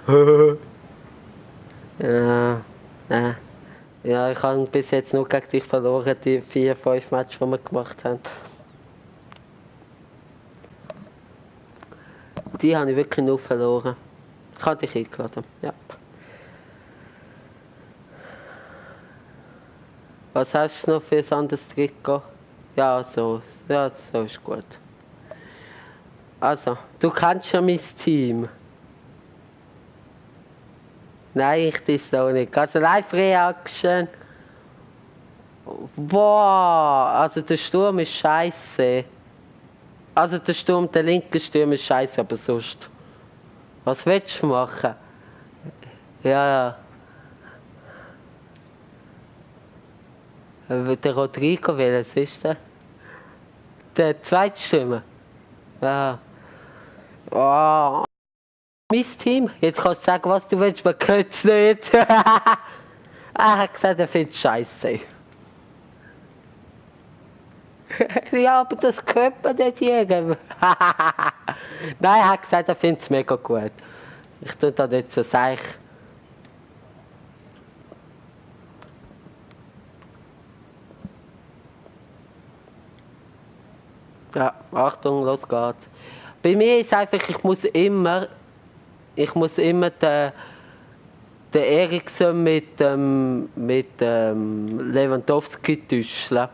Speaker 1: Ja, ich habe bis jetzt nur gegen dich verloren, die 4-5 Matches, die wir gemacht haben. Die habe ich wirklich nur verloren. Ich habe dich eingeladen, ja. Was hast du noch für ein anderes Trikot? Ja, so. Ja, so ist gut. Also, du kennst ja mein Team. Nein, ich das auch nicht. Also Live-Reaction. Boah, also der Sturm ist scheiße. Also der linke Sturm ist scheiße, aber sonst. Was willst du machen? Ja, ja. Der Rodrigo, welches ist der? Der zweite Stimme. Ja. Oh. Mein Team. Jetzt kannst du sagen, was du willst, man hört es nicht. Er hat gesagt, er findet es scheiße. Ja, aber das hört man nicht irgendwo. Nein, er hat gesagt, er findet es mega gut. Ich tue da nicht so seich. Ja, Achtung, los geht's. Bei mir ist einfach, ich muss immer den Eriksen mit Lewandowski täuschen.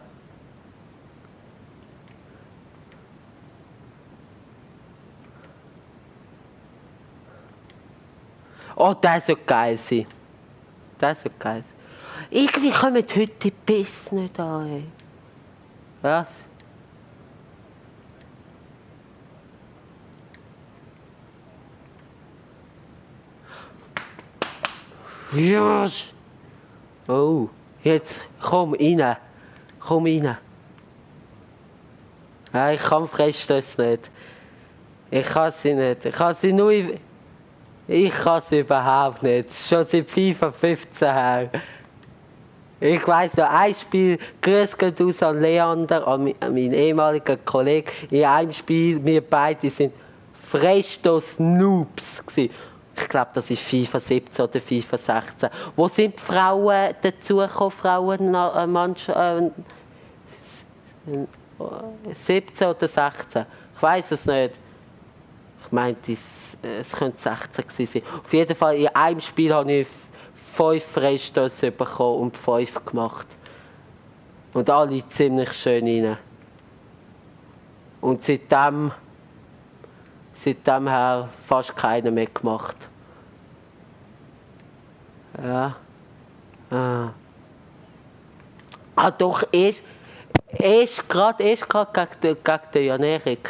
Speaker 1: Oh, der soll geil sein. Der soll geil sein. Irgendwie kommen heute die Biss nicht an. Ey. Was? Yes! Oh, jetzt komm rein. Komm rein. Nein, ich kann Freistöße nicht. Ich kann sie nicht. Ich kann sie nur... Ich kann sie überhaupt nicht. Schon seit FIFA 15 her. Ich weiss noch, ein Spiel, Grüß geht aus an Leander, an meinen ehemaligen Kollegen. In einem Spiel, wir beide sind Freistoß-Noobs gewesen. Ich glaube, das ist FIFA 17 oder FIFA 16. Wo sind die Frauen dazugekommen? Frauen, 17 oder 16? Ich weiß es nicht. Ich meinte, es könnte 16 gewesen sein. Auf jeden Fall, in einem Spiel habe ich 5 Freistöße bekommen und 5 gemacht. Und alle ziemlich schön rein. Und seitdem her fast keiner mehr gemacht. Ja. Ah doch, erst gerade gegen den Jan-Erik.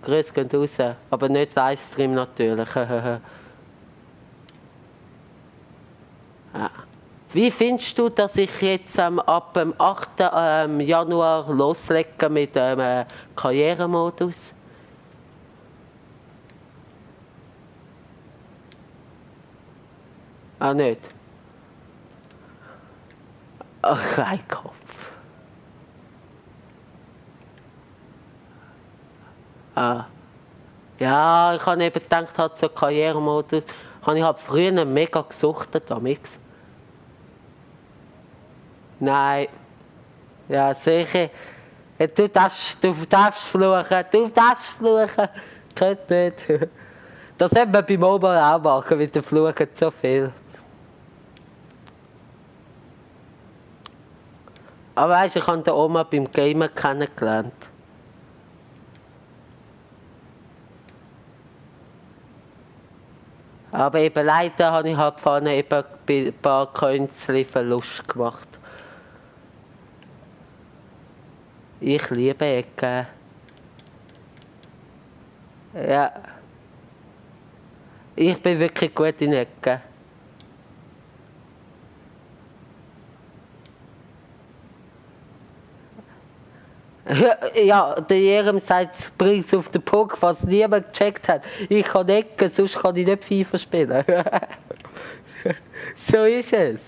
Speaker 1: Grüß gehen raus. Aber nicht Livestream natürlich. Wie findest du, dass ich jetzt ab dem 8. Januar loslege mit dem Karrieremodus? Ah, nicht? Ach, kein Kopf. Ah. Ja, ich habe eben gedacht, halt so Karrieremodus, habe ich halt früher mega gesuchtet, amix. Nein. Ja, sicher. Ja, du darfst fluchen, Geht nicht. Das sollte man bei Mobile auch machen, weil der fluchen so viel. Aber weißt du, ich habe den Oma beim Gamen kennengelernt. Aber eben leider habe ich halt vorne eben ein paar Coins Verlust gemacht. Ich liebe Ecken. Ja. Ich bin wirklich gut in Ecken. Ja, der Jerem sagt, bring's auf den Punkt, was niemand gecheckt hat. Ich kann Ecken, sonst kann ich nicht FIFA spielen. So ist es.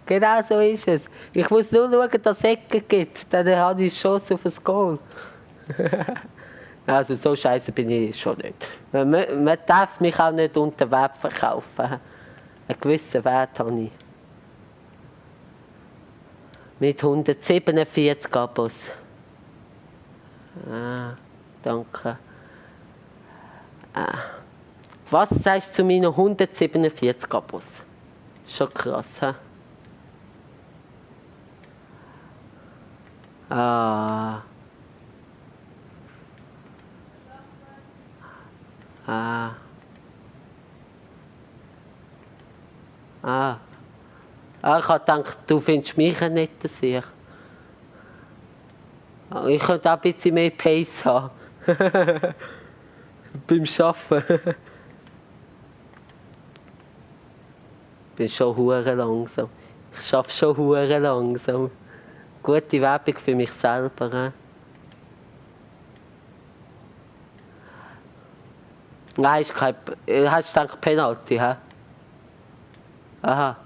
Speaker 1: Genau so ist es. Ich muss nur schauen, dass es Ecken gibt, dann habe ich Chance auf ein Goal. Also so scheiße bin ich schon nicht. Man darf mich auch nicht unter Wert verkaufen. Einen gewissen Wert habe ich. Mit 147 Abos. Ah, danke. Ah. Was sagst du zu meinen 147 Abos? Schon krass, hä? Ah. Ah. Ah. Ah, ich hab gedacht, du findest mich ein netter Sieg. Ich könnte auch ein bisschen mehr Pace haben. Beim Arbeiten. Ich bin schon hure langsam. Ich arbeite schon hure langsam. Gute Werbung für mich selber. Nein, ist kein... Hast du gedacht Penalty, hä? Aha.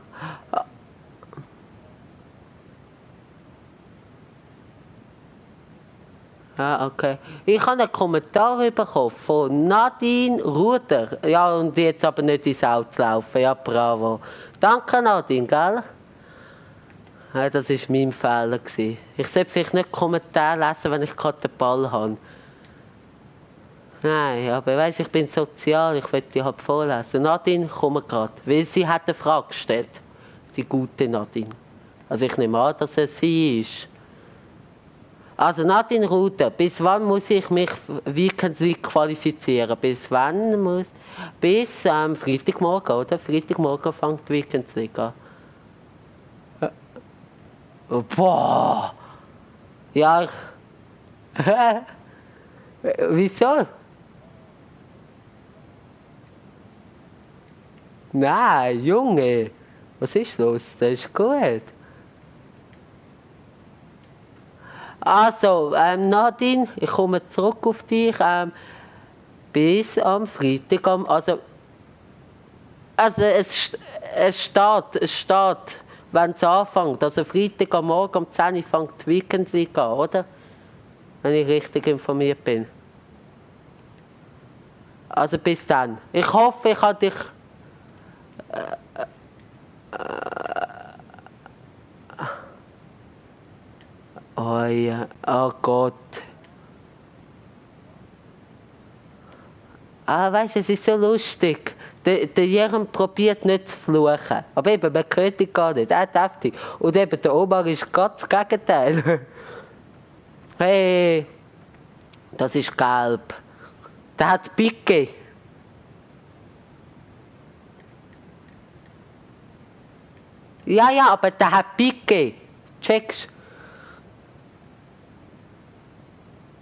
Speaker 1: Ah, okay. Ich habe einen Kommentar bekommen von Nadine Ruder. Ja, und jetzt aber nicht ins Auto laufen. Ja, bravo. Danke, Nadine, gell? Ja, das war mein Fehler gewesen. Ich sollte vielleicht nicht Kommentar lesen, wenn ich gerade den Ball habe. Nein, aber weißt, ich bin sozial, ich will die halt vorlesen. Nadine, komm gerade. Weil sie hat eine Frage gestellt. Die gute Nadine. Also ich nehme an, dass es sie ist. Also Nadine Ruder, bis wann muss ich mich Weekend League qualifizieren? Bis wann muss... Bis Freitagmorgen, oder? Freitagmorgen fängt die Weekend League an. Boah! Ja, ich... Wieso? Nein, Junge! Was ist los? Das ist gut. Also, Nadine, ich komme zurück auf dich. Bis am Freitag, also es steht, wenn es anfängt. Also Freitag am Morgen um 10 Uhr fängt die Weekend League an, oder? Wenn ich richtig informiert bin. Also bis dann. Ich hoffe, ich habe dich... Oh ja, oh Gott. Ah, weißt du, es ist so lustig. Der Jürgen probiert nicht zu fluchen. Aber eben, man hört ihn gar nicht. Er hat heftig. Und eben, der Omar ist ganz das Gegenteil. Hey, das ist gelb. Der hat Picke. Ja, ja, aber der hat Picke. Checkst?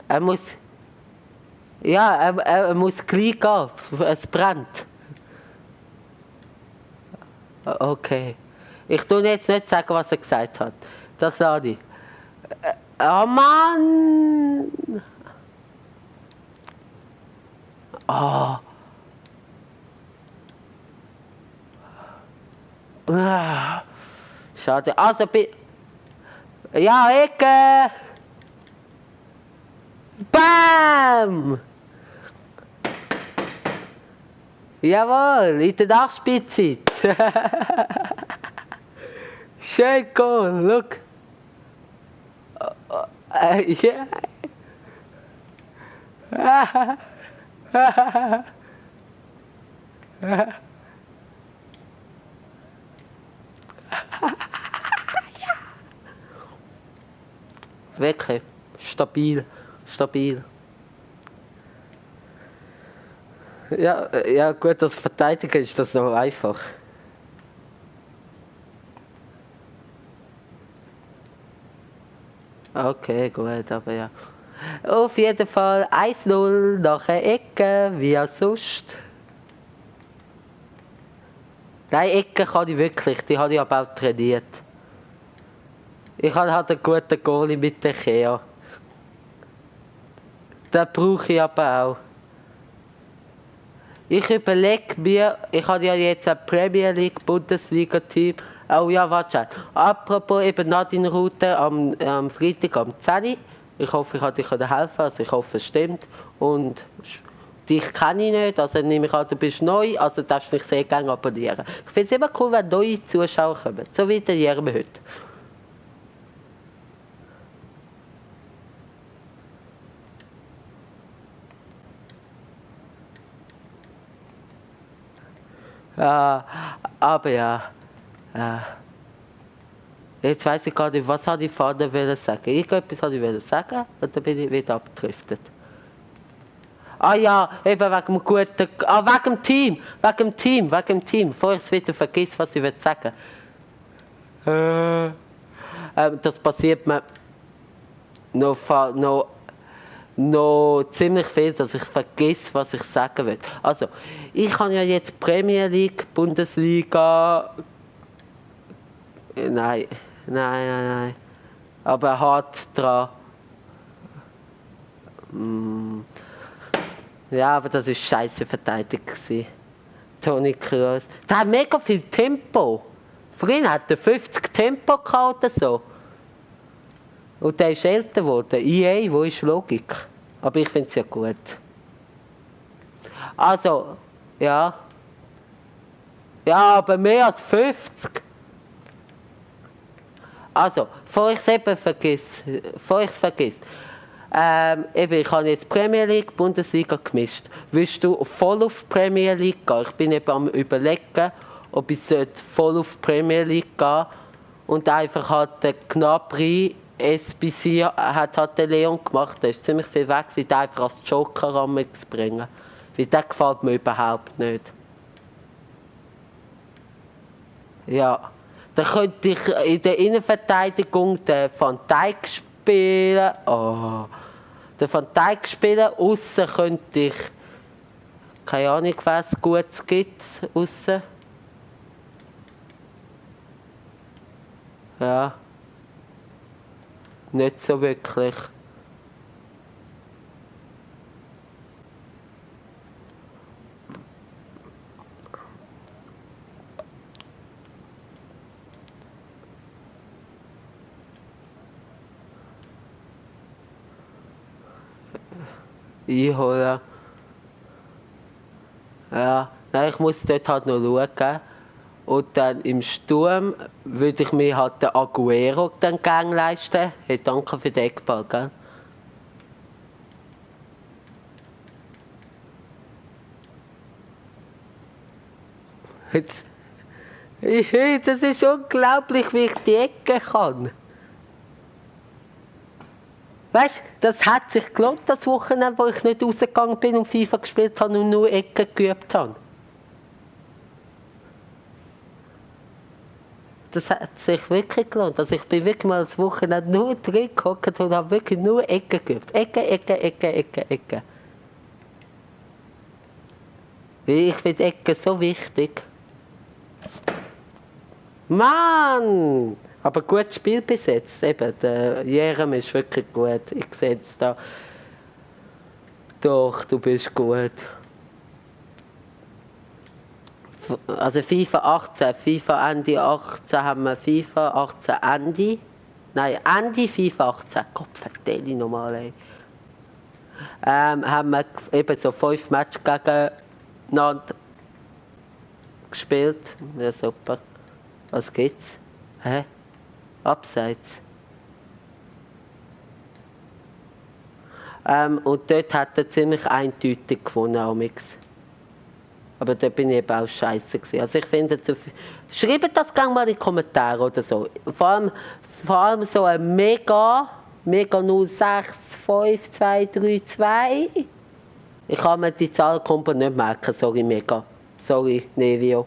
Speaker 1: Er muss... Ja, er muss gleich gehen. Es brennt. Okay. Ich tue jetzt nicht sagen, was er gesagt hat. Das lade ich. Oh Mann! Oh. Ah. Schade. Also, ja, Ecke! Bam! Jawohl, in der Nachspielzeit. Schön cool, look. Yeah. Wirklich, stabil, stabil. Ja, ja gut, als Verteidiger ist das noch einfach. Okay, gut, aber ja. Auf jeden Fall 1-0 nach der Ecke, wie auch sonst. Nein, Ecke kann ich wirklich, die habe ich aber auch trainiert. Ich habe halt einen guten Goalie mit der Kea. Den brauche ich aber auch. Ich überlege mir, ich habe ja jetzt ein Premier League Bundesliga-Team. Oh ja, warte. Apropos eben Nadine Rute am Freitag um 10 Uhr. Ich hoffe, ich kann dir helfen. Also ich hoffe, es stimmt. Und dich kenne ich nicht, also nehme ich an, du bist neu, also darfst du mich sehr gerne abonnieren. Ich finde es immer cool, wenn neue Zuschauer kommen. So wie der Jerme heute. Aber ja. Jetzt weiss ich gar nicht, was habe ich vorne wollen sagen. Irgendetwas habe ich wollen sagen und dann bin ich wieder abgedriftet. Ah ja, eben wegen dem guten... Ah, wegen dem Team. Bevor ich es wieder vergesse, was ich sagen will. Das passiert mir noch ziemlich viel, dass ich vergesse, was ich sagen will. Also, ich habe ja jetzt Premier League, Bundesliga... Nein. Aber hart dran. Ja, aber das war scheiße verteidigt gewesen. Toni Kroos. Der hat mega viel Tempo. Früher hat er 50 Tempo gehabt oder so. Und der ist älter geworden. EA, wo ist Logik? Aber ich finde es ja gut. Also, ja. Ja, aber mehr als 50. Also, bevor ich es vergesse. Eben, ich habe jetzt Premier League, Bundesliga gemischt. Willst du voll auf Premier League gehen? Ich bin eben am Überlegen, ob ich voll auf Premier League gehen und einfach halt den Gnabry SBC hat der Leon gemacht. Da ist ziemlich viel weg, den einfach als Joker zu bringen. Weil der gefällt mir überhaupt nicht. Ja. Dann könnte ich in der Innenverteidigung den Van Dijk spielen. Oh. Den Van Dijk spielen. Aussen könnte ich... Keine Ahnung, was Gutes gibt. Aussen. Ja. Nicht so wirklich. Einholen. Ja, nein, ich muss dort halt noch schauen. Und dann im Sturm würde ich mir halt den Aguero dann gerne leisten. Hey, danke für den Eckball, gell? Jetzt. Das ist unglaublich, wie ich die Ecke kann. Weißt du, das hat sich gelohnt, das Wochenende, wo ich nicht rausgegangen bin und FIFA gespielt habe und nur Ecken geübt habe. Das hat sich wirklich gelohnt. Also ich bin wirklich mal das Wochenende nur drin gehockt und habe wirklich nur Ecken geübt. Ecke. Weil ich finde Ecken so wichtig. Mann! Aber gutes Spiel bis jetzt. Eben, der Jerem ist wirklich gut. Ich sehe es da. Doch, du bist gut. Also FIFA 18, FIFA Ende 18 haben wir FIFA 18 Ende. Nein, Ende FIFA 18. Gott, vertell ich nochmal, ey. Haben wir eben so 5 Matches gegeneinander gespielt. Ja, super. Was gibt's? Hä? Abseits. Und dort hat er ziemlich eindeutig gewonnen, Amix. Aber da bin ich eben auch scheiße gewesen. Also ich finde, schreibt das gerne mal in die Kommentare oder so. Vor allem so ein Mega 065232. Ich kann mir die Zahlkombo nicht merken, sorry Mega. Sorry, Nevio.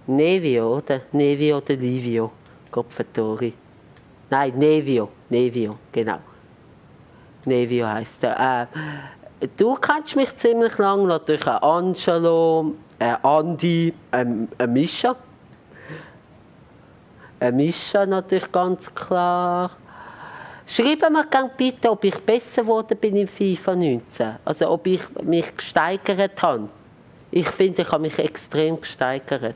Speaker 1: Nevio, oder? Nevio oder Livio? Gottverdori. Nein, Nevio, genau. Nevio heisst er. Du kennst mich ziemlich lange, natürlich ein Angelo, ein Andi, ein Mischa. Ein Mischa natürlich ganz klar. Schreibt mir gerne bitte, ob ich besser geworden bin in FIFA 19. Also ob ich mich gesteigert habe. Ich finde, ich habe mich extrem gesteigert.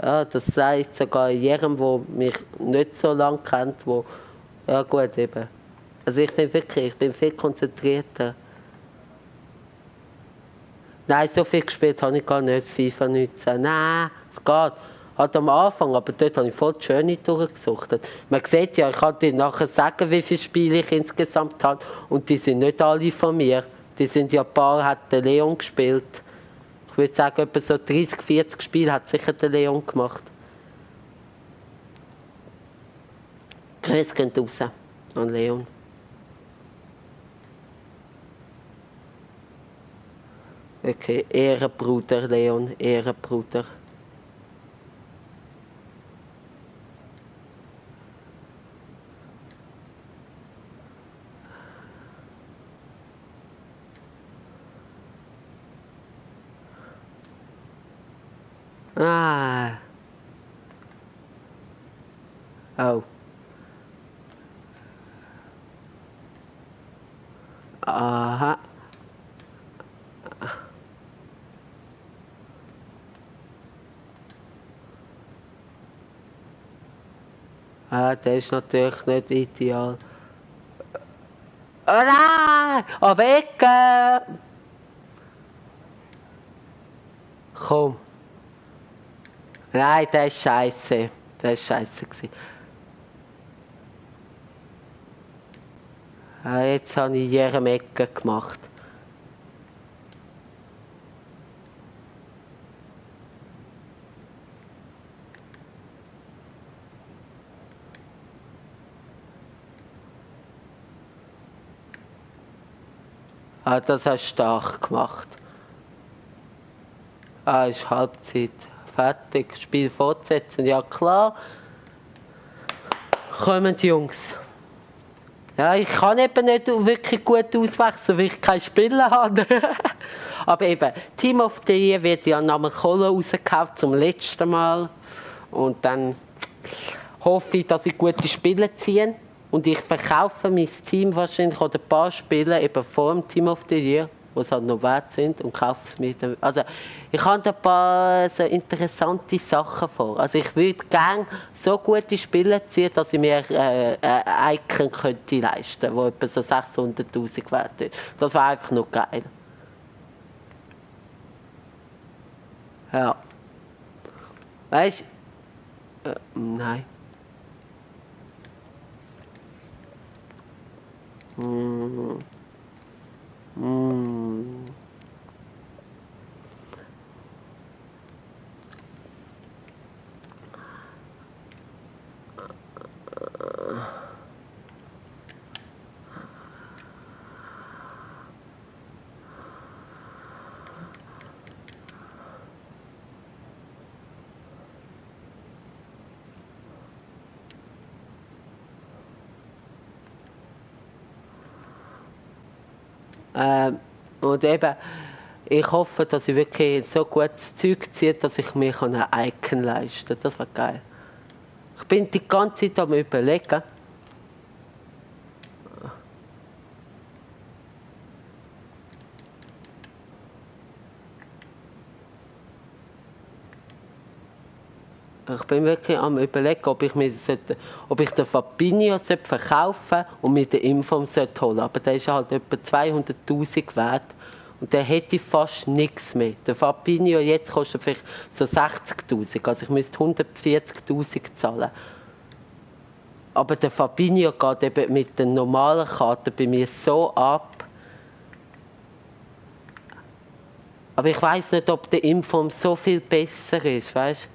Speaker 1: Ja, das sagt sogar jedem, der mich nicht so lange kennt, wo... Ja gut, eben. Also ich bin viel konzentrierter. Nein, so viel gespielt habe ich gar nicht, FIFA 19. Nein, es geht. Halt am Anfang, aber dort habe ich voll die Schöne durchgesucht. Man sieht ja, ich kann dir nachher sagen, wie viele Spiele ich insgesamt habe. Und die sind nicht alle von mir. Die sind ja ein paar, hat der Leon gespielt. Ich würde sagen, etwa so 30, 40 Spiele hat sicher der Leon gemacht. Es geht raus an Leon. Okay, Ehrenbruder, Leon, Ehrenbruder. Ah. Oh. Aha. Ah, der ist natürlich nicht ideal. Oh nein! Oh, weg! Komm. Nein, der ist scheiße. Der ist scheiße gewesen. Ah, jetzt habe ich jedem Ecke gemacht. Ah, das hast du stark gemacht. Ah, ist Halbzeit. Fertig. Spiel fortsetzen. Ja klar. Kommen die Jungs. Ja, ich kann eben nicht wirklich gut auswechseln, weil ich kein Spieler habe. Aber eben, Team of the Year wird ja nach Kohle rausgekauft zum letzten Mal. Und dann hoffe ich, dass ich gute Spiele ziehe. Und ich verkaufe mein Team wahrscheinlich oder ein paar Spiele eben vor dem Team of the Year, die es halt noch wert sind, und kaufe es mir dann. Also ich habe da ein paar so interessante Sachen vor. Also ich würde gerne so gute Spiele ziehen, dass ich mir ein Icon könnte leisten, wo etwa so 600'000 wert ist. Das wäre einfach noch geil. Ja. Weißt du? Nein. Mm. Mm. Und eben, ich hoffe, dass ich wirklich so gutes Zeug ziehe, dass ich mir ein Icon leisten kann. Das wäre geil. Ich bin die ganze Zeit am Überlegen. Ich bin wirklich am Überlegen, ob ich den Fabinho verkaufen sollte und mir den Inform holen sollte. Aber der ist halt etwa 200'000 wert. Und der hätte fast nichts mehr. Der Fabinho jetzt kostet vielleicht so 60'000. Also ich müsste 140'000 zahlen. Aber der Fabinho geht eben mit den normalen Karten bei mir so ab. Aber ich weiß nicht, ob der Inform so viel besser ist, weißt du?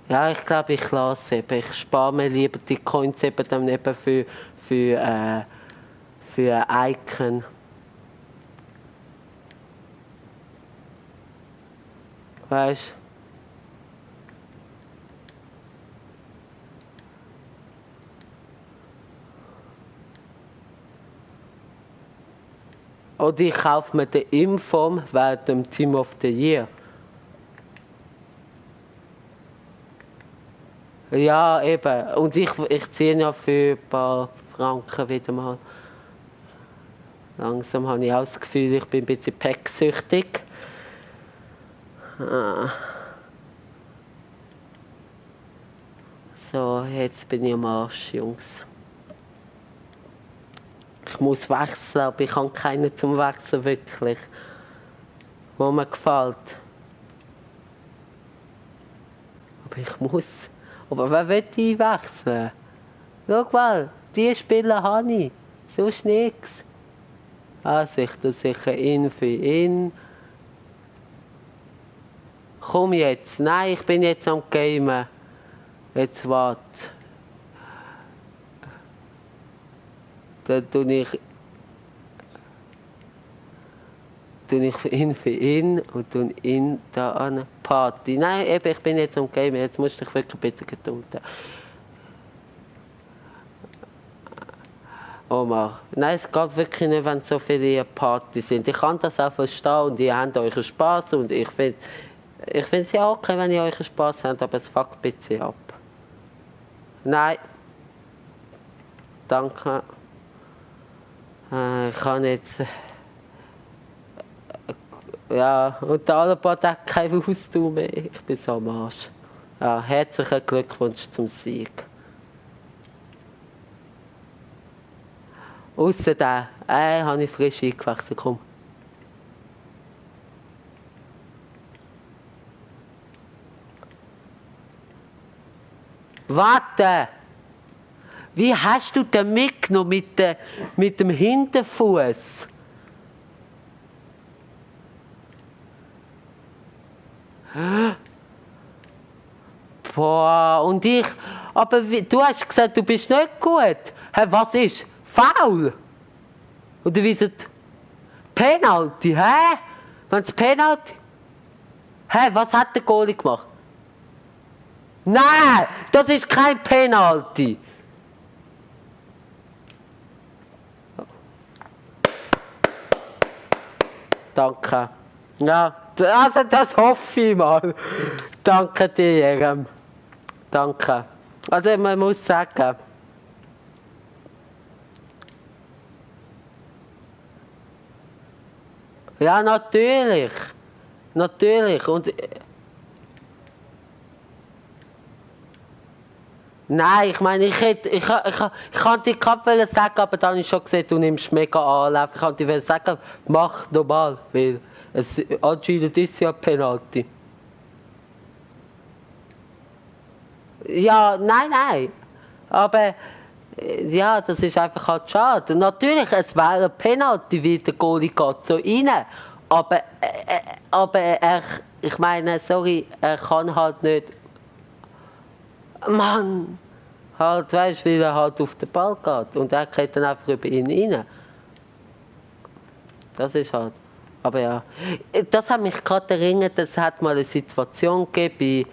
Speaker 1: Ja, ich glaube, ich lasse es eben. Ich spare mir lieber die Coins eben dann eben für ein Icon. Weißt du? Oder ich kaufe mir den Inform während dem Team of the Year. Ja, eben. Und ich ziehe ja für ein paar Franken wieder mal. Langsam habe ich auch das Gefühl, ich bin ein bisschen packsüchtig. So, jetzt bin ich am Arsch, Jungs. Ich muss wechseln, aber ich habe keinen zum Wechseln, wirklich. Wo mir gefällt. Aber ich muss. Aber wer will ich wechseln? Schau mal, die Spieler habe ich. Sonst nichts. Also ich tue sicher in für in. Komm jetzt. Nein, ich bin jetzt am Gamen. Jetzt warte. Dann tue ich ihn für ihn und tue ihn da an Party. Nein, eben, ich bin jetzt am Gamen. Jetzt musst du dich wirklich ein bisschen gedulden. Omar, nein, es geht wirklich nicht, wenn so viele Partys sind. Ich kann das auch verstehen und ihr habt euren Spass und ich finde es ja okay, wenn ihr euren Spass habt, aber es fuckt ein bisschen ab. Nein. Danke. Ich kann jetzt... ja, und der Alabad hat kein Haustür mehr. Ich bin so am Arsch. Ja, herzlichen Glückwunsch zum Sieg. Ausser den, habe ich frisch eingewechselt, komm. Warte! Wie hast du den mitgenommen mit dem Hinterfuß? Boah, und ich... Aber du hast gesagt, du bist nicht gut. Hä, was ist? Foul? Oder wie ist es? Penalty, hä? Wenn's Penalty? Hä, was hat der Goalie gemacht? Nein, das ist kein Penalty. Danke. Ja, also das hoffe ich mal. Danke dir, Jerem. Danke. Also man muss sagen... Ja, natürlich. Natürlich. Und... Nein, ich meine, ich kann dir gerade sagen, aber dann habe ich schon gesehen, du nimmst mega Anlauf. Ich kann dir sagen, mach normal, weil es anscheinend ist ja Penalty. Ja, nein. Aber... ja, das ist einfach halt schade. Natürlich, es wäre ein Penalty, wie der Goalie geht so rein. Aber ich meine, sorry, er kann halt nicht... Mann! Halt, weißt du, weil er halt auf den Ball geht. Und er geht dann einfach über ihn rein. Das ist halt... Aber ja, das hat mich gerade erinnert, es hat mal eine Situation gegeben,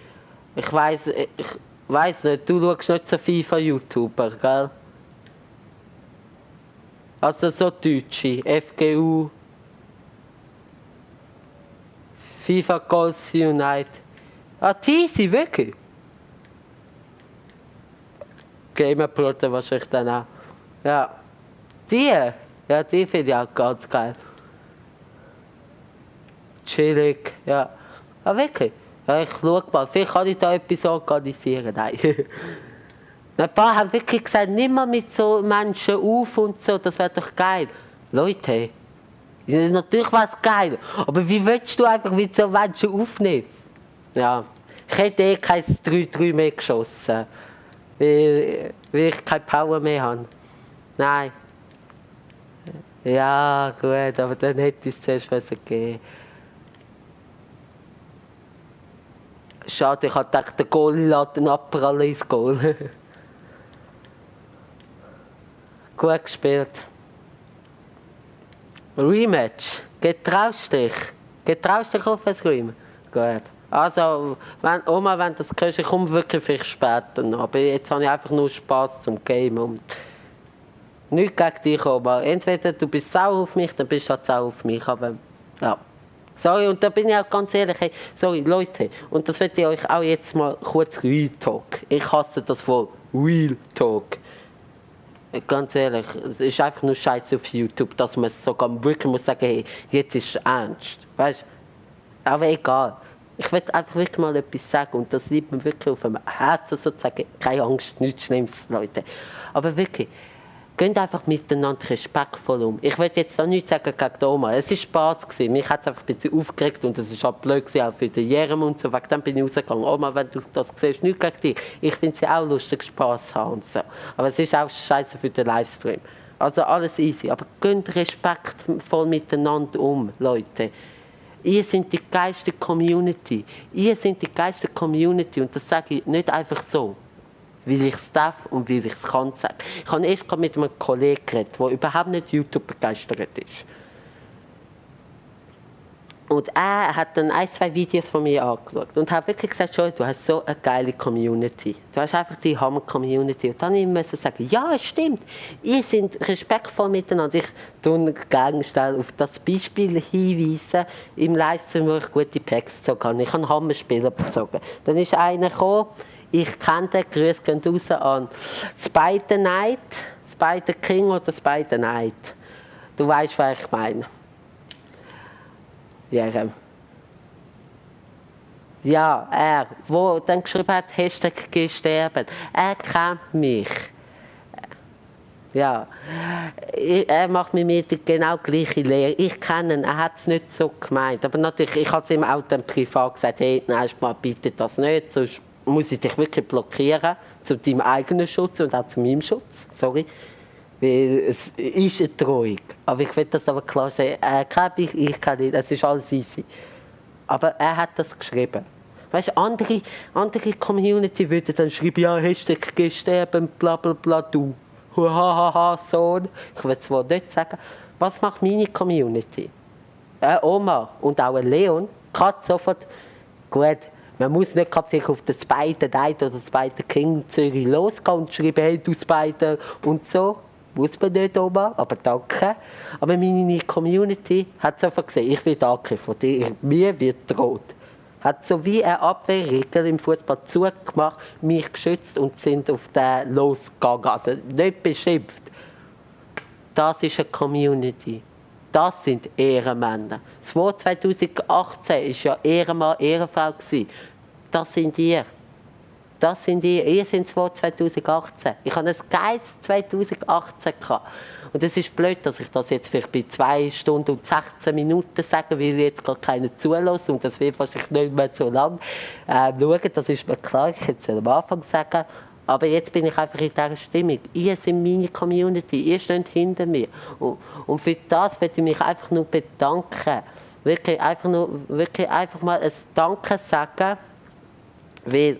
Speaker 1: ich weiss nicht, du schaust nicht so FIFA-YouTuber, gell? Also so Deutsche, FGU, FIFA Goals Unite. Ah, Teasy, wirklich? Gamerplotter wahrscheinlich dann auch. Ja. Die finde ich auch ganz geil. Chillig, ja. Ah, wirklich? Ja, ich schau mal, vielleicht kann ich da etwas organisieren. Nein. Ein paar haben wirklich gesagt, nimm mal mit so Menschen auf und so, das wäre doch geil. Leute, natürlich wäre es geil, aber wie willst du einfach mit so Menschen aufnehmen? Ja, ich hätte kein 3-3 mehr geschossen, weil ich keine Power mehr habe. Nein. Ja, gut, aber dann hätte ich es zuerst besser gegeben. Schade, ich hatte gedacht, der Goalie lässt den Abprall ins Goal. Gut gespielt. Rematch. Getraust dich auf ein Rematch? Gut. Also, wenn du das hörst, ich komme wirklich vielleicht später noch. Aber jetzt habe ich einfach nur Spass zum Game. Und nichts gegen dich, aber entweder du bist sauer auf mich, dann bist du halt sauer auf mich. Aber ja. Sorry, und da bin ich auch ganz ehrlich, hey, sorry Leute, und das werde ich euch auch jetzt mal kurz Real Talk. Ich hasse das Wort Real Talk. Ganz ehrlich, es ist einfach nur Scheiße auf YouTube, dass man es sogar wirklich muss sagen, hey, jetzt ist es ernst. Weißt du? Aber egal. Ich will einfach wirklich mal etwas sagen und das liegt mir wirklich auf dem Herzen sozusagen. Keine Angst, nichts Schlimmes, Leute. Aber wirklich. Geht einfach miteinander respektvoll um. Ich will jetzt auch nichts sagen gegen den Omar. Es war Spass gewesen. Mich hat es einfach ein bisschen aufgeregt und es war auch blöd gewesen, auch für den Jerem und so. Wegen dem bin ich rausgegangen. Omar, wenn du das siehst, nichts gegen dich. Ich finde es ja auch lustig, Spass haben und so. Aber es ist auch scheiße für den Livestream. Also alles easy. Aber geht respektvoll miteinander um, Leute. Ihr seid die geilste Community. Ihr seid die geilste Community und das sage ich nicht einfach so, weil ich es darf und weil ich es kann sagen. Ich habe erst gerade mit einem Kollegen geredet, der überhaupt nicht YouTube begeistert ist. Und er hat dann 1-2 Videos von mir angeschaut und hat wirklich gesagt, Joey, du hast so eine geile Community. Du hast einfach die Hammer-Community. Und dann musste ich sagen, ja, es stimmt. Ihr seid respektvoll miteinander. Ich tue gerne schnell auf das Beispiel hinweisen im Livestream, wo ich gute Packs gezogen habe. Ich habe Hammer-Spieler bezogen. Dann ist einer gekommen, ich kenne den, Grüße gehen raus an Spider Knight, Spider King oder Spider Knight. Du weißt, was ich meine. Ja, er, wo dann geschrieben hat, Hashtag gesterben. Er kennt mich. Ja, er macht mit mir die genau gleiche Lehre. Ich kenne ihn, er hat es nicht so gemeint. Aber natürlich, ich habe es ihm auch dann privat gesagt, hey, nein, bitte das nicht, sonst muss ich dich wirklich blockieren, zu deinem eigenen Schutz und auch zu meinem Schutz, sorry. Weil es ist eine Drohung. Aber ich will das aber klar sagen, ich kann nicht, es ist alles easy. Aber er hat das geschrieben. Weißt du, andere Community würden dann schreiben, ja, Hashtag gesterben, bla bla bla, du, hahaha, Sohn. Ich will zwar nicht sagen, was macht meine Community? Oma und auch ein Leon kann sofort, gut, man muss nicht gerade auf den Spider Knight oder Spider King Zürich losgehen und schreiben, hey, du Spider und so. Muss man nicht, Oma, aber danke. Aber meine Community hat sofort gesehen, ich will danke von dir, mir wird droht. Hat so wie eine Abwehrregel im Fußball zugemacht, mich geschützt und sind auf den losgegangen. Also nicht beschimpft. Das ist eine Community. Das sind Ehrenmänner. Das Wort 2018 war ja Ehrenmann, Ehrenfrau. Das sind ihr. Das sind ihr. Ihr seid das Wort 2018. Ich habe ein geiles 2018 gehabt. Und es ist blöd, dass ich das jetzt vielleicht bei 2 Stunden und 16 Minuten sage, weil jetzt gar keiner zulässt und das wird wahrscheinlich nicht mehr so lang schauen. Das ist mir klar, ich hätte es am Anfang sagen. Aber jetzt bin ich einfach in dieser Stimmung. Ihr seid meine Community, ihr steht hinter mir. Und für das möchte ich mich einfach nur bedanken. Wirklich einfach mal ein Danke sagen, weil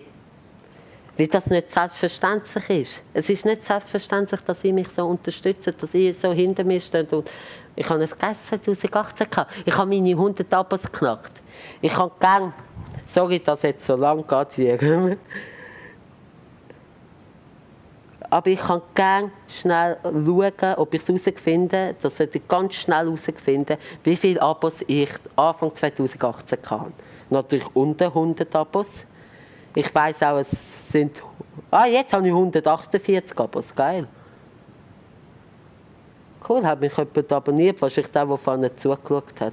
Speaker 1: das nicht selbstverständlich ist. Es ist nicht selbstverständlich, dass ihr mich so unterstützt, dass ihr so hinter mir steht. Und ich habe es gestern 2018 gehabt. Ich habe meine 100 Abos geknackt. Ich habe gern, sorry, dass es jetzt so lang geht hier. Aber ich kann gerne schnell schauen, ob ich es herausfinde, das sollte ich ganz schnell herausfinden, wie viele Abos ich Anfang 2018 hatte. Natürlich unter 100 Abos. Ich weiss auch, es sind... jetzt habe ich 148 Abos, geil. Cool, hat mich jemand abonniert, wahrscheinlich der vorne zugeschaut hat.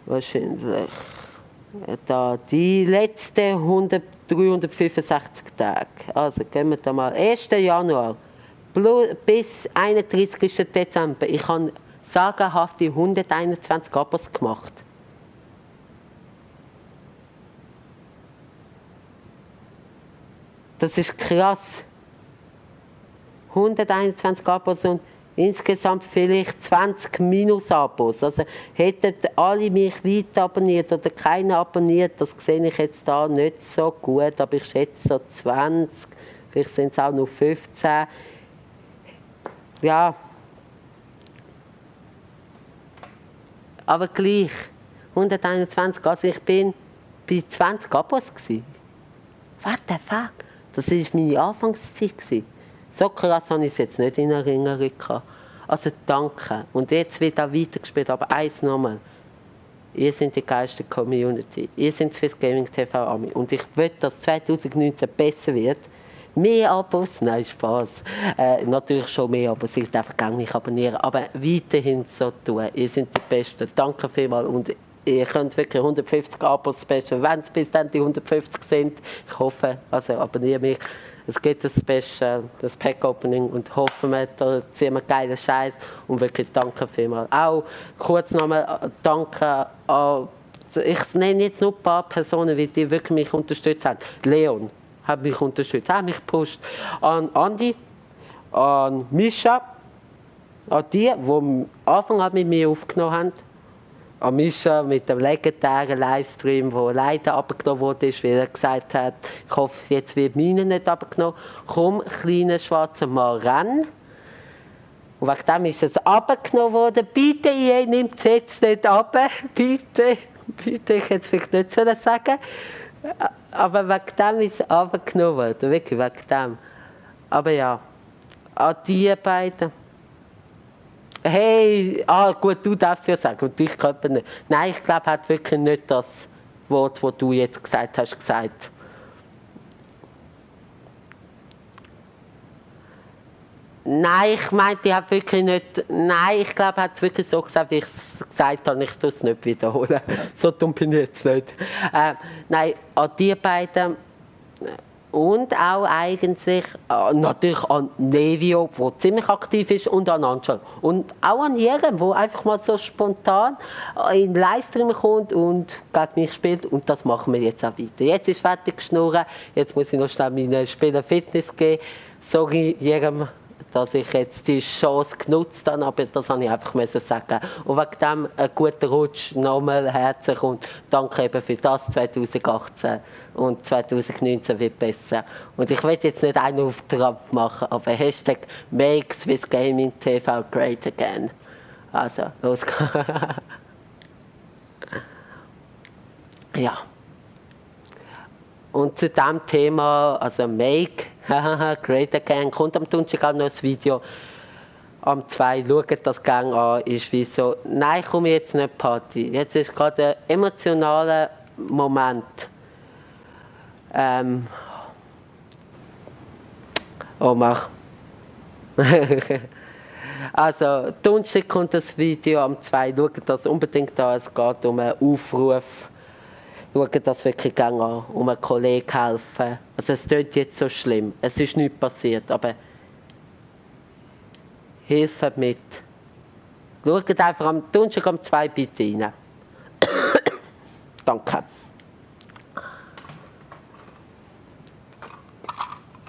Speaker 1: Wahrscheinlich. Da, die letzten 365 Tage. Also gehen wir da mal. 1. Januar bis 31. Dezember. Ich habe sagenhafte 121 Abos gemacht. Das ist krass. 121 Abos und insgesamt vielleicht 20 Minus-Abos. Also hätten alle mich weiter abonniert oder keiner abonniert, das sehe ich jetzt da nicht so gut, aber ich schätze so 20, vielleicht sind es auch nur 15. Ja. Aber gleich, 121, also ich bin bei 20 Abos gewesen. What the fuck? Das war meine Anfangszeit gewesen. So krass habe ich es jetzt nicht in Erinnerung gehabt. Also danke. Und jetzt wird auch weitergespielt, aber eins nochmal. Ihr seid die geilste Community. Ihr seid Swiss Gaming TV Army. Und ich will, dass 2019 besser wird. Mehr Abos? Nein, Spaß. Natürlich schon mehr Abos. Ich darf gerne mich abonnieren. Aber weiterhin so tun. Ihr seid die Besten. Danke vielmals. Und ihr könnt wirklich 150 Abos special, wenn es bis dann die 150 sind. Ich hoffe, also abonniere mich. Es gibt das Special, das Pack-Opening und hoffen wir, da ziehen wir geilen Scheiß und wirklich danke vielmals. Auch kurz nochmal danke an, ich nenne jetzt nur ein paar Personen, wie die wirklich mich unterstützt haben. Leon hat mich unterstützt, hat mich gepusht. An Andi, an Mischa, an die am Anfang mit mir aufgenommen haben. Amisha mit dem legendären Livestream, der leider abgenommen wurde, weil er gesagt hat, ich hoffe, jetzt wird meine nicht abgenommen. Komm, kleiner schwarzer Mann, renn. Und wegen dem ist es abgenommen worden. Bitte, ihr nimmt es jetzt nicht ab. Bitte, bitte, ich hätte es vielleicht nicht sagen sollen. Aber wegen dem ist es abgenommen worden. Wirklich, wegen dem. Aber ja, an die beiden. Hey, gut, du darfst ja sagen, und ich glaube nicht. Nein, ich glaube, er hat wirklich nicht das Wort, das du jetzt gesagt hast, gesagt. Nein, ich meinte, ich habe wirklich nicht. Nein, ich glaube, er hat es wirklich so gesagt, wie ich es gesagt habe. Ich tue es nicht wiederholen. So dumm bin ich jetzt nicht. Nein, an die beiden. Und auch eigentlich natürlich an Nevio, der ziemlich aktiv ist, und an Anschal. Und auch an jedem, der einfach mal so spontan in den Livestream kommt und gegen mich spielt. Und das machen wir jetzt auch weiter. Jetzt ist fertig geschnurren. Jetzt muss ich noch schnell meinen Spieler Fitness geben. Sorry jedem, dass ich jetzt die Chance genutzt habe, aber das habe ich einfach sagen. Und wegen dem einen guten Rutsch, nochmal herzlich und danke eben für das 2018 und 2019 wird besser. Und ich will jetzt nicht einen auf Trump machen, aber Hashtag Make Swiss Gaming TV Great Again. Also, los geht's. Ja. Und zu diesem Thema, also Make Great Again, kommt am Donnerstag auch noch ein Video. Am 2, schaut das Gang an, ist wie so, nein, ich komme jetzt nicht Party. Jetzt ist gerade ein emotionaler Moment. Oh, mach. Also, Donnerstag kommt das Video, am 2, schaut das unbedingt an, es geht um einen Aufruf. Schaut das wirklich an, um einen Kollegen helfen. Also es klingt jetzt so schlimm, es ist nichts passiert, aber Hilfe mit. Schaut einfach am Donnerstag um 2 bitte rein. Danke.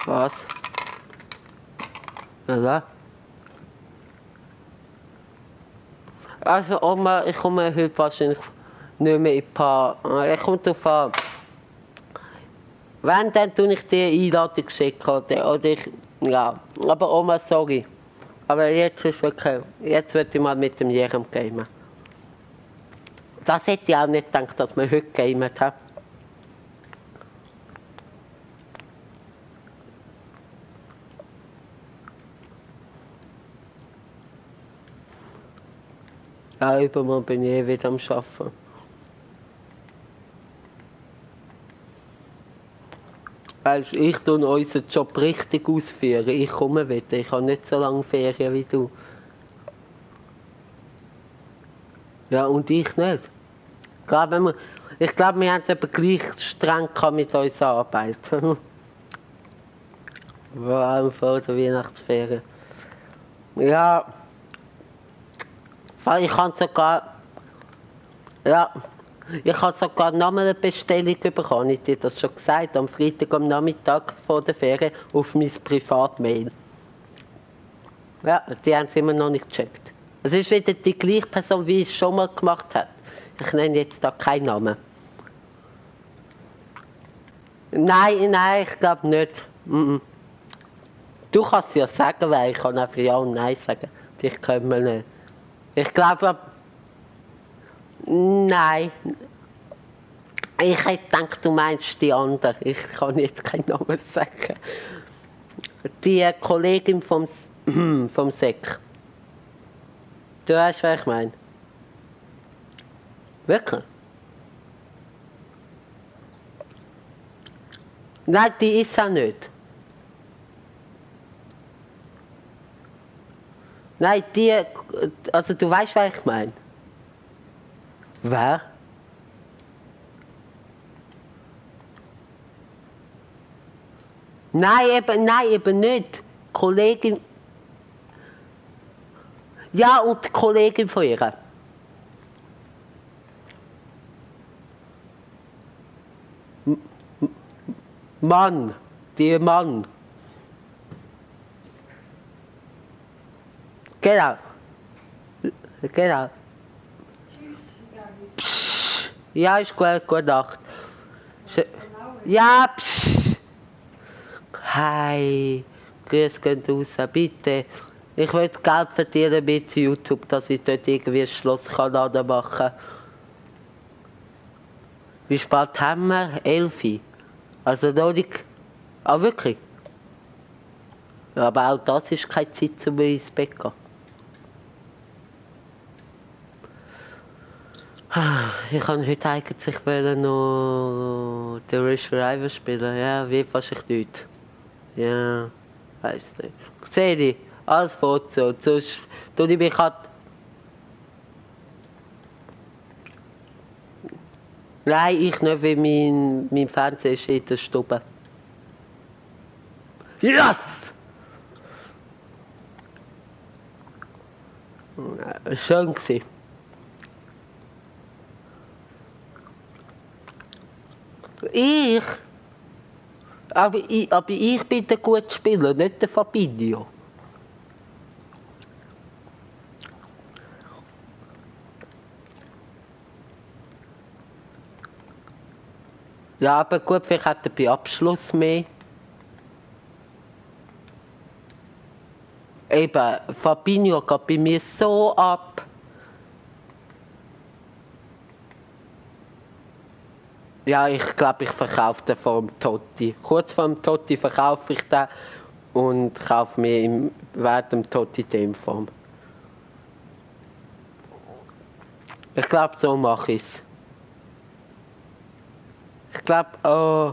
Speaker 1: Was? Ja. Also Oma, ich komme heute wahrscheinlich nicht mehr in ein paar. Es kommt darauf an. Wenn, dann tue ich dir eine Einladung schicken. Oder ich, ja. Aber Oma, sorry. Aber jetzt ist okay. Jetzt würde ich mal mit dem Jerem gamen. Das hätte ich auch nicht gedacht, dass wir heute gamet haben. Ja, übermorgen bin ich wieder am Arbeiten. Weißt, ich tue unseren Job richtig ausführen. Ich komme wieder. Ich habe nicht so lange Ferien wie du. Ja, und ich nicht. Ich glaube, wir haben es eben gleich streng mit unserer Arbeit. Vor allem vor der Weihnachtsferien. Ja. Ich kann sogar. Ja. Ich habe sogar nochmal eine Bestellung bekommen, habe ich dir das schon gesagt, am Freitag am Nachmittag vor der Ferien auf mein Privatmail. Ja, die haben es immer noch nicht gecheckt. Es ist wieder die gleiche Person, wie es schon mal gemacht hat. Ich nenne jetzt da keinen Namen. Nein, ich glaube nicht. Du kannst ja sagen, weil ich kann einfach Ja und Nein sagen. Dich können wir nicht. Ich glaube, nein. Ich hätte gedacht, du meinst die andere. Ich kann jetzt keinen Namen sagen. Die Kollegin vom SEC. Du weißt, was ich meine? Wirklich? Nein, die ist auch nicht. Nein, die. Also, du weißt, was ich meine? Wer? Nein, eben nicht. Kollegin. Ja, und die Kollegin von ihr. Mann. Die Mann. Genau. Genau.
Speaker 6: Tschüss, Frank.
Speaker 1: Ja, ist gut, gut Nacht. Ja, psch. Hi. Grüß gehen raus, bitte. Ich will Geld verdienen mit YouTube, dass ich dort irgendwie einen Schlosskanal machen kann. Wie spät haben wir? 11. Also noch nicht... Ah, wirklich? Ja, aber auch das ist keine Zeit, um ins Bett zu gehen. Ich kann heute eigentlich noch The Race Rival spielen. Ja, wie wahrscheinlich nicht. Ja, weiss nicht. Sehe ich, alles Foto. Und sonst tue ich mich halt... Nein, ich nicht, weil mein Fernseher ist in der Stube. Yes! Schön gewesen. Ich? Aber ich bin der gute Spieler, nicht der Fabinho. Ja, aber gut, vielleicht hat er bei Abschluss mehr. Eben, Fabinho geht bei mir so ab. Ja, ich glaube, ich verkaufe den vor dem Totti. Kurz vor dem Totti verkaufe ich den und kaufe mir während dem Totti den Form. Ich glaube, so mache ich es. Ich glaube, oh.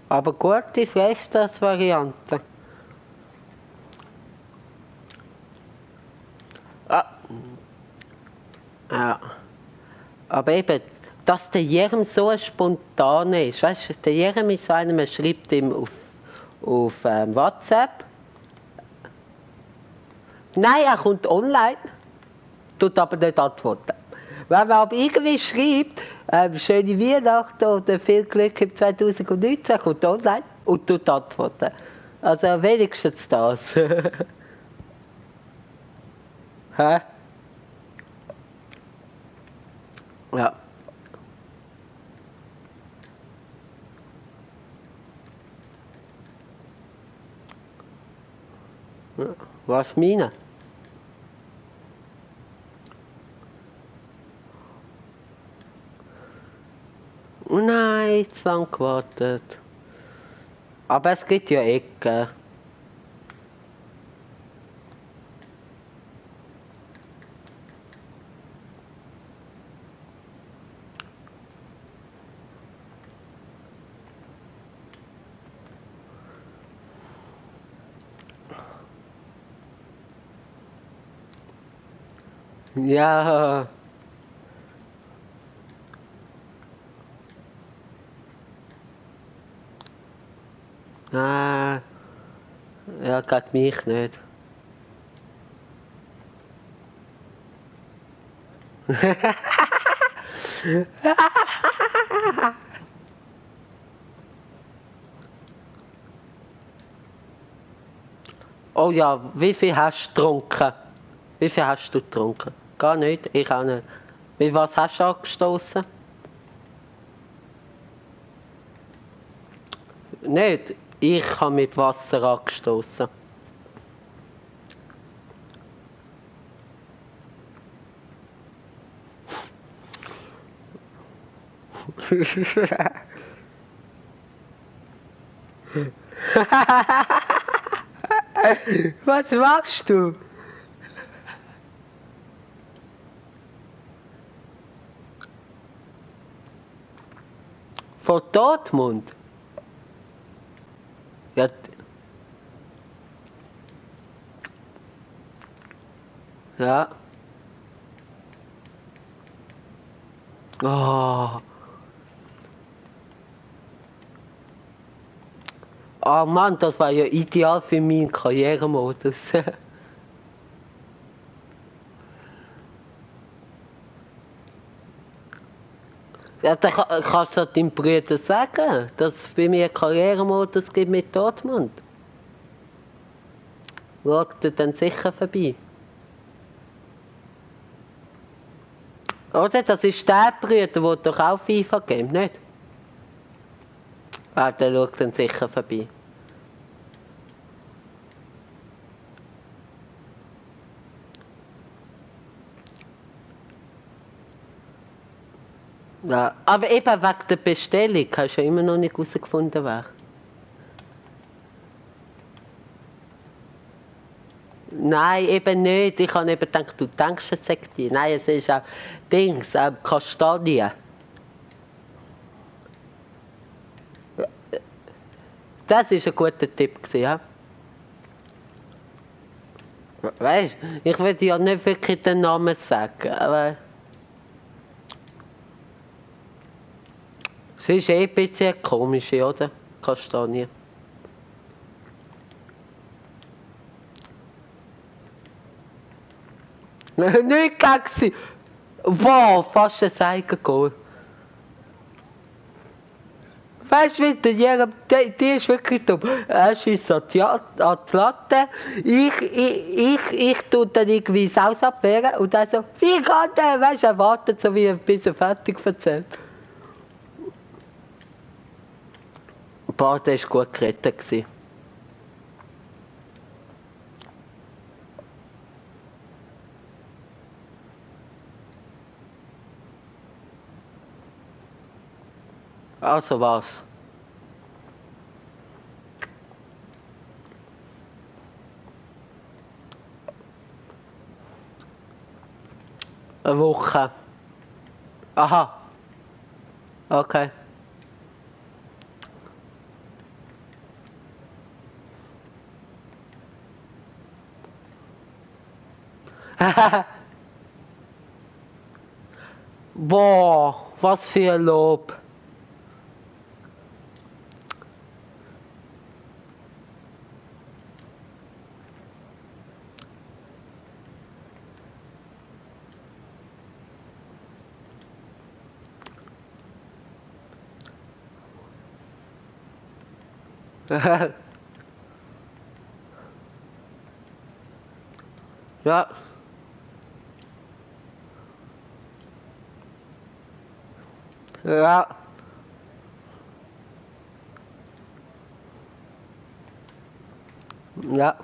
Speaker 1: Aber gute Fleischdas-Variante. Ah. Ja. Aber eben, dass der Jerem so spontan ist. Weißt du, der Jerem ist einer, man schreibt ihm auf WhatsApp. Nein, er kommt online, tut aber nicht antworten. Wenn man aber irgendwie schreibt, schöne Weihnachten oder viel Glück im 2019, kommt online und tut antworten. Also wenigstens das. Hä? Ja. Was meine? Nein, zu lang gewartet. Aber es gibt ja Ecken. Ja. Ah. Ja, geht mich nicht. Oh ja, wie viel hast du getrunken? Wie viel hast du getrunken? Gar nicht, ich auch nicht. Mit was hast du angestoßen? Nicht, ich habe mit Wasser angestoßen. Was machst du? Von Dortmund? Ja. Ja. Oh. Ah Mann, das war ja ideal für meinen Karrieremodus. Ja, dann kannst du deinem Bruder sagen, dass es bei mir einen Karrieremodus gibt mit Dortmund. Schaut er dann sicher vorbei. Oder? Das ist der Bruder, der doch auch FIFA gibt, nicht? Ah, der schaut dann sicher vorbei. Ja, aber eben wegen der Bestellung hast du ja immer noch nicht herausgefunden, wer. Nein, eben nicht. Ich habe eben gedacht, du denkst, es sei die. Nein, es ist auch Dings, Kastanien. Das war ein guter Tipp, ja. Weißt du, ich würde ja nicht wirklich den Namen sagen, aber. Es ist ein bisschen komisch, oder? Kastanie. Nicht gegen. Wow, fast ein Eigengoal. Weißt du, wie die ist wirklich dumm. Er schießt an die Latte. Ich tue dann irgendwie Saus abwehren und dann so, wie geht der? Weißt du, er wartet so, wie er bis er fertig erzählt. Boah, der war gut gerettet. Also was? Eine Woche. Aha. Okay. Boah, was für ein Lob. Ja. Ja. Ja.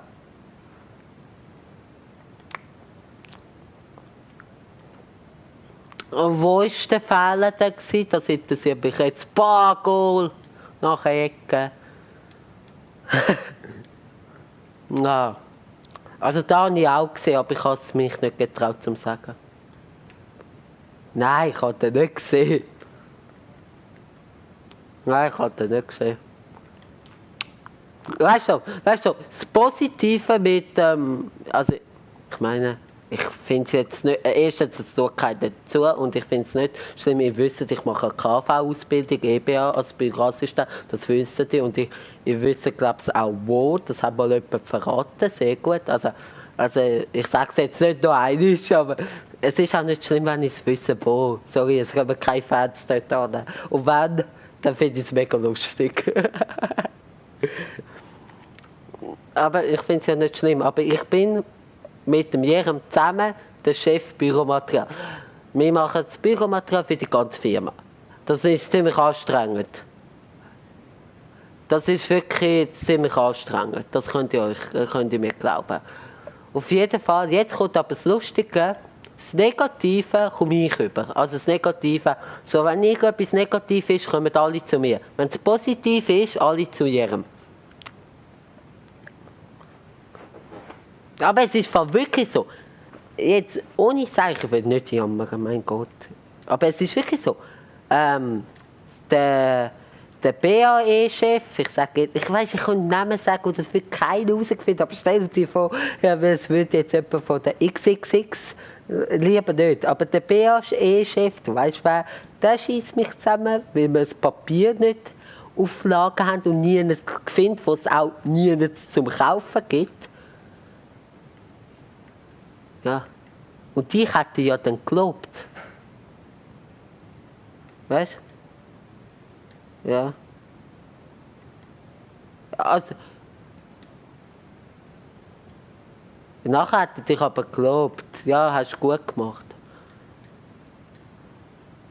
Speaker 1: Und wo war der Fehler denn gewesen? Das interessiert mich jetzt. Goal nach der Ecke. Ja. Also da habe ich auch gesehen, aber ich habe es mich nicht getraut zu sagen. Nein, ich habe den nicht gesehen. Nein, ich habe den nicht gesehen. Weißt du, das Positive mit, also ich meine, ich finde es jetzt nicht, erstens, es tut keiner dazu und ich finde es nicht schlimm, ihr wisst, ich mache eine KV-Ausbildung, EBA als Büroassistent, das wissen die und ich wisst, glaube ich, auch wo, das hat mal jemand verraten, sehr gut, also ich sage es jetzt nicht nur einmal, aber es ist auch nicht schlimm, wenn ich es wisse, wo, sorry, es kommen keine Fans dort an und wenn, dann finde ich es mega lustig. Aber ich finde es ja nicht schlimm, aber ich bin mit dem Jerem zusammen der Chef Büromaterial. Wir machen das Büromaterial für die ganze Firma. Das ist ziemlich anstrengend. Das ist wirklich ziemlich anstrengend. Das könnt ihr mir glauben. Auf jeden Fall, jetzt kommt aber das Lustige. Das Negative komme ich über. Also das Negative, so wenn irgendetwas negativ ist, kommen alle zu mir. Wenn es positiv ist, alle zu Jerem. Aber es ist wirklich so. Jetzt, ohne sagen, ich will nicht jammern, mein Gott. Aber es ist wirklich so. Der BAE-Chef, ich weiss, ich kann den Namen sagen und das wird keiner herausfinden, aber stell dir vor, ja, es würde jetzt jemand von der XXX, lieber nicht, aber der BAE-Chef, du weißt wer, der schießt mich zusammen, weil mir das Papier nicht Auflagen haben und nie finden, wo es auch nie zum Kaufen gibt. Ja. Und ich hätte ja dann gelobt. Weißt du? Ja. Also. Nachher hätte ich aber gelobt. Ja, hast du gut gemacht.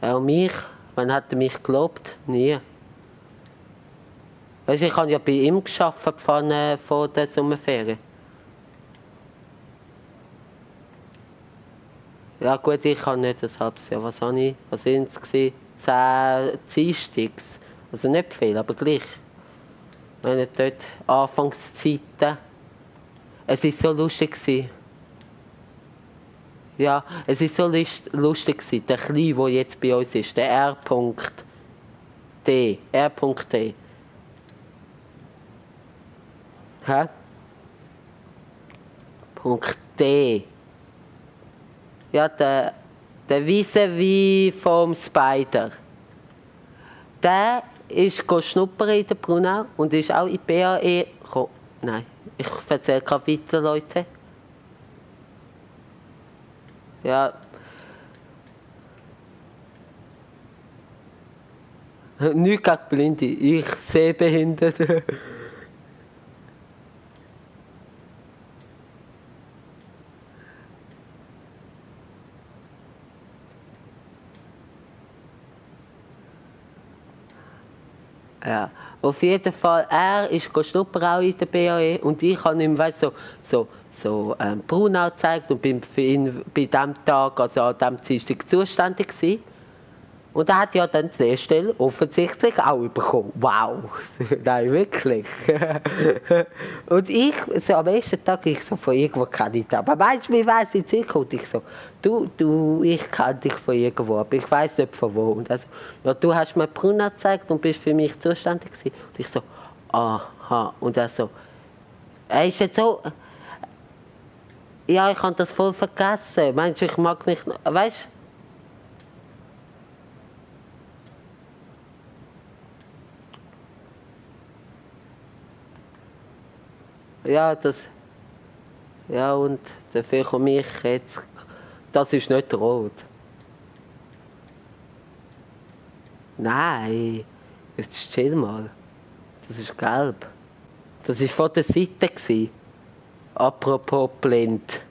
Speaker 1: Ja, und mich? Wann hat er mich gelobt? Nie. Weißt du, ich habe ja bei ihm gearbeitet von der Sommerferien. Ja gut, ich habe nicht ein halbes Jahr. Was habe ich? Was waren es? 10 Dienstags. Also nicht viel, aber gleich. Wenn ich dort Anfangszeiten. Es war so lustig gewesen. Ja, es war so lustig gewesen. Der Kleine, der jetzt bei uns ist, der R.D. R.D. Hä? Punkt D. Ja, der Vis-à-vis vom Spider. Der ist schnuppern in der Brunau und ist auch in die BAE gekommen. Nein, ich erzähle gerade weiter, Leute. Ja. Nicht gegen Blinde, ich sehbehindert. Ja, auf jeden Fall, er ist schnuppern auch in der BAE und ich habe ihm, weißt so Brunau gezeigt und bin für ihn bei diesem Tag, also an diesem Dienstag zuständig gewesen. Und er hat ja dann die Lehrstelle offensichtlich auch bekommen. Wow! Nein, wirklich. Und ich, so am ersten Tag, ich so von irgendwo kenne ich dich. Aber weißt du, wie weiss ich jetzt? Und ich so, du, ich kenne dich von irgendwo, aber ich weiss nicht von wo. Und also, ja, du hast mir Brunner gezeigt und bist für mich zuständig gewesen. Und ich so, aha. Und er so, er ist jetzt so, ja, ich habe das voll vergessen. Meinst du, ich mag mich noch, weißt du? Ja, ja, und dafür komme ich jetzt, das ist nicht rot. Nein, jetzt chill mal, das ist gelb. Das war von der Seite gewesen. Apropos blind.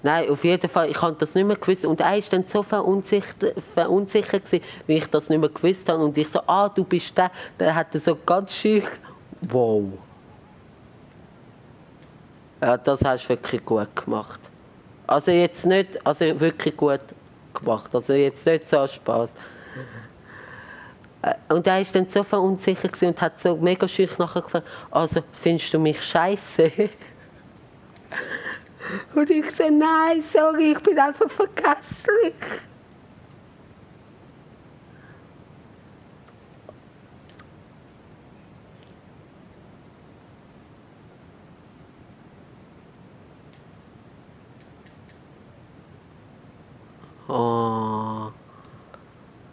Speaker 1: Nein, auf jeden Fall, ich habe das nicht mehr gewusst. Und er war dann so verunsichert gewesen, wie ich das nicht mehr gewusst habe. Und ich so, du bist der. Der hat so ganz schüch. Wow. Ja, das hast du wirklich gut gemacht. Also jetzt nicht, also wirklich gut gemacht. Also jetzt nicht so Spaß. Und er war dann so verunsichert gewesen und hat so mega schüch nachher gefragt, also findest du mich scheiße? Und ich so, nein, sorry, ich bin einfach vergesslich. Oh.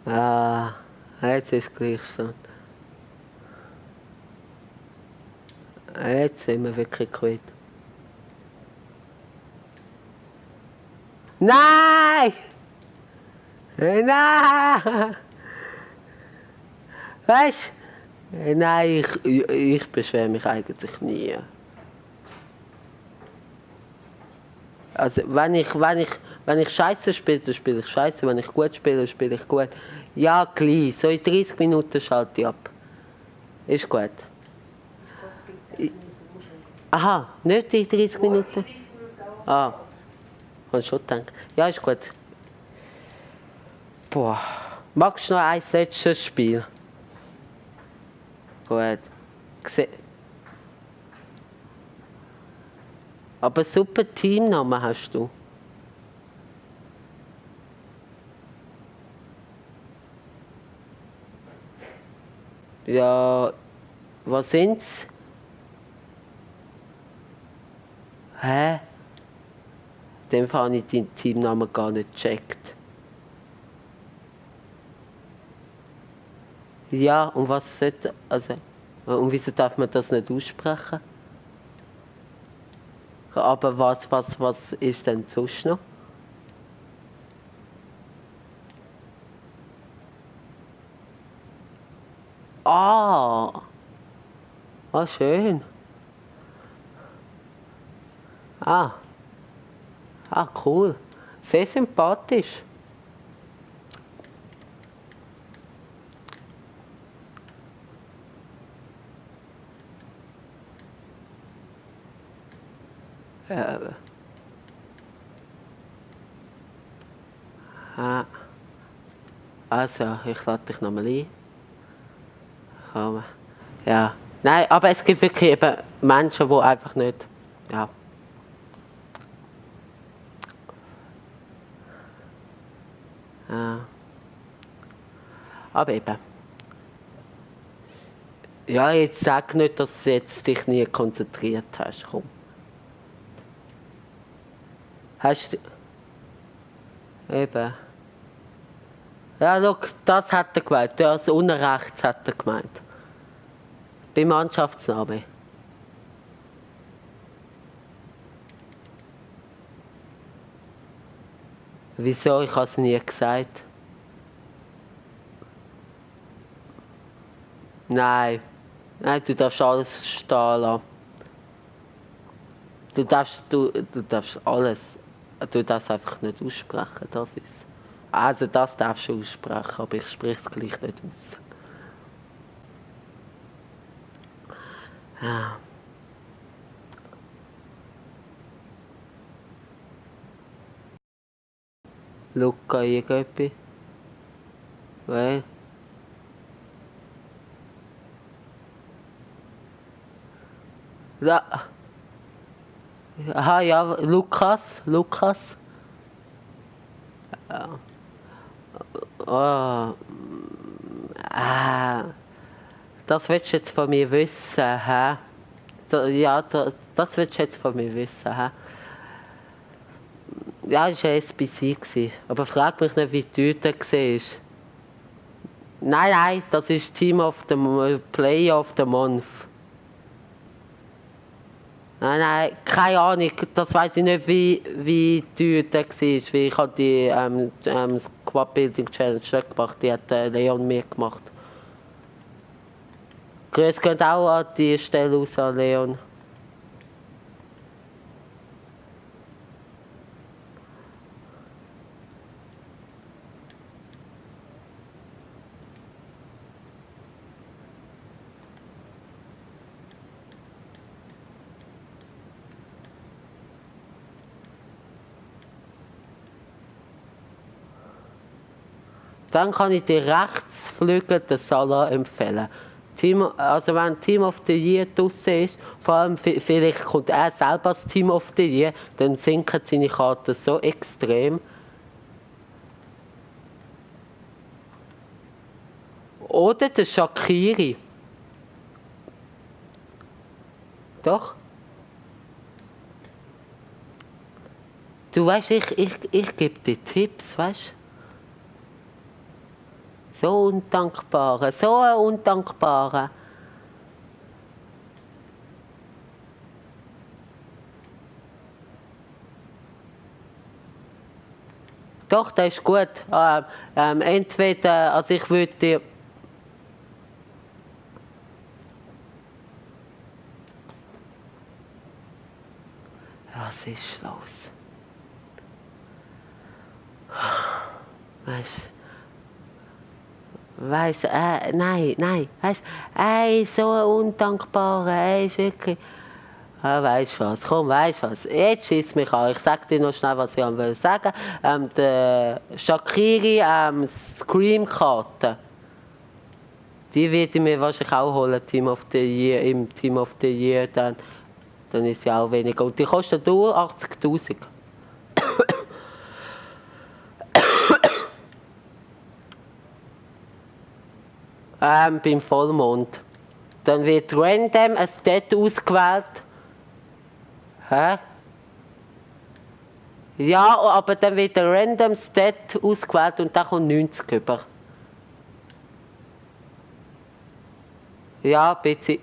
Speaker 1: Ja, jetzt ist es gleich so. Jetzt sind wir wirklich quitt. Nein! Nein! Weißt du? Nein, ich beschwere mich eigentlich nie. Also wenn ich Scheiße spiele, dann spiele ich Scheiße. Wenn ich gut spiele, dann spiele ich gut. Ja, gleich. So in 30 Minuten schalte ich ab. Ist gut. Aha, nicht in 30 Minuten? Ah. Habe ich schon gedacht. Ja, ist gut. Boah. Magst du noch ein letztes Spiel? Gut. Aber super Teamnamen hast du. Ja, was sind's? Hä? In dem Fall habe ich deinen Teamnamen gar nicht gecheckt. Ja, und was sollte, also, und wieso darf man das nicht aussprechen? Aber was ist denn sonst noch? Ah, schön. Ah, cool. Sehr sympathisch. Äh, ah, also, ich lade dich nochmal ein. Komm. Ja. Nein, aber es gibt wirklich eben Menschen, die einfach nicht. Ja. Ja. Aber eben. Ja, jetzt sag nicht, dass du jetzt dich nie konzentriert hast. Komm. Hast du. Eben. Ja, schau, das hat er gemeint. Das unten rechts hat er gemeint. Beim Mannschaftsname. Wieso? Ich habe es nie gesagt. Nein. Nein, du darfst alles stehen lassen. Du darfst alles. Du darfst einfach nicht aussprechen, das ist. Also das darfst du aussprechen, aber ich spreche es gleich nicht aus. Ja. Luca, irgendetwas? Weil? Ja. Aha, ja, Lukas. Ja. Oh. Das willst du jetzt von mir wissen, hä? Ja, das willst du jetzt von mir wissen, hä? Ja, es war ein SBC gewesen. Aber frag mich nicht, wie die Tüte war. Nein, das ist Team of the Player of the Month. Nein, keine Ahnung. Das weiß ich nicht, wie die Tüte war. Weil ich habe die Squad Building Challenge nicht gemacht. Die hat Leon mir gemacht. Grüß geht auch an die Stelle raus, an Leon. Dann kann ich dir rechts fliegen, den Salah empfehlen. Also wenn Team of the Year draussen ist, vor allem vielleicht kommt er selber als Team of the Year, dann sinken seine Karten so extrem. Oder der Shaqiri. Doch. Du weißt, ich gebe dir Tipps, weißt du? So ein Undankbarer. Doch, das ist gut. Entweder, also ich würde dir... Was ist los? Nein, so ein Undankbarer, ist wirklich... weißt du was, komm, weißt du was, jetzt schießt mich an, ich sag dir noch schnell, was ich will sagen. Der Shaqiri, Scream-Karte, die werde ich mir wahrscheinlich auch holen, im Team of the Year, dann ist sie auch weniger. Und die kostet nur 80'000. Beim Vollmond. Dann wird random ein Stat ausgewählt. Hä? Ja, aber dann wird ein random Stat ausgewählt und da kommt 90 über. Ja, ein bisschen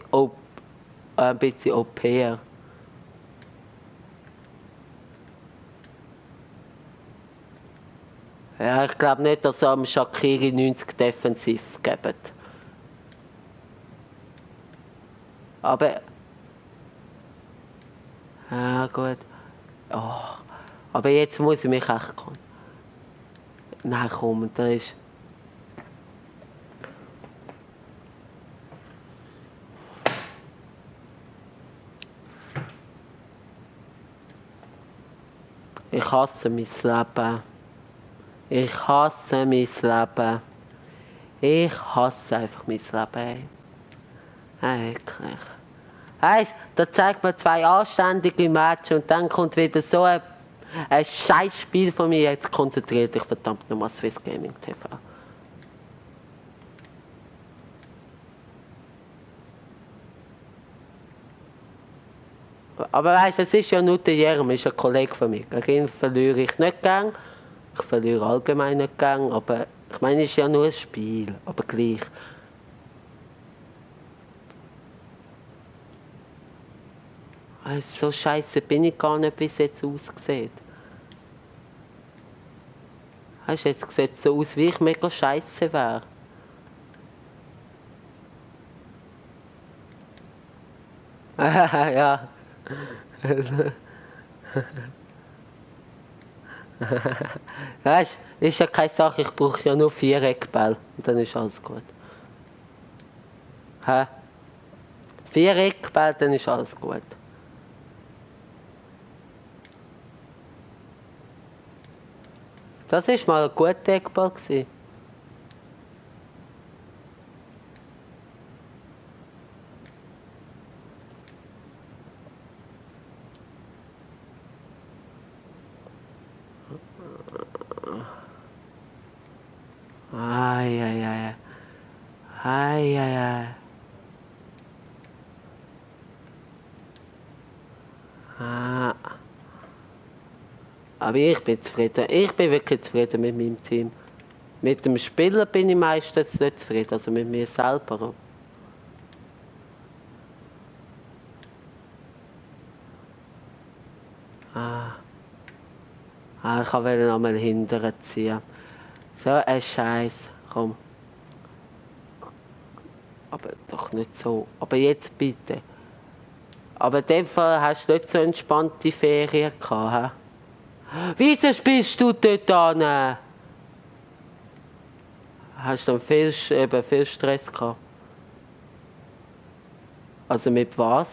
Speaker 1: Au pair. Ja, ich glaube nicht, dass am Shaqiri 90 defensiv geben. Aber. Ja, gut. Oh. Aber jetzt muss ich mich echt kommen. Nein, komm, da ist. Ich hasse mein Leben. Ich hasse mein Leben. Ich hasse einfach mein Leben. Ey. Wirklich. Weißt, da zeigt man zwei anständige Matches und dann kommt wieder so ein scheiß Spiel von mir. Jetzt konzentriert dich verdammt nochmal Swiss Gaming TV. Aber weißt, es ist ja nur der Jerem, ist ein Kollege von mir. Gegen ihn verliere ich nicht gern. Ich verliere allgemein nicht gern, aber ich meine, es ist ja nur ein Spiel, aber gleich. So scheiße bin ich gar nicht, wie es jetzt aussieht. Weißt du, jetzt sieht es so aus, wie ich mega scheiße wäre. Ja. Weißt du, ist ja keine Sache, ich brauche ja nur 4 Eckbälle und dann ist alles gut. Hä? 4 Eckbälle, dann ist alles gut. Das war mal ein guter Eckball. Ai, ai, ai. Ai, ai, ai. Ah. Aber ich bin zufrieden. Ich bin wirklich zufrieden mit meinem Team. Mit dem Spieler bin ich meistens nicht zufrieden, also mit mir selber. Ich wollte noch mal hinterher ziehen. So ein Scheiß, komm. Aber doch nicht so. Aber jetzt bitte. Aber in dem Fall hast du nicht so entspannte Ferien gehabt, hä? Wieso spielst du dort an? Hast du dann viel Stress gehabt? Also mit was?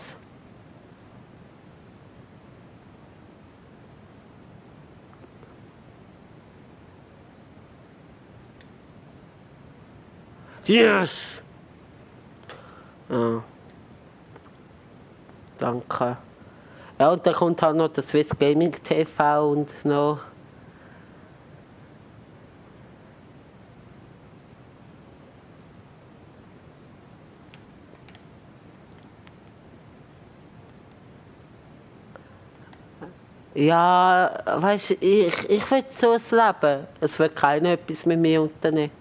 Speaker 1: Yes! Ah. Danke. Ja, und dann kommt halt noch das Swiss Gaming TV und noch. Ja, weißt du, ich will so ein Leben. Es wird keiner etwas mit mir unternehmen.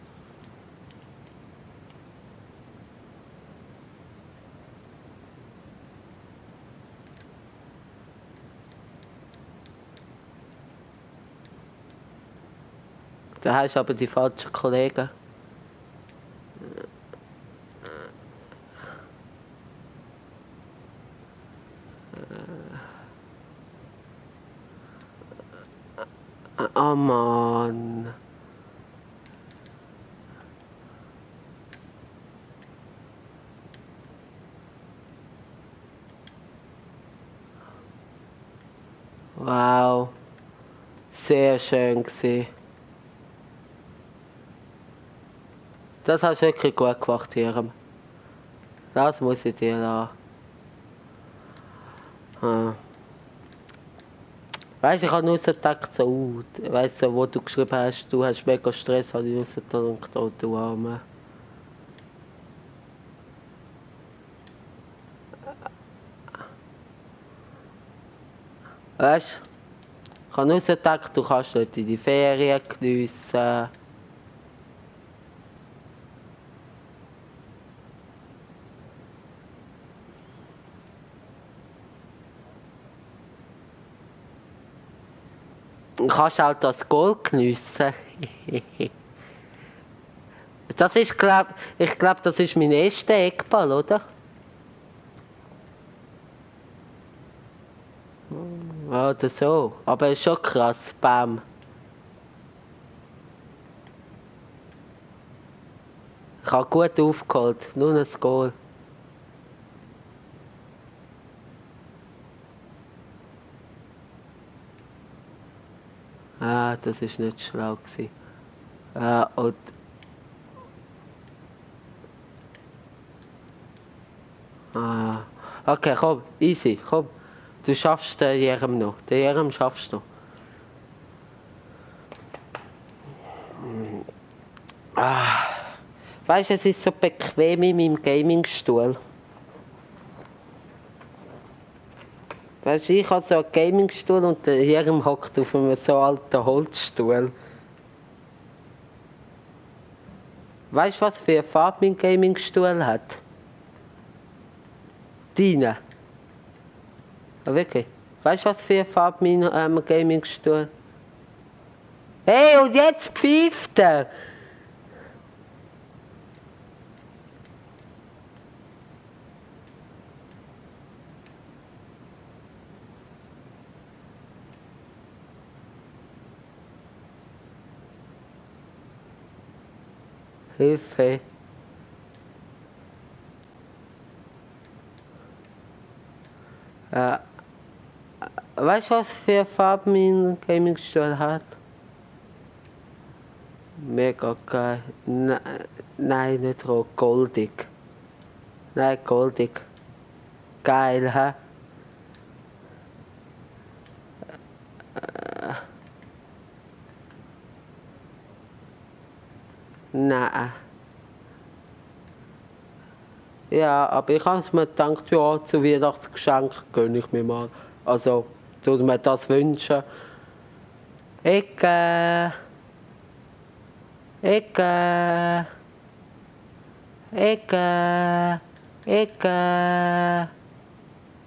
Speaker 1: Da hast du aber die falschen Kollegen. Oh Mann. Wow. Sehr schön gewesen. Das hast du wirklich gut gemacht, Jerem. Das muss ich dir lassen. Ah. Weißt du, ich habe nur so gedacht, so, weißt du, wo du geschrieben hast, du hast mega Stress, habe ich nur so gedacht, oh du Arme. Weißt du, ich habe nur so gedacht, du kannst dort in die Ferien geniessen. kannst auch das Gold geniessen. Das ist, ich glaube, das ist mein erster Eckball, oder? Oder so. Aber ist schon krass, bam. Ich habe gut aufgeholt, nur ein Goal. Ah, das ist nicht schlau gewesen. Und okay, komm, easy, komm. Du schaffst den Jerem noch. Den Jerem schaffst du. Weißt du, es ist so bequem in meinem Gamingstuhl. Weißt du, ich habe so einen Gamingstuhl und der Jerem hockt auf einem so alten Holzstuhl. Weißt du, was für eine Farbe mein Gamingstuhl hat? Deine. Ah, wirklich? Weißt du, was für eine Farbe mein Gamingstuhl? Hey, und jetzt pfeift er! Hilfe. Weißt du, was für eine Farbe mein Gamingstuhl hat? Mega geil. Nein, nicht rot, goldig. Nein, goldig. Geil, hä? Nein. Ja, aber ich habe mir gedacht, ja, zu Weihnachtsgeschenk gönne ich mir mal. Also, tut mir das wünschen. Ecke. Ecke. Ecke. Ecke.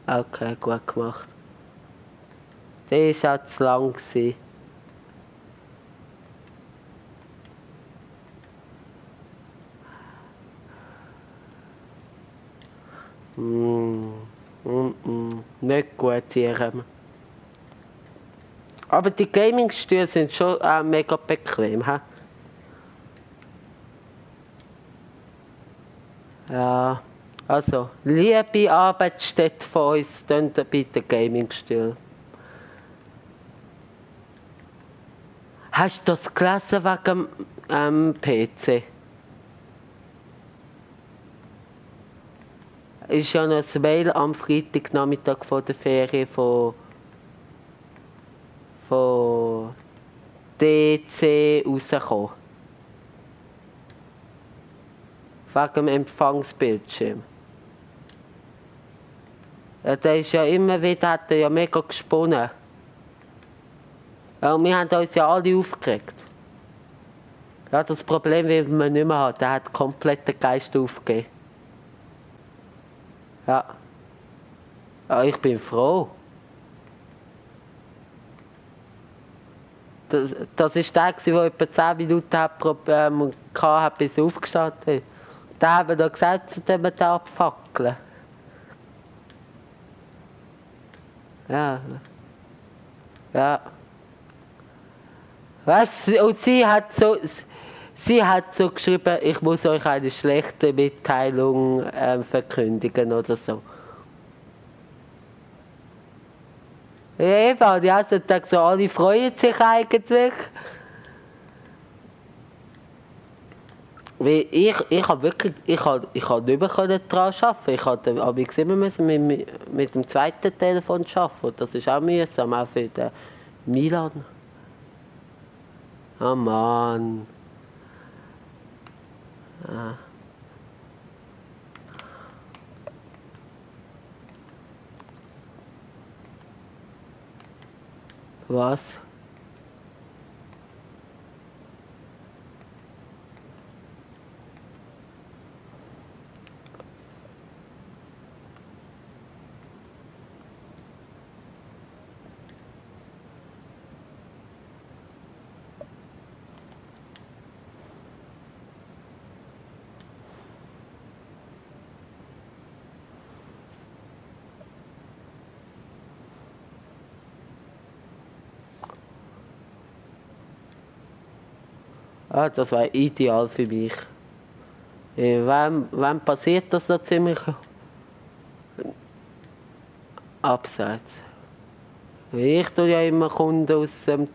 Speaker 1: Okay, gut gemacht. Der war auch zu lang gewesen. Nicht gut, Jerem. Aber die Gaming-Stühle sind schon mega bequem, hä? Ja, also, liebe Arbeitsstätte von uns, dann bitte Gaming-Stühle. Hast du das gelesen wegen dem PC? Ist ja noch ein Mail am Freitagnachmittag vor der Ferien von DC rausgekommen. Wegen dem Empfangsbildschirm. Ja, der ist ja immer wieder, hat er ja mega gesponnen. Ja, und wir haben uns ja alle aufgeregt. Ja, das Problem will man nicht mehr haben, der hat komplett den Geist aufgegeben. Ja. Ja, ich bin froh. Das ist der, der etwa 10 Minuten hatte, bis er aufgestanden ist. Da haben wir da gesagt, sie den abfackeln. Ja. Ja. Was? Und sie hat so geschrieben, ich muss euch eine schlechte Mitteilung verkündigen oder so. Ja, eben, die hat gesagt, so, alle freuen sich eigentlich. Weil ich habe wirklich, ich hab nicht mehr daran arbeiten. Ich habe aber immer müssen mit dem zweiten Telefon arbeiten. Das ist auch mühsam, auch für den Milan. Oh Mann. Ah. Was? Ah, das wäre ideal für mich. Wann passiert das so ziemlich abseits? Ich tue ja immer Kunden aus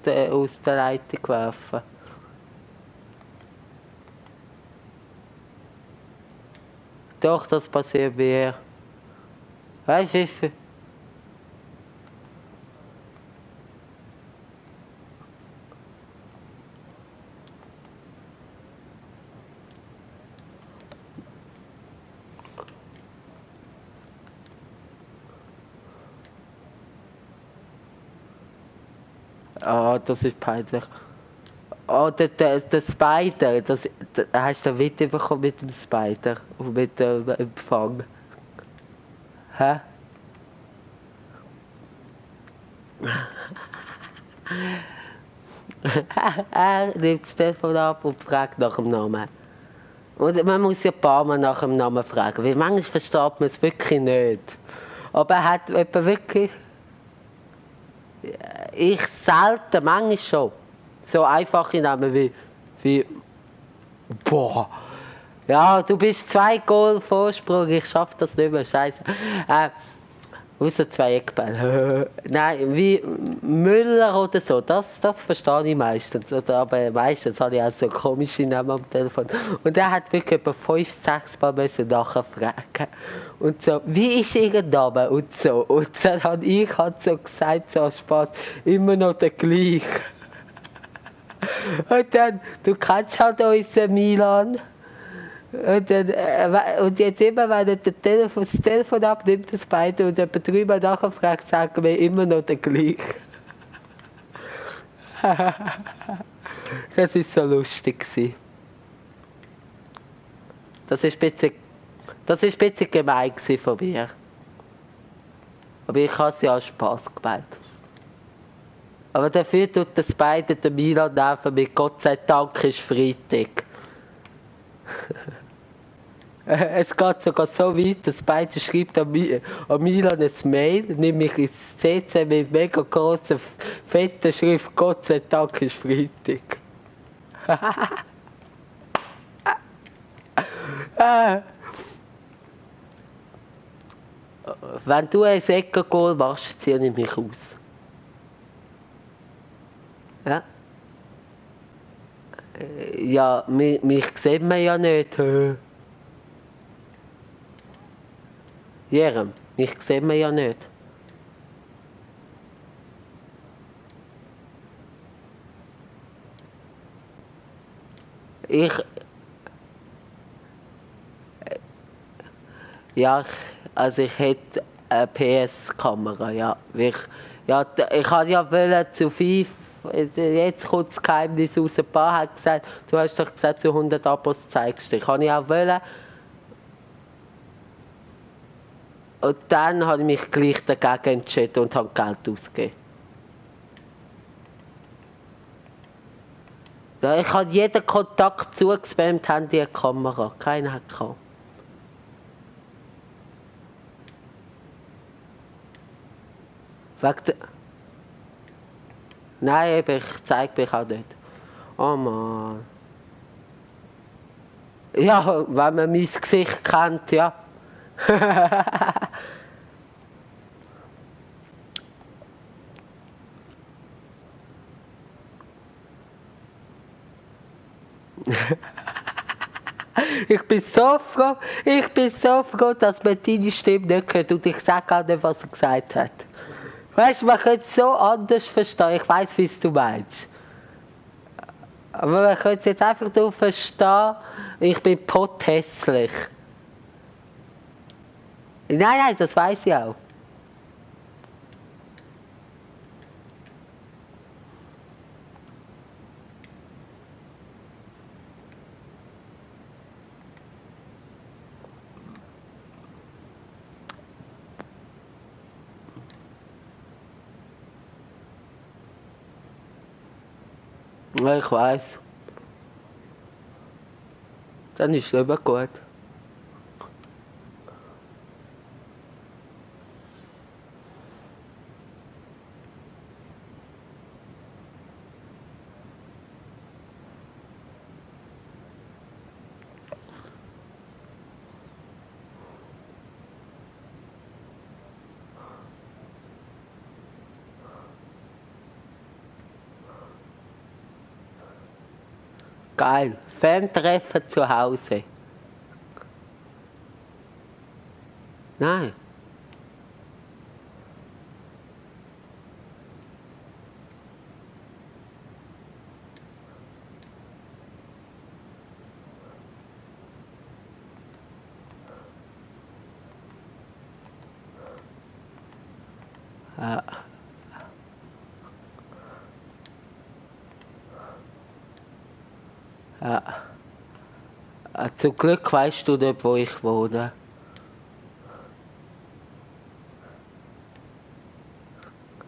Speaker 1: der Leitung werfen. Doch, das passiert mir. Weißt du, das ist peinlich. Oh, der Spider, hast du ein Video bekommen mit dem Spider und mit dem Empfang? Hä? Er nimmt das Telefon ab und fragt nach dem Namen. Und man muss ja ein paar Mal nach dem Namen fragen, weil manchmal versteht man es wirklich nicht. Aber er hat etwa wirklich... Ich selten, manchmal schon. So einfache Namen wie... Boah. Ja, du bist 2 Goal Vorsprung, ich schaff das nicht mehr, scheiße. Außer 2 Eckbälle. Nein, wie Müller oder so, das verstehe ich meistens. Aber meistens habe ich auch so komische Namen am Telefon. Und er hat wirklich etwa 5, 6 Mal müssen nachher fragen. Und so, wie ist ihr Name? Und so. Und dann habe ich halt so gesagt, so als Spaß, immer noch der gleiche. Und dann, du kennst halt unseren Milan. Und jetzt immer, wenn er das Telefon abnimmt, das beide und etwa 3 Mal nachher fragt, sagen wir immer noch der gleiche. Das war so lustig gewesen. Das ist ein bisschen gemein von mir. Aber ich habe es ja als Spaß gemeint. Aber dafür tut das beide den Milan nerven mit Gott sei Dank ist Freitag. Es geht sogar so weit, dass beide schreibt an Milan ein Mail, nämlich ins CC mit mega großer, fetter Schrift, Gott sei Dank ist Freitag. Wenn du ein Eckengoal machst, ziehe ich mich aus. Ja? Ja, mich sieht man ja nicht. Jerem, mich sieht man ja nicht. Also ich hätte eine PS-Kamera, ja. Ich habe ja wollen zu FIFA, jetzt kommt das Geheimnis raus, ein paar hat gesagt, du hast doch gesagt, zu 100 Abos zeigst du. Ich habe ja auch wollen. Und dann habe ich mich gleich dagegen entschieden und habe Geld ausgegeben. Ja, ich habe jeden Kontakt zugespammt, haben die eine Kamera. Keiner hat gehabt. Wegen der... Nein, eben, ich zeige mich auch nicht. Oh Mann. Ja, wenn man mein Gesicht kennt, ja. Ich bin so froh, dass man deine Stimme nicht hört und ich sage auch nicht, was er gesagt hat. Weißt du, man könnte es so anders verstehen, ich weiß, wie es du meinst. Aber man könnte es jetzt einfach nur verstehen, ich bin pothässlich. Nein, das weiß ich auch. Ja, ich weiß. Dann ist es nicht mehr gut. Geil. Fan-Treffen zu Hause. Nein. Ja. Ja. Zum Glück weißt du nicht, wo ich wohne.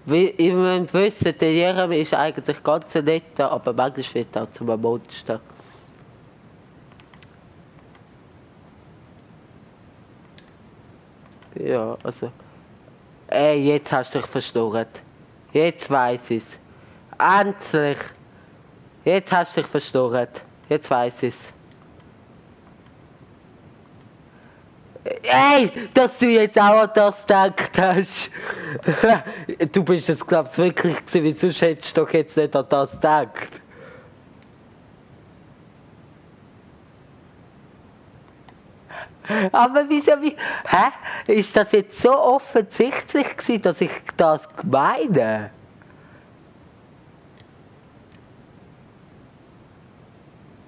Speaker 1: Wie, ihr müsst wissen, der Jeremy ist eigentlich ganz netter, aber manchmal wird er zum Monster. Ja, also. Jetzt hast du dich verstört. Jetzt weiß ich's. Endlich! Jetzt hast du dich verstört. Jetzt weiß ich's. Ey, dass du jetzt auch an das gedacht hast. Du bist es, glaubst wirklich gewesen, wieso hättest du doch jetzt nicht an das gedacht? Aber wieso, hä? Ist das jetzt so offensichtlich gewesen, dass ich das meine?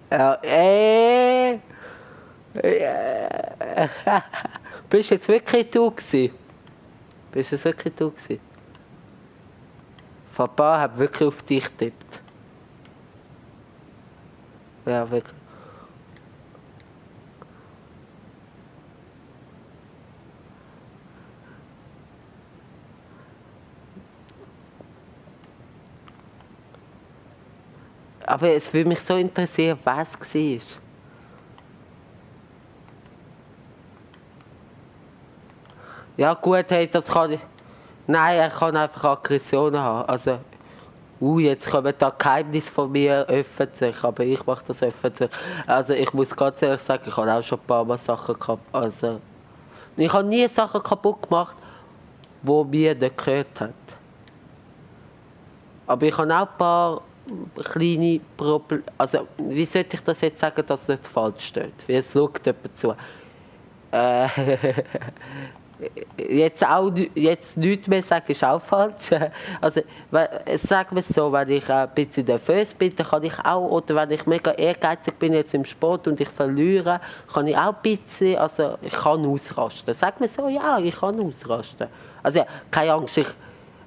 Speaker 1: Ja, Bist jetzt wirklich du gewesen? Bist es wirklich du gewesen? Papa hat wirklich auf dich getippt. Ja, wirklich. Aber es würde mich so interessieren, was es war. Ja gut, hey, das kann ich... Nein, er kann einfach Aggressionen haben. Also, jetzt kommen da Geheimnisse von mir öffentlich, aber ich mache das öffentlich. Also ich muss ganz ehrlich sagen, ich habe auch schon ein paar Mal Sachen gehabt. Also, ich habe nie Sachen kaputt gemacht, die mir nicht gehört hat. Aber ich habe auch ein paar kleine Probleme. Also, wie sollte ich das jetzt sagen, dass es nicht falsch steht? Wie es schaut jemand zu. Jetzt nichts mehr sagen ist auch falsch. Also, sagen wir es so, wenn ich ein bisschen nervös bin, dann kann ich auch, oder wenn ich mega ehrgeizig bin jetzt im Sport und ich verliere, kann ich auch ein bisschen, also ich kann ausrasten. Sag mir so, ja, ich kann ausrasten. Also ja, keine Angst,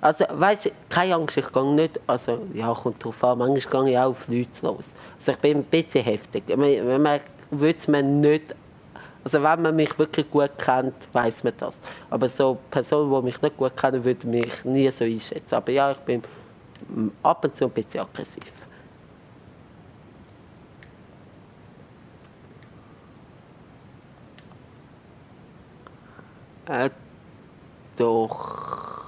Speaker 1: weißt du, keine Angst, ich gehe nicht, also ja, kommt drauf an, manchmal gehe ich auch auf Leute los. Also ich bin ein bisschen heftig. Man würde es mir nicht. Also wenn man mich wirklich gut kennt, weiß man das. Aber so Personen, die mich nicht gut kennen, würden mich nie so einschätzen. Aber ja, ich bin ab und zu ein bisschen aggressiv. Doch.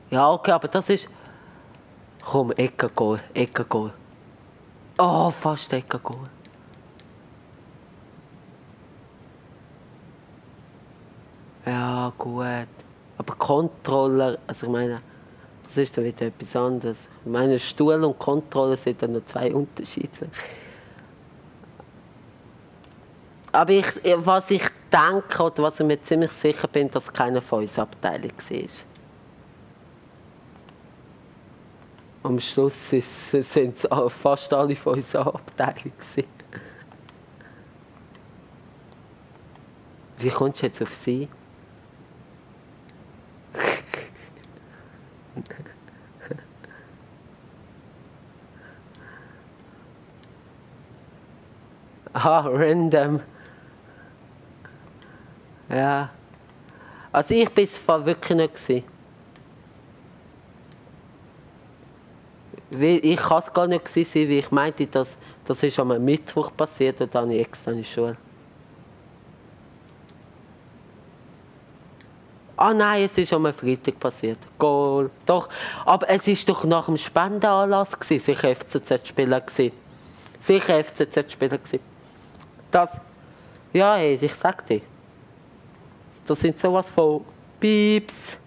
Speaker 1: Ja, okay, aber das ist... Komm, Ecke-Goal. Oh, fast Ecke-Goal. Ja, gut. Aber Controller, also ich meine, das ist dann wieder etwas anderes. Ich meine, Stuhl und Controller sind dann noch zwei Unterschiede. Aber was ich denke, oder was ich mir ziemlich sicher bin, dass keiner von uns Abteilung war. Am Schluss sind es fast alle von unserer Abteilung gewesen. Wie kommst du jetzt auf sie? Random. Ja. Also ich bin es wirklich nicht gewesen. Ich kann es gar nicht gewesen sein, wie ich meinte, das ist am Mittwoch passiert und dann extra in die Schule. Ah nein, es ist am Freitag passiert. Goal. Doch, aber es ist doch nach dem Spendenanlass gewesen, sicher FCZ-Spieler gewesen. Sicher FCZ-Spieler gewesen. Das, ja ey, ich sag dir. Das sind sowas von Pieps.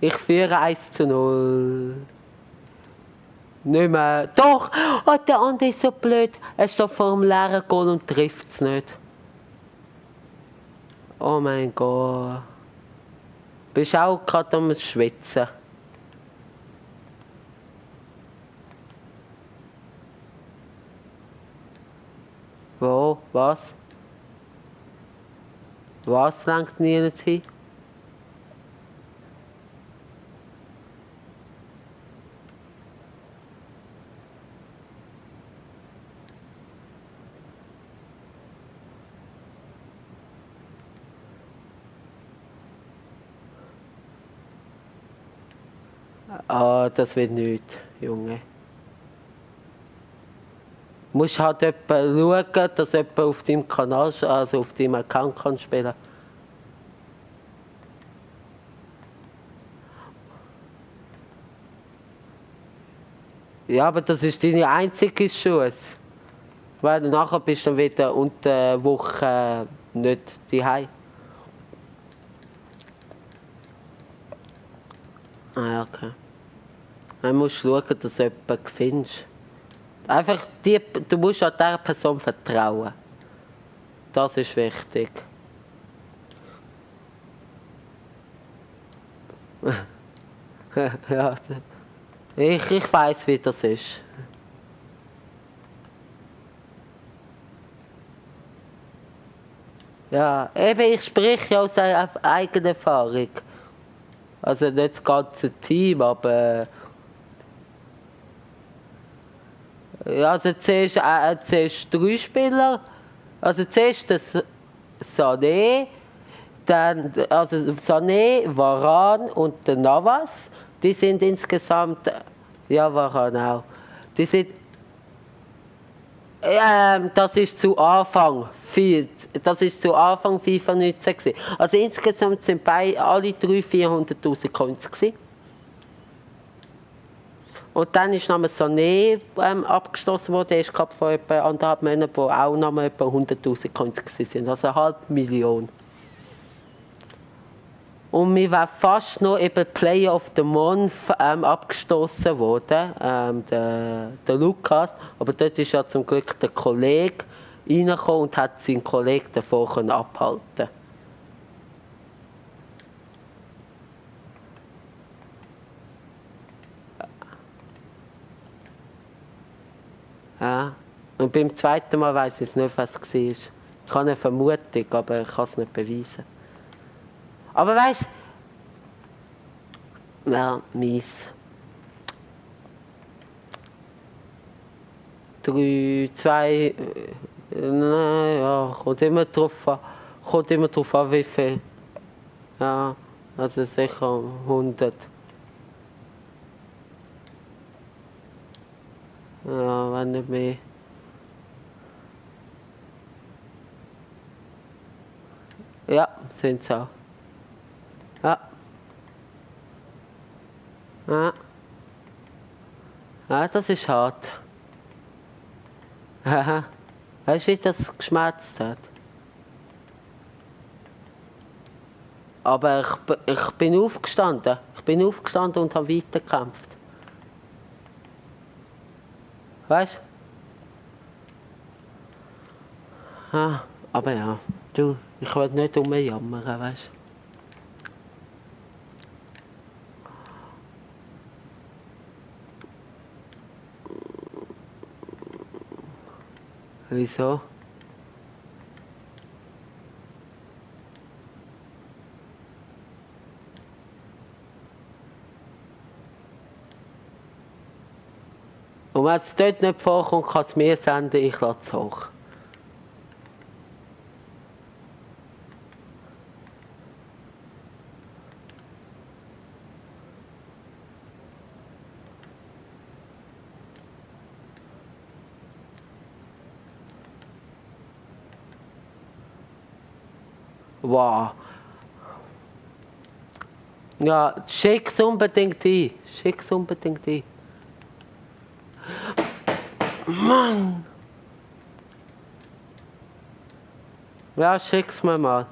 Speaker 1: Ich führe 1:0. Nicht mehr. Doch! Oh, der andere ist so blöd. Er steht vor dem leeren Goal und trifft es nicht. Oh mein Gott. Bist auch gerade am Schwitzen. Wo? Was? Was lenkt nie hin? Ah, das wird nichts, Junge. Du musst halt schauen, dass jemand auf deinem Kanal, also auf deinem Account kann spielen. Ja, aber das ist deine einzige Chance. Weil nachher bist du dann wieder unter der Woche nicht daheim. Ah ja, okay. Dann musst du schauen, dass du jemanden findest. Einfach du musst an dieser Person vertrauen. Das ist wichtig. Ja, ich weiß, wie das ist. Ja, eben, ich spreche ja aus eigener Erfahrung. Also nicht das ganze Team, aber... Ja, also zuerst 3 Spieler. Also zuerst das Sané, dann also Sané, Varane und der Navas. Die sind insgesamt... Ja, Varane auch. Die sind... das ist zu Anfang FIFA 19 gewesen. Also insgesamt sind alle 3 400'000 Coins gewesen. Und dann ist nochmal Sané abgeschlossen worden, der ist gerade vor etwa 1,5 Monaten, wo auch nochmal etwa 100'000 Coins gewesen sind, also 500'000. Und mir war fast noch eben Player of the Month abgestoßen worden, der Lukas, aber dort ist ja zum Glück der Kollege reingekommen und hat seinen Kollegen davon abhalten. Ja, und beim zweiten Mal weiss ich nicht, was es war. Ich habe eine Vermutung, aber ich kann es nicht beweisen. Aber weißt du, ja, mies. 3, 2, naja, kommt immer drauf an, wie viel. Ja, also sicher 100. Ja, wenn nicht mehr. Ja, sind sie auch. Ja. Ja. Ja, das ist hart. Haha. Weißt du, wie das geschmerzt hat? Aber ich bin aufgestanden. Ich bin aufgestanden und habe weitergekämpft. Weißt du? Ah, aber ja, du, ich will nicht rumjammern, weißt du? Wieso? Und wenn es dort nicht vorkommt, kann es mir senden, ich lade es hoch. Wow. Ja, schick's unbedingt ein. Schick's unbedingt ein. Mann! Ja, schick's mir mal.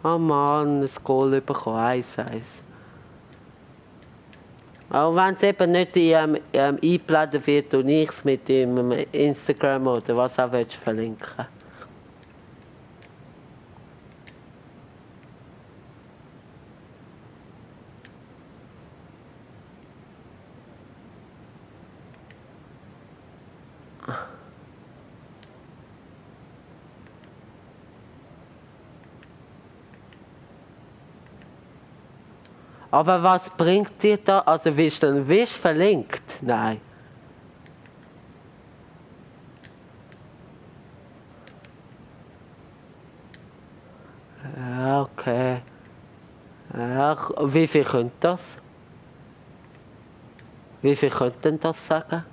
Speaker 1: Oh Mann, ein Goal bekommen, 1-1. Auch wenn es eben nicht eingeblendet wird und ich mit dem Instagram oder was auch willst verlinken. Aber was bringt dir da? Also wirst du dann verlinkt? Nein. Ja, okay. Ja, wie viel könnte das? Wie viel könnte denn das sagen?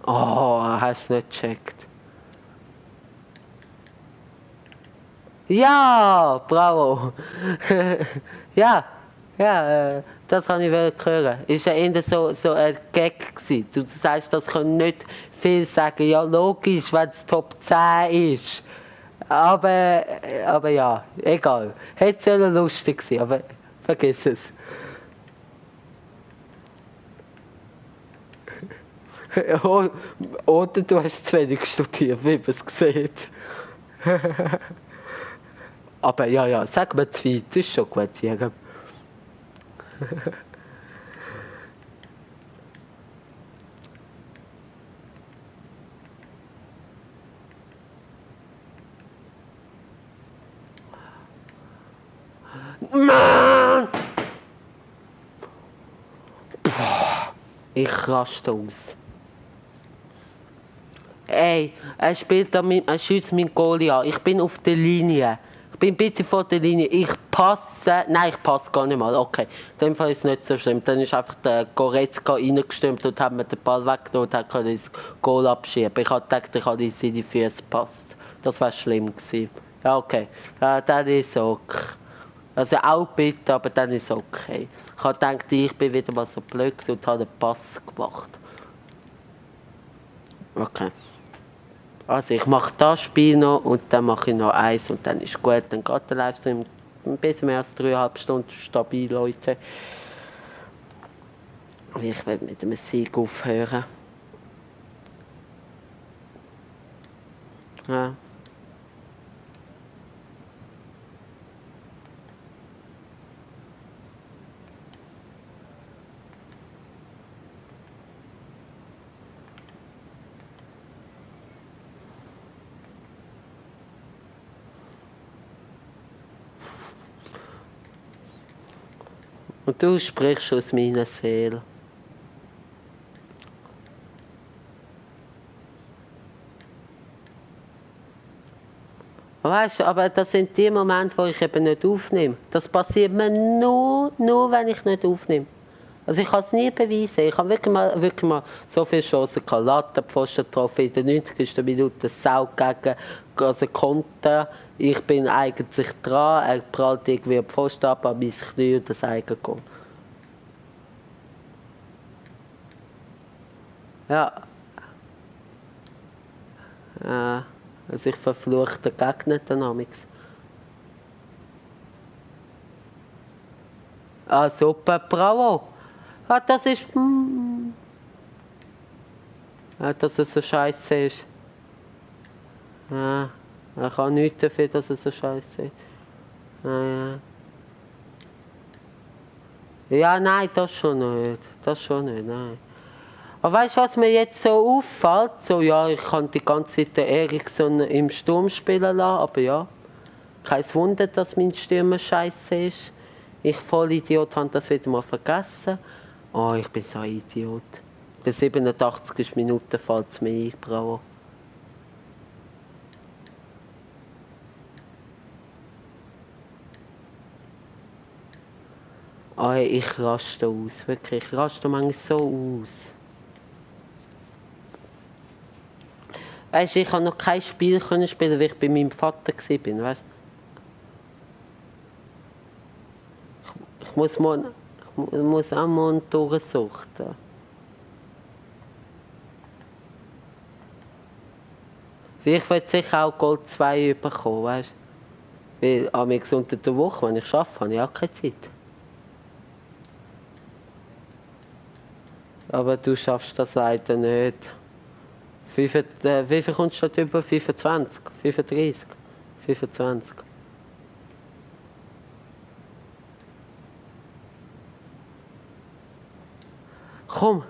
Speaker 1: Oh, hast du nicht gecheckt. Ja, bravo. Ja, ja, das habe ich hören. Ist ja eher so ein Gag gewesen. Du sagst, das können nicht viel sagen. Ja, logisch, wenn es Top 10 ist. Aber ja, egal. Hätte sollen lustig sein, aber vergiss es. Oder du hast zu wenig studiert, wie man es sieht. Aber ja, sag mir Tweet, ist schon gut, Jürgen. Mann! Ich raste aus. Ey, er schießt mein Goalie an. Ich bin auf der Linie. Ich bin ein bisschen vor der Linie. Ich passe. Nein, ich passe gar nicht mal. Okay, in dem Fall ist es nicht so schlimm. Dann ist einfach der Goretzka reingestürmt und hat mir den Ball weggenommen und hat das Goal abschieben. Ich habe gedacht, ich habe in seine Füße gepasst. Das wäre schlimm gewesen. Ja, okay. Ja, dann ist okay. Also auch bitte, aber dann ist okay. Ich habe gedacht, ich bin wieder mal so blöd und habe einen Pass gemacht. Okay. Also ich mache das Spiel noch und dann mache ich noch eins und dann ist gut. Dann geht der Livestream ein bisschen mehr als 3,5 Stunden stabil, Leute. Ich werde mit dem Sieg aufhören. Ja. Und du sprichst aus meiner Seele. Weißt du, aber das sind die Momente, wo ich eben nicht aufnehme. Das passiert mir nur wenn ich nicht aufnehme. Also ich kann es nie beweisen. Ich habe wirklich mal so viele Chancen gehabt. Lattenpfosten getroffen in der 90. Minute, Sau gegen, also Konter. Ich bin eigentlich dran, er prallt irgendwie den Pfosten ab an mein Knie und das Eigengoal. Ja. Also ich verfluche den Gegner dynamics. Ah, super, bravo! Ah, das ist... dass es so scheiße ist. Ja, ich kann nichts dafür, dass es so scheiße ist. Ja. Ja, nein, das schon nicht. Das schon nicht, nein. Aber weißt du, was mir jetzt so auffällt? So, ja, ich kann die ganze Zeit den Eriksson im Sturm spielen lassen, aber ja. Kein Wunder, dass mein Stürmer scheiße ist. Ich Vollidiot habe das wieder mal vergessen. Oh, ich bin so ein Idiot. Der 87. Minute fällt es mir ein, bravo. Oh, ich raste aus, wirklich. Ich raste manchmal so aus. Weißt du, ich konnte noch kein Spiel spielen, weil ich bei meinem Vater war, weißt du? Ich muss auch mal durchsuchen. Ich will sicher auch Gold 2 bekommen, weißt du? Weil amigs unter der Woche, wenn ich arbeite, habe ich auch keine Zeit. Aber du schaffst das leider nicht. Wie viel kommst du da über? 25? 35? 25? Komm!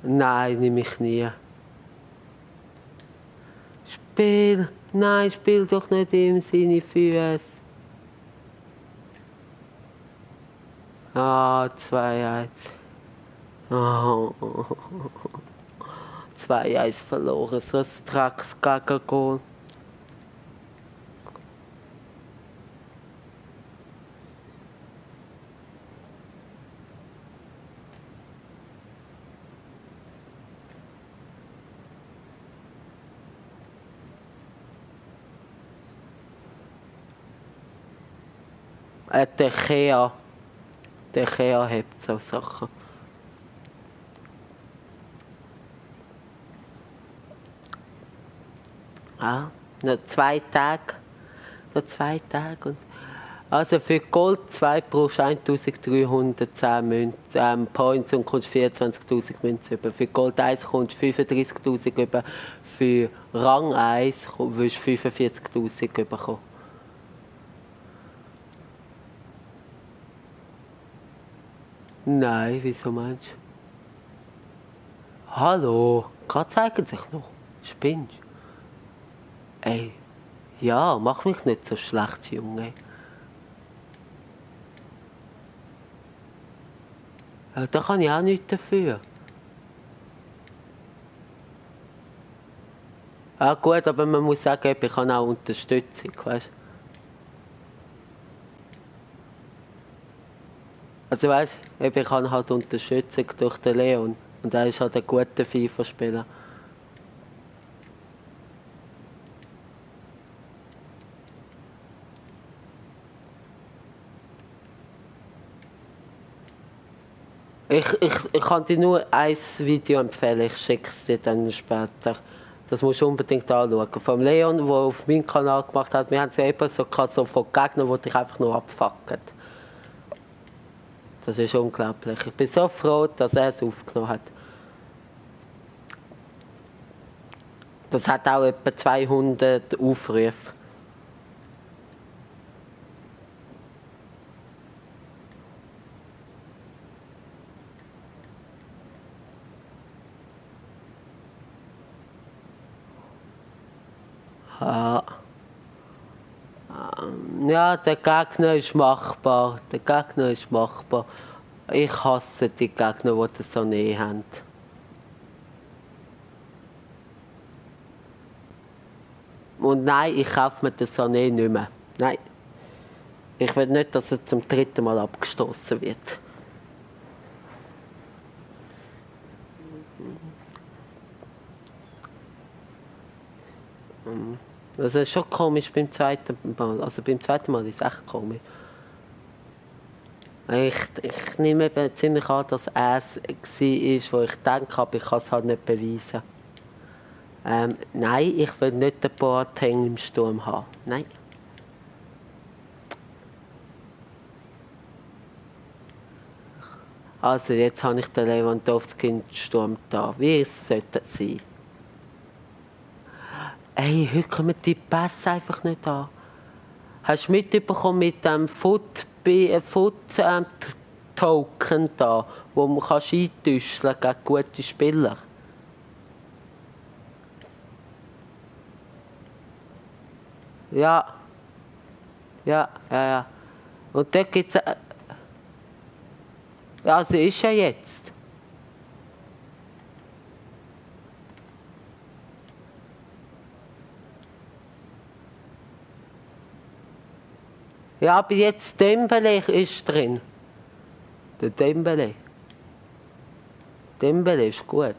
Speaker 1: Nein, nimm mich nie. Spiel! Nein, spiel doch nicht in seine Füße. Ah, 2-1. Oh. 2-1 verloren, so ein Drecksgegengol. Der Kea. Der Kea hat so Sachen. Ah, noch 2 Tage. Noch 2 Tage. Und also für Gold 2 brauchst du 1310 Points und kommst 24.000 Münzen über. Für Gold 1 kommst du 35.000 über. Für Rang 1 wirst du 45.000 bekommen. Nein, wieso meinst du? Hallo, gerade zeigen sich noch. Spinnst du? Ey, ja, mach mich nicht so schlecht, Junge. Ja, da kann ich auch nichts dafür. Ah gut, aber man muss sagen, ich habe auch Unterstützung, weißt du? Also weißt du, ich habe halt Unterstützung durch den Leon. Und er ist halt ein guter FIFA-Spieler. Ich kann dir nur ein Video empfehlen, ich schicke es dir dann später. Das musst du unbedingt anschauen. Vom Leon, der auf meinem Kanal gemacht hat, wir haben es eben so gehabt, so von Gegnern, die dich einfach nur abfucken. Das ist unglaublich. Ich bin so froh, dass er es aufgenommen hat. Das hat auch etwa 200 Aufrufe. Ja, der Gegner ist machbar. Der Gegner ist machbar. Ich hasse die Gegner, die das so näher haben. Und nein, ich kaufe mir den Sané nicht mehr. Nein. Ich will nicht, dass er zum 3. Mal abgestoßen wird. Das ist schon komisch beim 2. Mal. Also beim 2. Mal ist es echt komisch. Ich nehme eben ziemlich an, dass er es war, wo ich denke, aber ich kann es halt nicht beweisen. Nein, ich will nicht den Boateng im Sturm haben. Nein. Also jetzt habe ich den Lewandowski im Sturm da. Wie es sollte sein. Ey, heute kommen die Pässe einfach nicht an. Hast du mitbekommen mit dem Token da, wo man eintäuschen gegen gute Spieler? Ja. Ja. Und dort gibt es... Ja, sie ist ja jetzt. Ja, aber jetzt Dembele ist drin. Der Dembele. Dembele ist gut.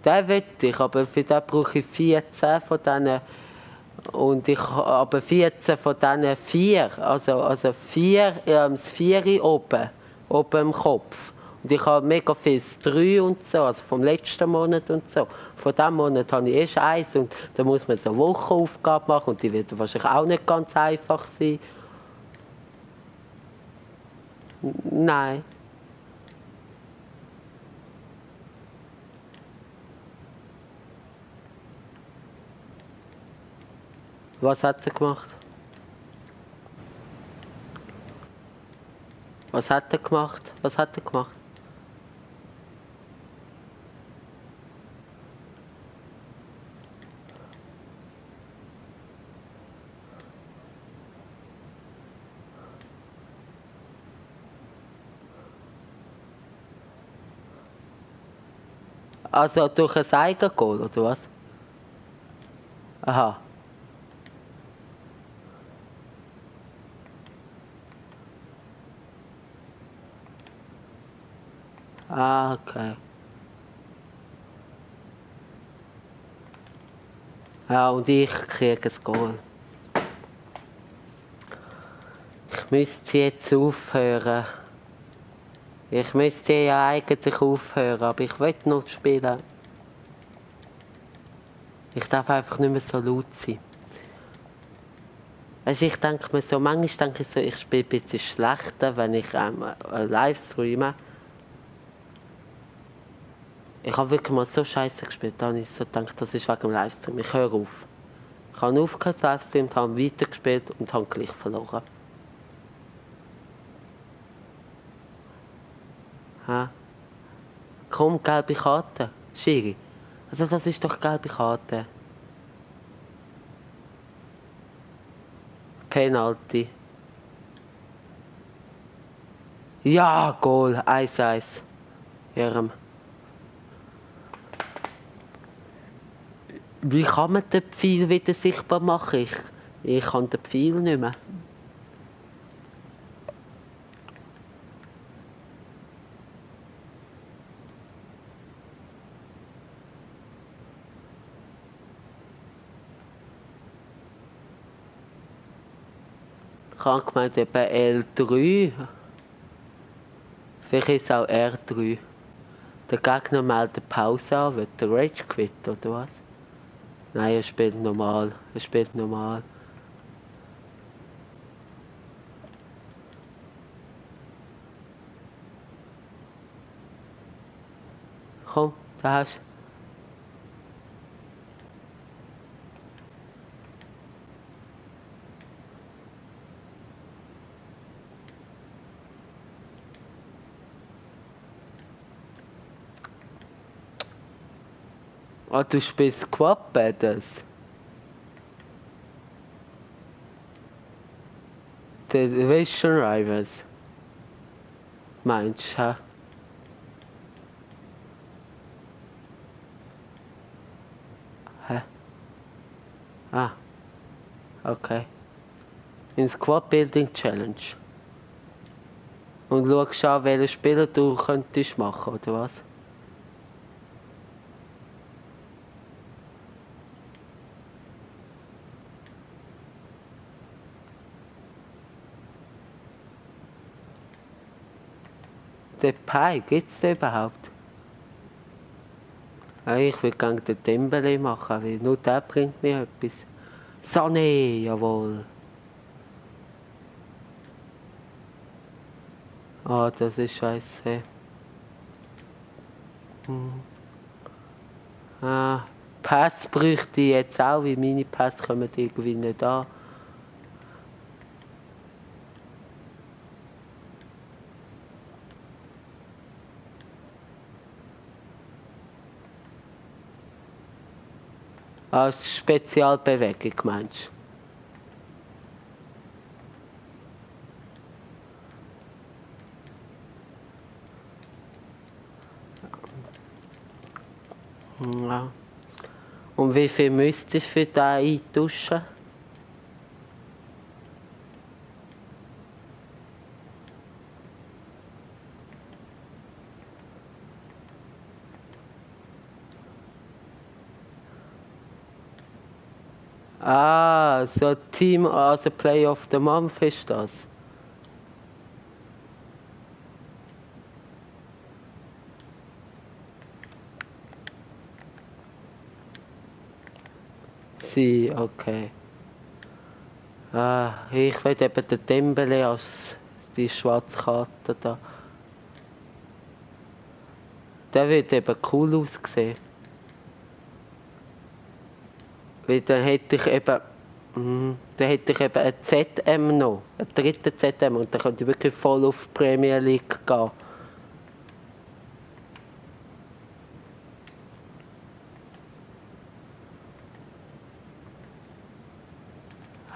Speaker 1: Den will ich, aber für den brauche ich 14 von denen. Und ich aber 14 von diesen 4. Also 4, das 4 oben im Kopf. Und ich habe mega viel 3 und so, also vom letzten Monat und so. Von diesem Monat habe ich erst 1 und da muss man so eine Wochenaufgabe machen und die wird wahrscheinlich auch nicht ganz einfach sein. Nein. Was hat er gemacht? Was hat er gemacht? Was hat er gemacht? Also durch ein Eigengoal, oder was? Aha. Ah, okay. Ja, und ich kriege ein Goal. Ich müsste jetzt aufhören. Ich müsste ja eigentlich aufhören, aber ich will noch spielen. Ich darf einfach nicht mehr so laut sein. Also ich denke mir so, manchmal denke ich so, ich spiele ein bisschen schlechter, wenn ich live streame. Ich habe wirklich mal so scheiße gespielt, da habe ich so gedacht, das ist wegen dem Livestream. Ich höre auf. Ich habe aufgehört Livestream, habe weitergespielt und habe gleich verloren. Ha? Komm, gelbe Karte. Schiri. Also das ist doch gelbe Karte. Penalty. Ja, Goal. 1-1. Jerem. Wie kann man den Pfeil wieder sichtbar machen? Ich kann den Pfeil nicht mehr. Ich habe gemeint, etwa L3. Vielleicht ist es auch R3. Der Gegner meldet Pause an, wird der Rage quit, oder was? Nein, er spielt normal. Er spielt normal. Komm, da hast du. Ah, du spielst Quad Battles. The Division Rivals. Meinst du, hä? Hä? Ah, okay. In Squad Building Challenge. Und schaust an, welchen Spieler du könntest machen, oder was? Den Pi, gibt's den überhaupt? Ja, ich will gerne den Dembele machen, weil nur der bringt mir etwas. Sané, jawohl. Ah, das ist scheiße. Ah, Pass bräuchte ich jetzt auch, weil meine Pass kommen irgendwie nicht an. Als Spezialbewegung meinst du? Ja. Und wie viel müsstest du für den eintauschen? Ah, so Team, also Play of the Month ist das. sein, okay. Ich will eben den Dembele als die schwarze Karte da. Der wird eben cool aussehen. Weil dann hätte ich eben. Dann hätte ich eben ein ZM noch. Einen dritten ZM. Und dann könnte ich wirklich voll auf die Premier League gehen.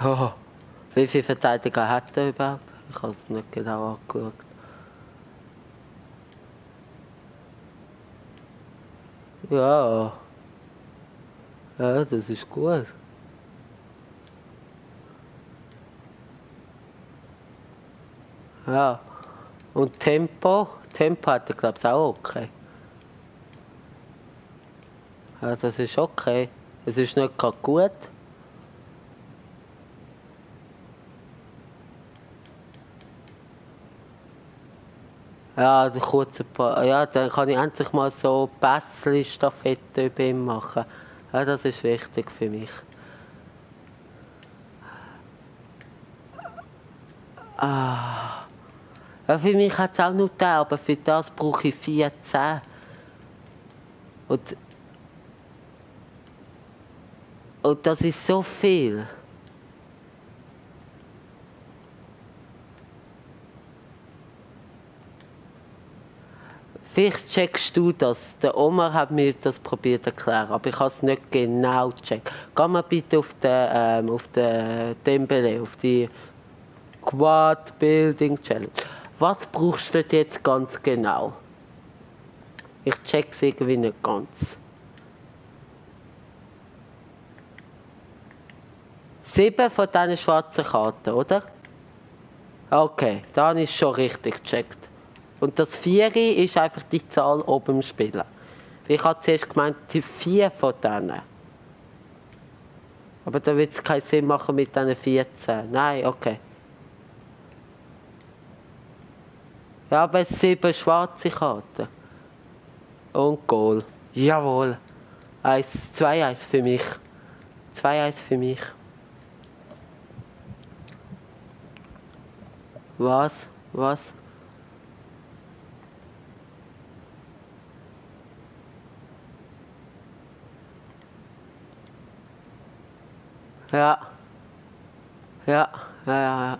Speaker 1: Oh, wie viele Verteidiger hat er überhaupt? Ich habe es nicht genau angeschaut. Ja. Ja, das ist gut. Ja. Und Tempo? Tempo hat er glaube ich auch okay. Ja, das ist okay. Es ist nicht gerade gut. Ja, der kurze ja, dann kann ich endlich mal so Pässli-Staffette bei ihm machen. Ja, das ist wichtig für mich. Ah. Ja, für mich hat es auch nur den, aber für das brauche ich 14. Und, und das ist so viel. Vielleicht checkst du das. Der Omar hat mir das probiert zu erklären, aber ich habe es nicht genau gecheckt. Geh mal bitte auf den Dembele, auf die Quad Building Challenge. Was brauchst du jetzt ganz genau? Ich check's irgendwie nicht ganz. 7 von diesen schwarzen Karten, oder? Okay, dann ist schon richtig gecheckt. Und das 4 ist einfach die Zahl oben im Spieler. Ich habe zuerst gemeint, die 4 von denen. Aber da wird es keinen Sinn machen mit diesen 14. Nein, okay. Ja, aber es 7 schwarze Karten. Und Goal. Jawohl. 2-1 für mich. 2-1 für mich. Was? Was? Ja. Ja, ja.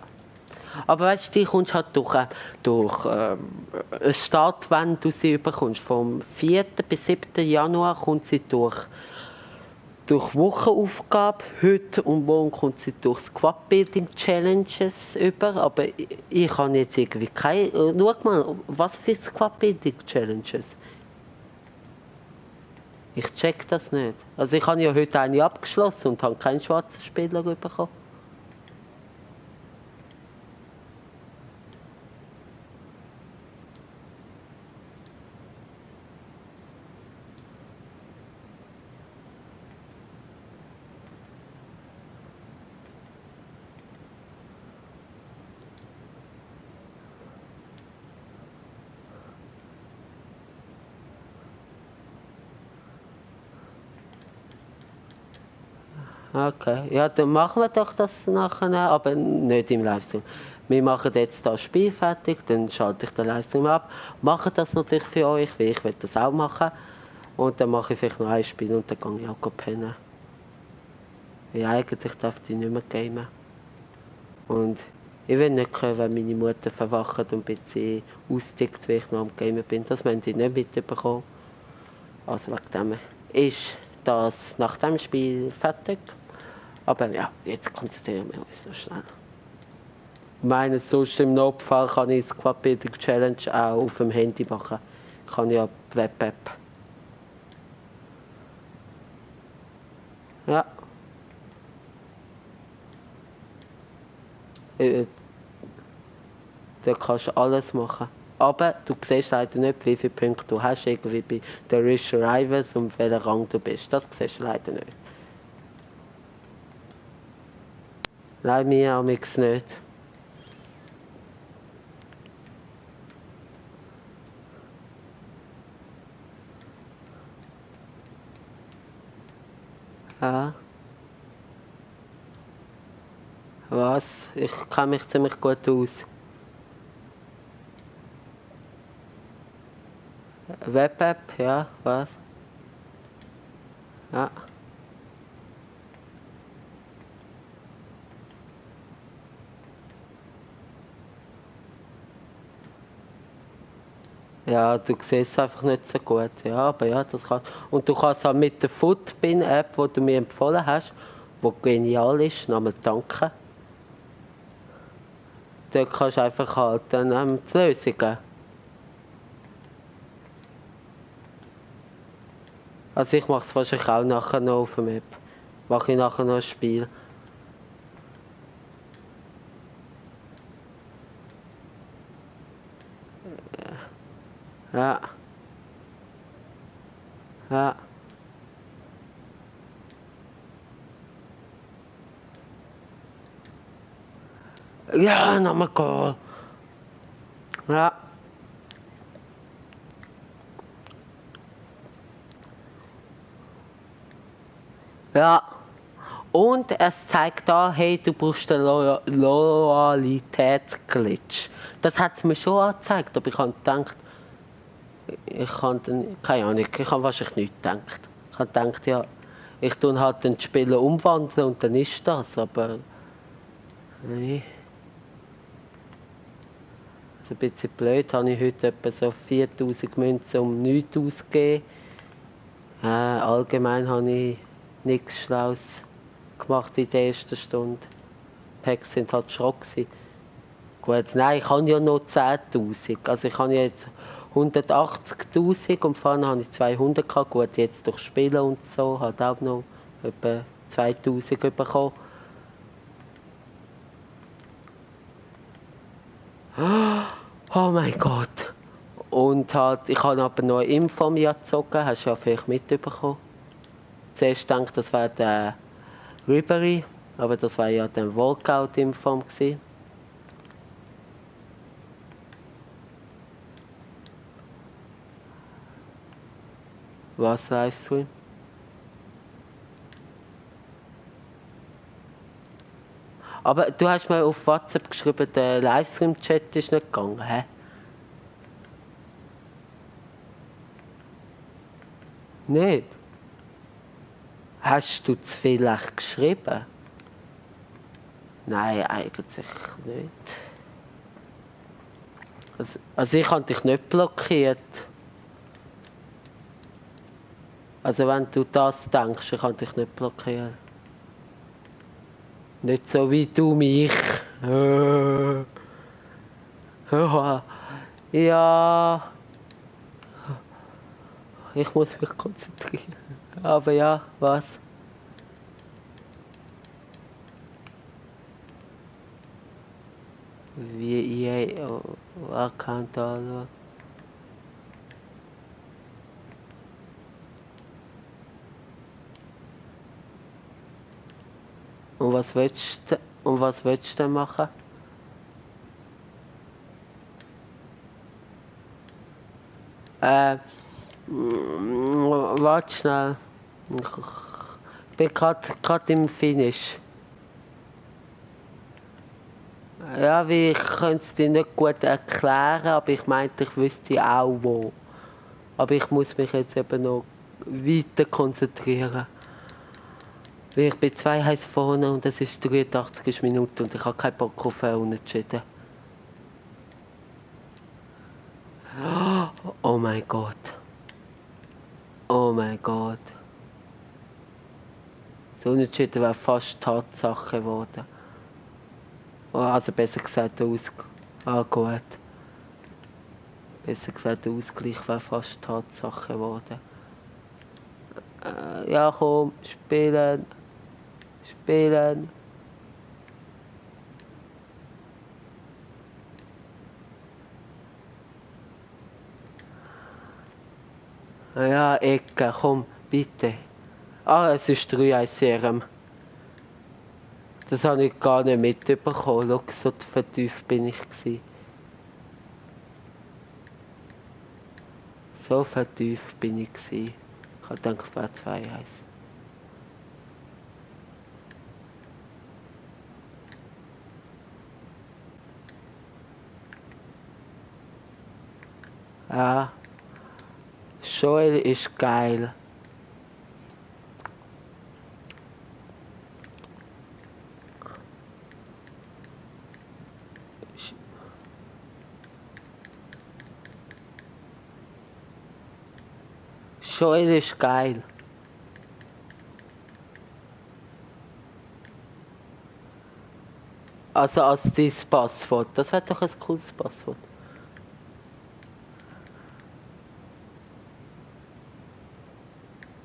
Speaker 1: Aber weißt du, die kommst halt durch eine Start, wenn du sie bekommst. Vom 4. bis 7. Januar kommt sie durch Wochenaufgabe. Heute und morgen kommt sie durch Squad Building Challenges über. Aber ich habe jetzt irgendwie keine. Schau mal, was für Squad Building Challenges? Ich check das nicht. Also ich habe ja heute eine abgeschlossen und habe keinen schwarzen Spieler bekommen. Okay, ja, dann machen wir doch das nachher, aber nicht im Livestream. Wir machen jetzt das Spiel fertig, dann schalte ich den Livestream ab. Mache das natürlich für euch, weil ich will das auch machen. Und dann mache ich vielleicht noch ein Spiel und dann gehe ich auch pennen. Ja, eigentlich darf ich nicht mehr gamen. Und ich will nicht hören, wenn meine Mutter verwacht und ein bisschen austickt, weil ich noch am Gamen bin. Das müssen die nicht mitbekommen. Also wegen dem ist das nach dem Spiel fertig. Aber ja, jetzt konzentrieren wir uns so schnell. Ich meine, sonst im Notfall kann ich Squad Building Challenge auch auf dem Handy machen. Ich kann ja die Web-App. Ja. Da kannst du alles machen. Aber du siehst leider nicht, wie viele Punkte du hast, irgendwie bei der Rich Rivals und welcher Rang du bist. Das siehst du leider nicht. Nein, mir auch nichts nicht. Ja. Was? Ich kenne mich ziemlich gut aus. Web-App, ja, was? Ja. Ja, du siehst es einfach nicht so gut. Ja, aber ja, das kann. Und du kannst auch mit der Footbin-App, die du mir empfohlen hast, die genial ist, nochmal danken. Dort kannst du einfach halt dann die Lösung geben. Also ich mache es wahrscheinlich auch nachher noch auf dem App. Mache ich nachher noch ein Spiel. Ja. Ja. Ja, nochmal Goal. Ja. Ja. Und es zeigt da, hey, du brauchst den Loyalitätsglitch. Das hat es mir schon angezeigt, aber ich habe gedacht, ich kann dann, keine Ahnung, ich habe wahrscheinlich nicht gedacht. Ich habe gedacht, ja, ich tue halt den Spieler umwandeln und dann ist das, aber nee. Also ein bisschen blöd, habe ich heute etwa so 4000 Münzen um nichts ausgegeben. Allgemein habe ich nichts Schlaues gemacht in der ersten Stunde. Die Packs sind halt Schrott gewesen. Gut, nein, ich habe ja noch 10.000. Also ich habe jetzt 180.000 und vorne habe ich 200 gehabt. Gut, jetzt durch Spielen und so, hat auch noch etwa 2.000 bekommen. Oh mein Gott. Und halt, ich habe aber noch eine Info mir gezogen, hast du ja vielleicht mitbekommen. Zuerst dachte ich, das wäre der Ribery, aber das war ja der Walkout-Info gewesen. Was Livestream? Aber du hast mir auf WhatsApp geschrieben, der Livestream-Chat ist nicht gegangen, hä? Nicht? Hast du zu viel echt geschrieben? Nein, eigentlich nicht. Also ich habe dich nicht blockiert. Also wenn du das denkst, ich kann dich nicht blockieren. Nicht so wie du mich. Ja, ich muss mich konzentrieren. Aber ja, was? Wie EA-Account anschauen. Und was willst du denn machen? Warte schnell. Ich bin gerade im Finish. Ja, wie ich könnte es dir nicht gut erklären, aber ich meinte, ich wüsste auch wo. Aber ich muss mich jetzt eben noch weiter konzentrieren. Weil ich bin 2-1 vorne und es ist 83 Minuten und ich habe keinen Bock auf Unentschieden. Oh mein Gott. Oh mein Gott. Das Unentschieden wäre fast Tatsache geworden. Also besser gesagt, gut. Besser gesagt, der Ausgleich wäre fast Tatsache geworden. Ja komm, spielen. Spielen. Ja, Ecke, komm, bitte. Ah, es ist 3-1 Serum. Das habe ich gar nicht mitbekommen. Schau, so vertieft bin ich gewesen. So vertieft bin ich gewesen. Ich habe gedacht, es wäre 2-1. Ja. Joel ist geil. Joel ist geil. Also als dein Passwort. Das wäre doch ein cooles Passwort.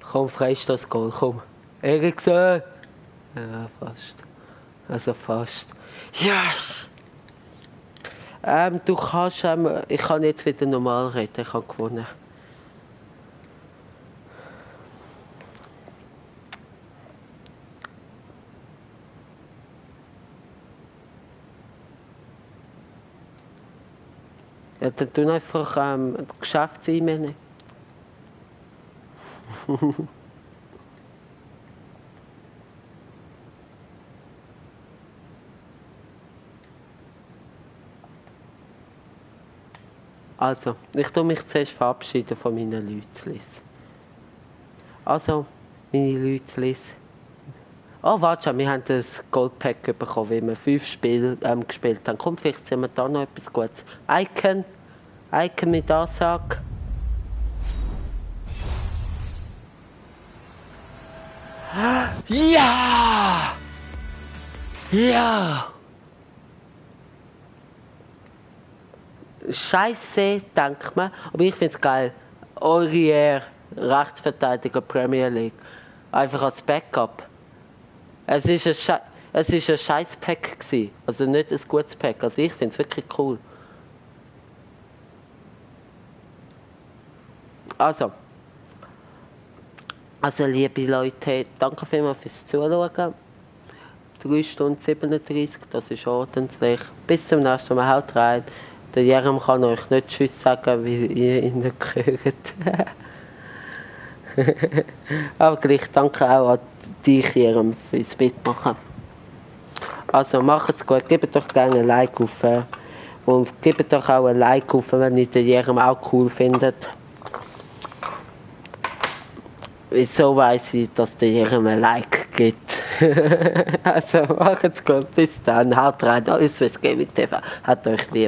Speaker 1: Komm, Freistoß Goal, komm. Eriksen! Ja, fast. Also fast. Yes! Du kannst, ich kann jetzt wieder normal reden, ich habe gewonnen. Ja, dann tun einfach die Geschäfts-E-Mail nicht. Also, ich tue mich zuerst verabschieden von meinen Leuten. Also, meine Leute. Oh, warte schon, wir haben das Goldpack bekommen, wie wir 5 Spiele gespielt haben. Komm, vielleicht sehen wir da noch etwas Gutes. Icon mit Ansage. Ja! Ja! Scheiße, denkt man, aber ich find's geil. Aurier, Rechtsverteidiger Premier League. Einfach als Backup. Es ist ein scheiß Pack gewesen. Also nicht ein gutes Pack. Also ich find's wirklich cool. Also liebe Leute, danke vielmals fürs Zuschauen. 3 Stunden 37, das ist ordentlich. Bis zum nächsten Mal, haut rein. Der Jerem kann euch nicht Tschüss sagen, wie ihr ihn nicht gehört. Aber gleich danke auch an dich, Jerem, fürs Mitmachen. Also macht's gut, gebt doch gerne ein Like auf und gebt doch auch ein Like auf, wenn ihr den Jerem auch cool findet. Wieso weiss ich, dass der Jerem ein Like gibt? Also macht's gut, bis dann, haut rein, alles fürs Gaming TV, hat euch lieb.